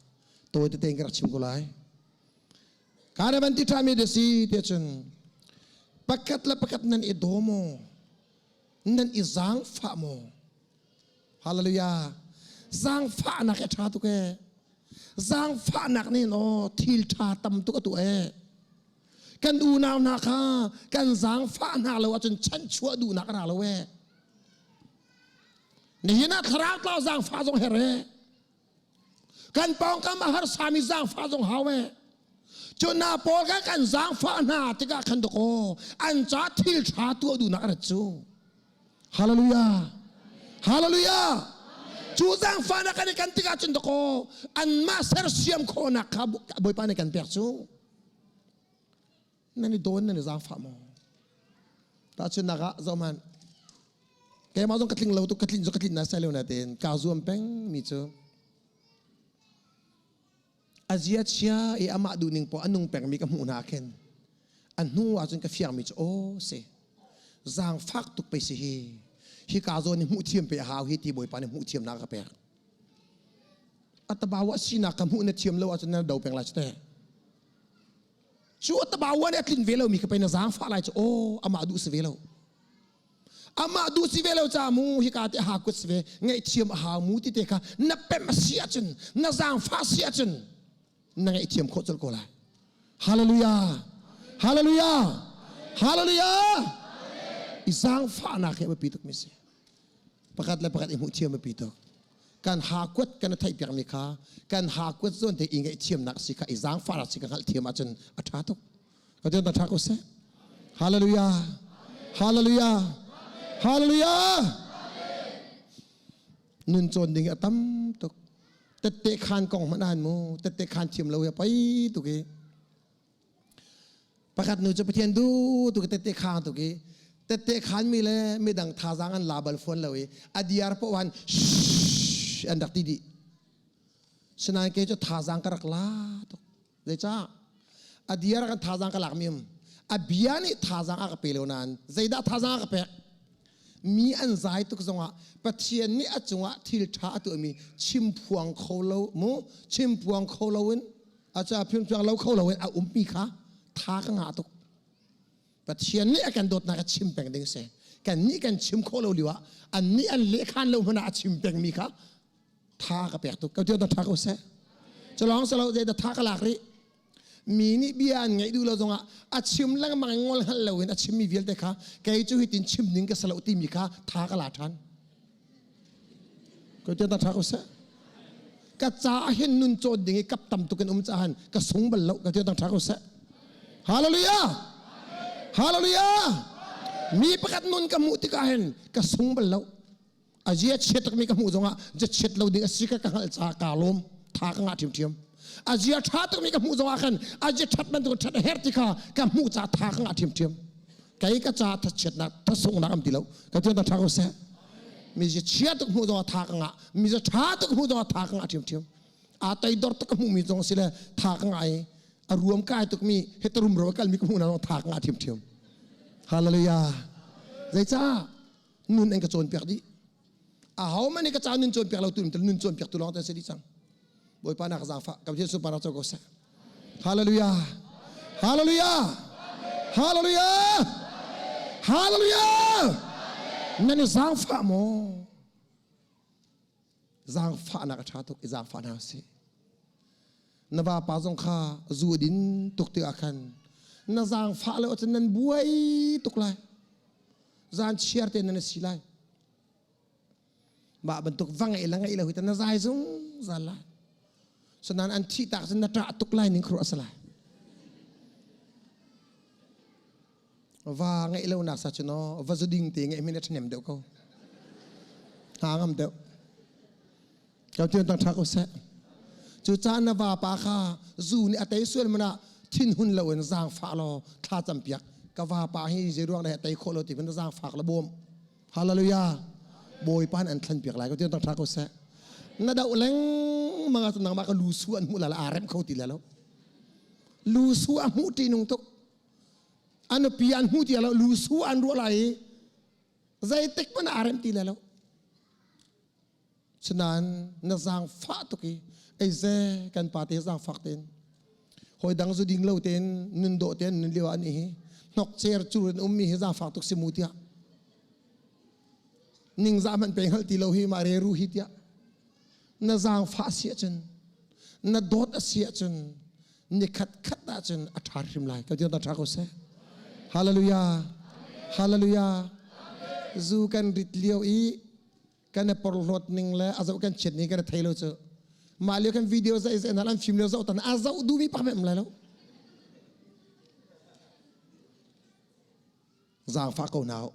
tawi tete in ka rak chim ko lai. Ka na van ti ṭhami da si ti cun pakhat le pakhat nan i daw maw? Nan i zaangfah maw? Hallelujah. Zaangfahnak a ṭha tuk ee. Zaangfahnak nih aw thil ṭha tam tuk a tuah ee. Kan unau hna kha kan zaangfah hna lo ahcun chanchuah duhnak a ra lo ee. Nihin ah thlarau tlau zaangfah zong her ee. Kan pawngkam a harsami zaangfah zong hau ee. Cu hna pawl kha kan zaangfah hna tikah khan dakaw an ca thil ṭha tuah duhnak a rat cu. Hallelujah. Hallelujah. Cu zaangfahnak kan i kan tikah cun dakaw anmah sersiam khawhnak kha Bawipa nih kan pek cu. Nan i dawn nan i zaangfah maw? Tahchunhnak ah zohhmanh. Keimah zong ka tling lo tuk ka tlin cu ka tlin na sai lo na tein kaa zuam peng mi cu a zia chia i amah duhning poah a nung pengmi ka hmuh hna khin a hnu ahcun ka fiangmi cu aw si zaangfak tuk pei si hi hi ka zawn i hmuh thiam pe a hau hi ti bawipa nih hmuh thiamnak a ka pek a tabawa sinak ka hmuh na thiam lo ahcun na do peng lai cu teh cu a tabawa nih a tlin ve lomi ka pei na zaangfah lai cu aw amah duh si ve lo Amah duh si ve lo ca mu hika te ha kut si ve ngaihthiam a hau mu ti te kha na pemh si ahcun na zaangfah si ahcun na ngaihthiam khawh colh ko lai. Hallelujah! Hallelujah! Hallelujah! I zaangfahnak hi a biapi tuk mi si. Pakhat le pakhat i hmuh thiam a biapi tuk. Kan ha kuat kan theih piak mi kha kan ha kuat zawn te i ngaihthiamnak si kha i zaangfahnak si ka hngalh thiam ahcun a ṭha tuk. Ka ta ṭha ko seh. Hallelujah. Hallelujah. Hallelujah. Nun cawn ding a tam tuk. Tette khan kong hmanh han mu. Tette khan thiam lo ya pai tuk i. Pakhat nu cu Pathian du tuk tette khang tuk i. Tette khan mi le midang thazaang an la bal fawn lo i a diar poh han an rak ti dih. Sinain kei cu thazaang ka rak la tuk. Zeicah? A diar kan thazaang ka lak mi um. A bia nih thazaang a ka pe lo nain zeidah thazaang a ka pek? Mi an zai tuk zongah Pathian nih a cungah thil ṭha a tuahmi chimphuang kho lo mu chimphuang kho loin a ca phimphuang lo kho loin a ummi kha tha ka ngah tuk. Pathian nih a kan dawtnak a chim peng ding si. Kan nih kan chim khawh lo lio ah an nih an lehkhan lo hmanh ah a chim pengmi kha tha ka pek tuk. Ka tha ko seh. Culawng salo zei dah tha ka lak rih. Mi nih bia an ngaih duh lo zongah a chim lengmang in ngol hngal loin a chimmi vialte kha kei cu hitin chim ning ka salo timi kha tha ka la ṭhan. Ka tha ko seh. Ka ca hin nun cawn ding i kap tam tuk in um cahan ka sung bal lo ka tha ko seh. Hallelujah! Hallelujah! Mi pakhat nun ka hmuh tikah hin ka sung bal lo. A zia chiat takmi ka hmuh zongah ja chiat lo ding a si ka ka hngalh caah kaa lawm. Tha ka ngah ṭhiamṭhiam. A zia ṭha tukmi ka hmuh zongah khan a zia ṭhat bantuk ṭhat a herh ti kha ka hmuh caah tha ka ngah ṭhiamṭhiam. Kei ka ca thachiatnak thasungnak am ti lo. Ka tian ṭha ko seh. Mi zia chia tuk hmuh zongah tha ka ngah. Mi zia ṭha tuk hmuh zongah tha ka ngah ṭhiamṭhiam. Aa toidor tuk ka hmuhmi zong si le tha ka ngah i a ruam kai tukmi hetarum ro a kalmi ka hmuh na zong tha ka ngah ṭhiamṭhiam. Hallelujah. Zeicah nun an ka cawnpiak dih. Aho man ka ca nun cawnpiak lo tu nun cawnpiak tu lawng te si dih cang. Bawipa na ka zaangfah ka Pathian sunparnak co ko seh. Hallelujah. Hallelujah. Hallelujah. Hallelujah. Nan i zaangfah maw? Zaangfahnak a ṭha tuk i zaangfah hna usih. Na vapa zong kha zu a din tuk tikah khan na zaangfah lo ahcun nan buai tuk lai. Zan chiar te nan si lai. Mah bantuk va ngeih le ngeih lo hi ta na zai zungzal lai. Sanan an thih tak cun na ṭah tuk lai ning khuruah a si lai. Va ngeih lo nak sa cun aw va zu ding te ngeih min a ṭhahnem deuh ko. Hna ngam deuh. Ka tian tang ṭha ko seh. Cu caan na vapa kha zu nih a tei sual man ah thinhun loin zaangfah law thla campiak. Ka vapa hi zei ruang dah a tei khawh lo ti na zaangfak la bawm. Hallelujah. Bawipa nih an thlen piak lai. Ka tian tang ṭha ko seh. Na doh lengmang ah nangmah ka lu su an hmuh la aa rem kho ti la lo. Lu su a hmuh ṭihnung tuk. A nupi an hmu ti lo lu su an ruah lai i zeitik hmanh aa rem ti la lo. Sinain na zaangfah tuk i eize kan pa te zaangfak tein hawi dang zu ding lo tein nun dawh tein nun lio ah an hi hnok cer cur in ummi hi zaangfak tuk si mu tiah. Ningzah hmanh pe hngalh ti lo hi ma reru hi tiah. Na zaangfah si ahcun, na dawt a si ahcun, ni khat khat ahcun a ṭha hrim lai. Ka ti ta ṭha ko seh. Hallelujah. Hallelujah. Zu kan rit lio i kan i porhlawt ning le a zoh kan chiat ning kan i thei lo cu. Mah lio kan video zai zai hna an film lio zoh tan a zoh duhmi pak mem lai lo. Zaangfah ko hna u.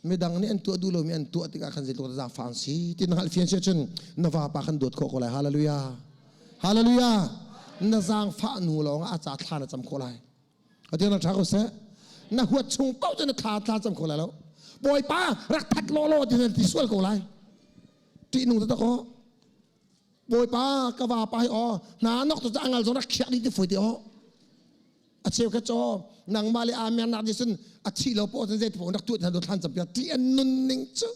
Midang nih an tuah duh lomi an tuah tikah khan zeitluk zaangfah an si ti na hngalh fian si ahcun na vapa khan dawt khawh ko lai. Hallelujah. Hallelujah. Na zaangfah hnu lawng ah a ca thla na cam khawh lai. Ati na ṭha ko seh. Na huat chung paoh cu na thla thla cam kho lai lo. Bawipa rak that law law ti na ti sual ko lai. Ṭihnung taktak aw. Bawipa ka vapa hi aw hna nok tu cu angal zong rak khiak dih ti foi ti aw. A cheu kha caw nangmah le aa mernak nih cun a thih lo poh cun zei ti poh rak tuah hna do thlan cam piak ti an nun ning cu.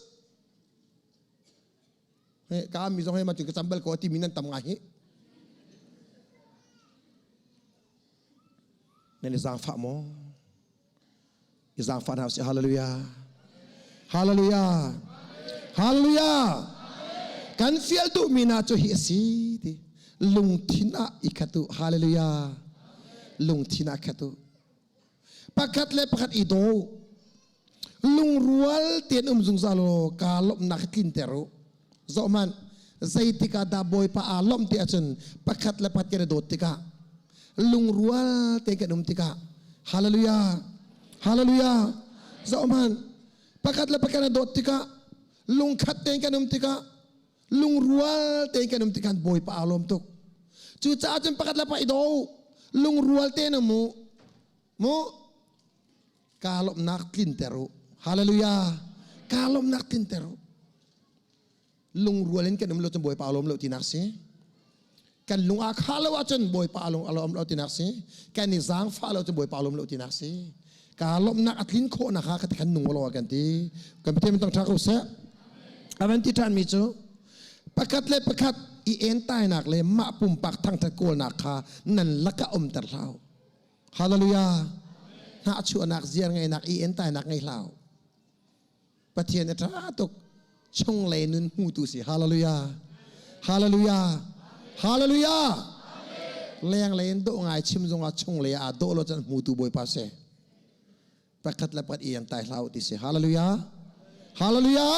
Ka mi zong he ma tu ka cam bal ko ti mi nan tam ngai hi. Nan i zaangfah maw? I zaangfah hna usih. Hallelujah. Hallelujah. Hallelujah. Kan fial duhmi hna cu hi a si ti. Lungthin ah i khat u. Hallelujah. Lungthin ah khat u. Pakhat le pakhat i daw. Lungrual tein um zungzal u kaa lawmhnak hi tlinter u. Zohhmanh, zeitik ah dah Bawipa aa lawmh ti ahcun pakhat le pakhat kan i dawt tikah, lungrual tein kan um tikah, hallelujah, hallelujah. Zohhmanh, pakhat le pakhat kan i dawt tikah, lungkhat tein kan um tikah, lungrual tein kan um tikah Bawipa aa lawm tuk. Cucaah cun pakhat le pakhat i daw u, lungrual tein um u. Mu, kaa lawmhnak tlinter u. Hallelujah. Kaa lawmhnak tlinter u. Lungrual in kan um lo cun Bawipa a lawm lo tinak si. Kan lung aa khah lo ahcun Bawipa a lung a lawm lo tinak si. Kan i zaangfah lo cun Bawipa a lawm lo tinak si. Kaa lawmhnak a tlin khawh nak kha kan nung lo kan ti. Kan Pathian tang tha ko seh. Avan ti ṭhan mi cu pakhat le pakhat i entainak le mah pumpak thangṭhat kawlnak kha nan lakah umter hlah u. Hallelujah. Hnahchuahnak, ziar ngeinak, i entainak ngei hlah. Pathian a ṭha tuk. Chunglei nun hmutu si. Hallelujah. Hallelujah. Hallelujah. Lenglei in dawh ngai chim zongah chunglei ah dawh lo cun hmutu Bawipa si. Pakhat le pakhat i entai hlah u ti si. Hallelujah. Hallelujah.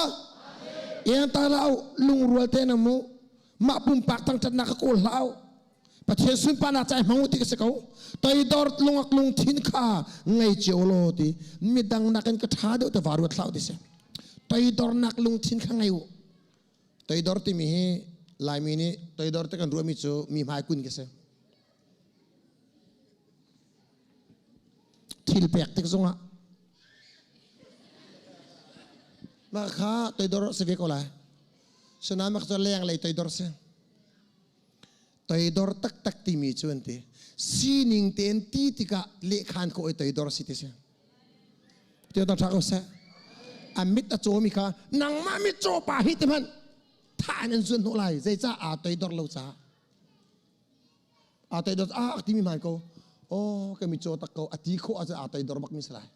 Entai hlah u. Lungrual te na mu. Mah pumpak thangṭhatnak ka kawl hlah u. Pathian sunparnak ca i hmang u ti ka si ko. Toidor lungak lungthin kha ngei cio law ti midang nakin ka ṭha deuh te va ruat hlah u ti si. Toidornak lungthin kha ngei u. Toidor timi hi Laimi nih toidor te kan ruahmi cu mi hmai kun ka si. Thil pek tik zongah mah kha toidor si ve ko lai. Sinain mah cu lenglei toidor si. Toidor taktak timi cu an ti. Sining tein ti tikah lehkhan khawh i toidor si ti si. Tiah ṭha ko seh. A mit a cawmi kha nangmah mit caw pa hi ti hmanh thah in an zuan hnawh lai. Zeicah aa toidor lo caah. Aa toidor ah timi hmaan ko. Oh, ka mit caw tak ko. A ti khawh ahcun aa toidor bak mi si lai.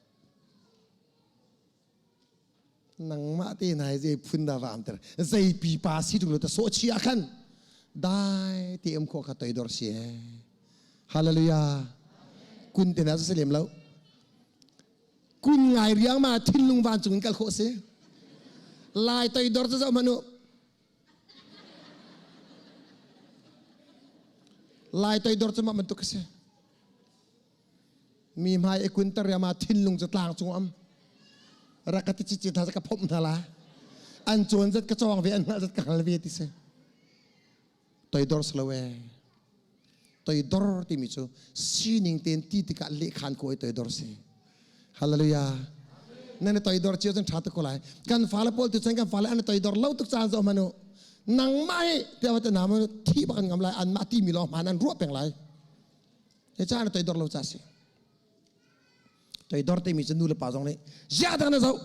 Nangmah te nai zei phun dah va amter zei pipa si tung lo ta sawh chi ah khan dai te um kho kha toidor si he hallelujah kun te na se lem lo kun ngai riang ma thinlung van cung in kal khawh si lai toidor cu zoh manu lai toidor cu mah bantuk si Mi hmai i kun tar ma thinlung cu tlang cung am. Rak ka ti cici hna ka phomh hna la. An cawn zat ka cawng ve, an hngalh zat ka hngal ve ti si. Toidor si lo ee. Toidor timi cu sining tein ti tikah lehkhan ko i toidor si. Hallelujah. Nan i toidor cio cun ṭha tuk ko lai. Kan fale pawl tu cun kan fale an i toidor lo tuk caan zoh hmanh u. Nangmah hi tiah va te na thi bak an ngam lai, anmah timi lawng hmaan an ruah peng lai. Hi ca na toidor lo ca si. Toidor timi cu nu le pa zong nih ziah dah na zoh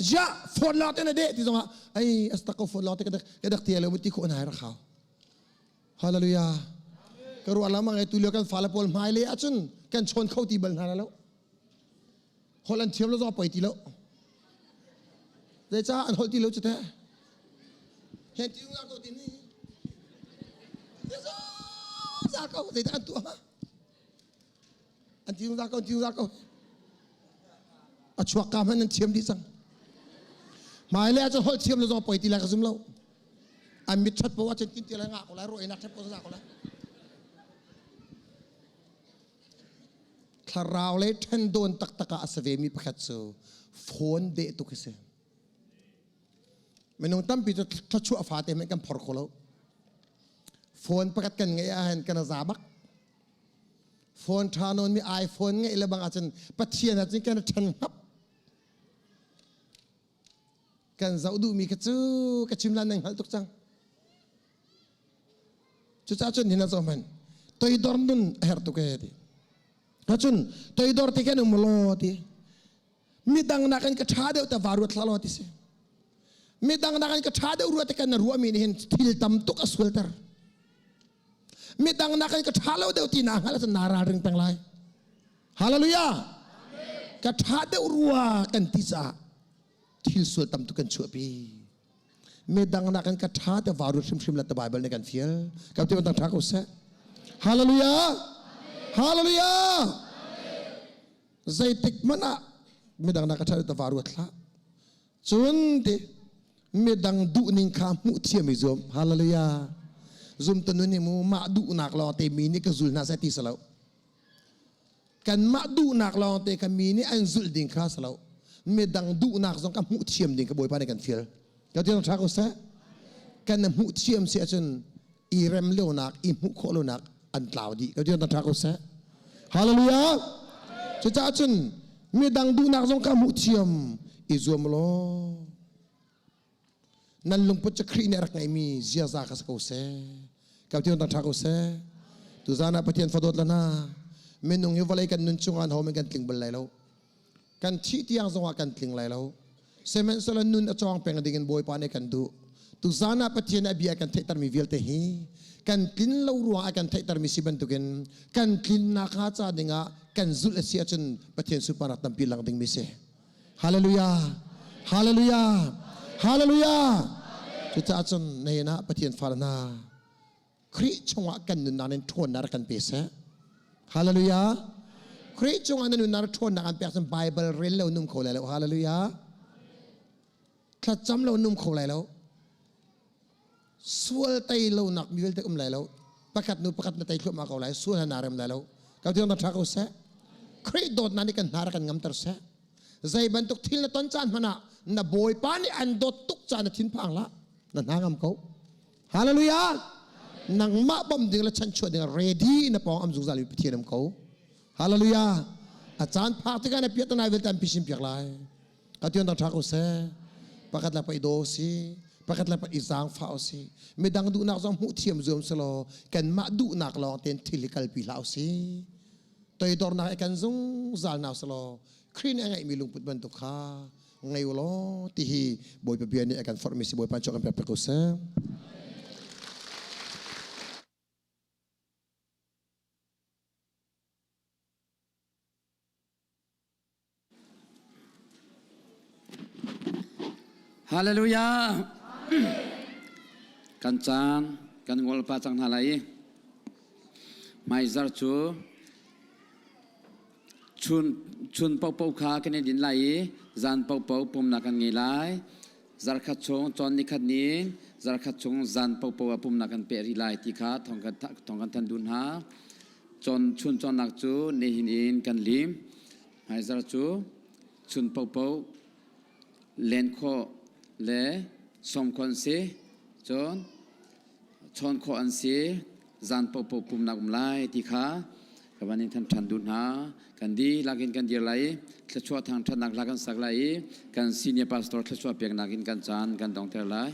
ziah phone lawng te na deh ti zongah ai as tak ko phone lawng te ka dak ka dak ti lo ti khawh na rak hau. Hallelujah. Ka ruah lam ngai tu lio kan fale pawl hmai le ahcun kan chawn kho ti bal hna lo. Holh an thiam lo zong poi ti lo. Zeicah an holh ti lo cu teh? Hen ti zungzal ko ti ni. Zungzal ko zeidah an tuah hnga? An ti zungzal ko, an ti zungzal ko. A chuak ka hmanh an thiam dih cang. Hmailei ahcun holh thiam lo zong poi ti lai ka zum lo. An mit ṭhat poah ahcun kin ti lai ngah ko lai, ruah inak ṭhat poah za ko lai. Thlarau lei ṭhen dawn taktak ah a si vemi pakhat cu phone deh tuk hi si. Minung tampi cu thluachuah fate hmanh kan phor kho lo. Phone pakhat kan ngeih ahhin kan a za bak. Phone ṭha nawnmi iPhone ngeih le bang ahcun Pathian ahcun kan i ṭhen hngap. Kan zoh duhmi kha cu ka chim lan nan hngalh tuk cang. Cucaah cun hin a zoh hmanh toidor nun a herh tuk ee ti. Cun toidor ti kan um law ti. Midang nakin ka ṭha deuh ta va ruat hlah law ti si. Midang nakin ka ṭha deuh ruat kan na ruahmi nih hin thil tam tuk a sualter. Midang nakin ka ṭha lo deuh ti naa hngalh ahcun naa ralring peng lai. Hallelujah! Ka ṭha deuh rua kan ti caah thil sual tam tuk kan chuahpi. Midang nakin ka ṭha te varu hrimhrim la te Bible nih kan fial. Kan ti tang ṭha ko seh. Hallelujah! Hallelujah! Zeitik hmanh ah midang nak ka ṭha te varu thlah. Cun ti midang duhning kha hmuh thiam i zuam. Hallelujah! Zum ta nun hi mu mah duhnak lawng te mi nih ka zul hna seh ti si lo. Kanmah duhnak lawng te kha mi nih an zulh ding kha si lo. Midang duhnak zong ka hmuh thiam ding ka Bawipa nih kan fial. Ka ti ṭha ko seh. Kan hmuh thiam si ahcun i rem lonak, i hmuh khawh lonak an tlau dih. Ka ti ṭha ko seh. Hallelujah. Cucaah cun midang duhnak zong ka hmuh thiam i zuam law nan lungput cu Khrih nih a rak ngeihmi ziaza kha si ko seh. Ka ti ṭha ko seh. Tuzaan ah Pathian fadawt la hna. Minung hi vawlei kan nun chungah ho men kan tling bal lai lo. Kan thih tiang zongah kan tling lai lo. Sihmanhsehlaw nun a cawng peng ding in Bawipa nih kan duh. Tuzaan ah Pathian a bia kan theihtermi vialte hi kan tlin lo ruangah a kan theihtermi si bantukin kan tlinnak hnga ca dingah kan zulh a si ahcun Pathian sunparnak tampi lang dingmi si. Hallelujah! Hallelujah! Hallelujah! Cucaah cun nihin ah Pathian fale hna Khrih chungah kan nunnak in ṭhawnnak rak kan pe seh. Hallelujah! Khrih chungah na nunnak ṭhawnnak an pek cun Bible rel lo nung kho lai lo. Hallelujah! Thlacam lo nung kho lai lo. Sual tei lonak mi vialte um lai lo. Pakhat nu pakhat na tei thluahmah ko lai. Sual han naa rem lai lo. Ka ti ṭha ko seh. Khrih dawtnak nih kan hna rak kan ngamter seh. Zei bantuk thil na ton caan hmanh ah na Bawipa nih an dawt tuk caan na thinphang hlah. Na hna ngam ko. Hallelujah! Nangmah bawmh ding le chanchuah ding ready na pawng am zungzal mi Pathian um ko. Hallelujah! A caan phak tikah na piah tanai vialte an phisin piak lai. Ka tion ṭha ko seh. Pakhat le pa i daw si, pakhat le pa i zaangfah si. Midang duhnak zong hmuh thiam zuam selaw kanmah duhnak lawng tein thil hi kalpi hlah usih. Toidornak i kan zungzal hna selaw Khrih nih a ngeihmi lungput bantuk kha ngei u law ti hi Bawipa bia nih a kan forhmi si Bawipa cu kan pek ko seh. Hallelujah. Kan caan kan ngol pa cang hna lai i hmaizar cu chun chun paohpaoh kha kan i din lai i zan paohpaoh pumnak kan ngei lai. Zarkhat chung cawn nikhat ni zarkhat chung zan paohpaoh ah pumnak kan peh rih lai ti kha thawng kan thawng kan thanh duh hna. Cawn chun cawnnak cu nihin in kan lim. Hmaizar cu chun paohpaoh len khawh le sawm khawh an si. Cun chawn khawh an si. Zan paohpaoh pumnak um lai ti kha ka van in than ṭhan duh hna. Kan dihlak in kan dir lai i thluachuah thangṭhatnak hla kan sak lai i kan senior pastor thluachuah peknak in kan caan kan dongter lai.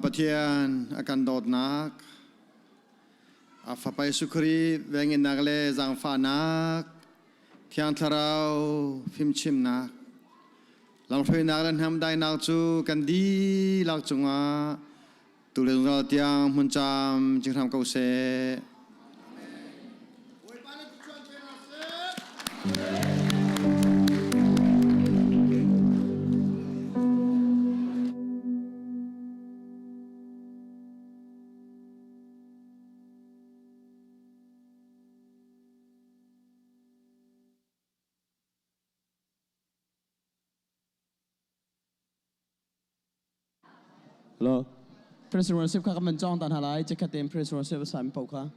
Pathian a kan dawtnak, a Fapa Jesuh Khrih venginnak le zaangfahnak, Thiang Thlarau fimchimnak, lamhruainak le hnamdainak cu kan dihlak cungah tu le zungzal tiang hmun cam cing hram ko seh. Hello. Praise and worship kha kan van cawng ta hna lai. Chikkhat tein praise and worship a sami paoh kha.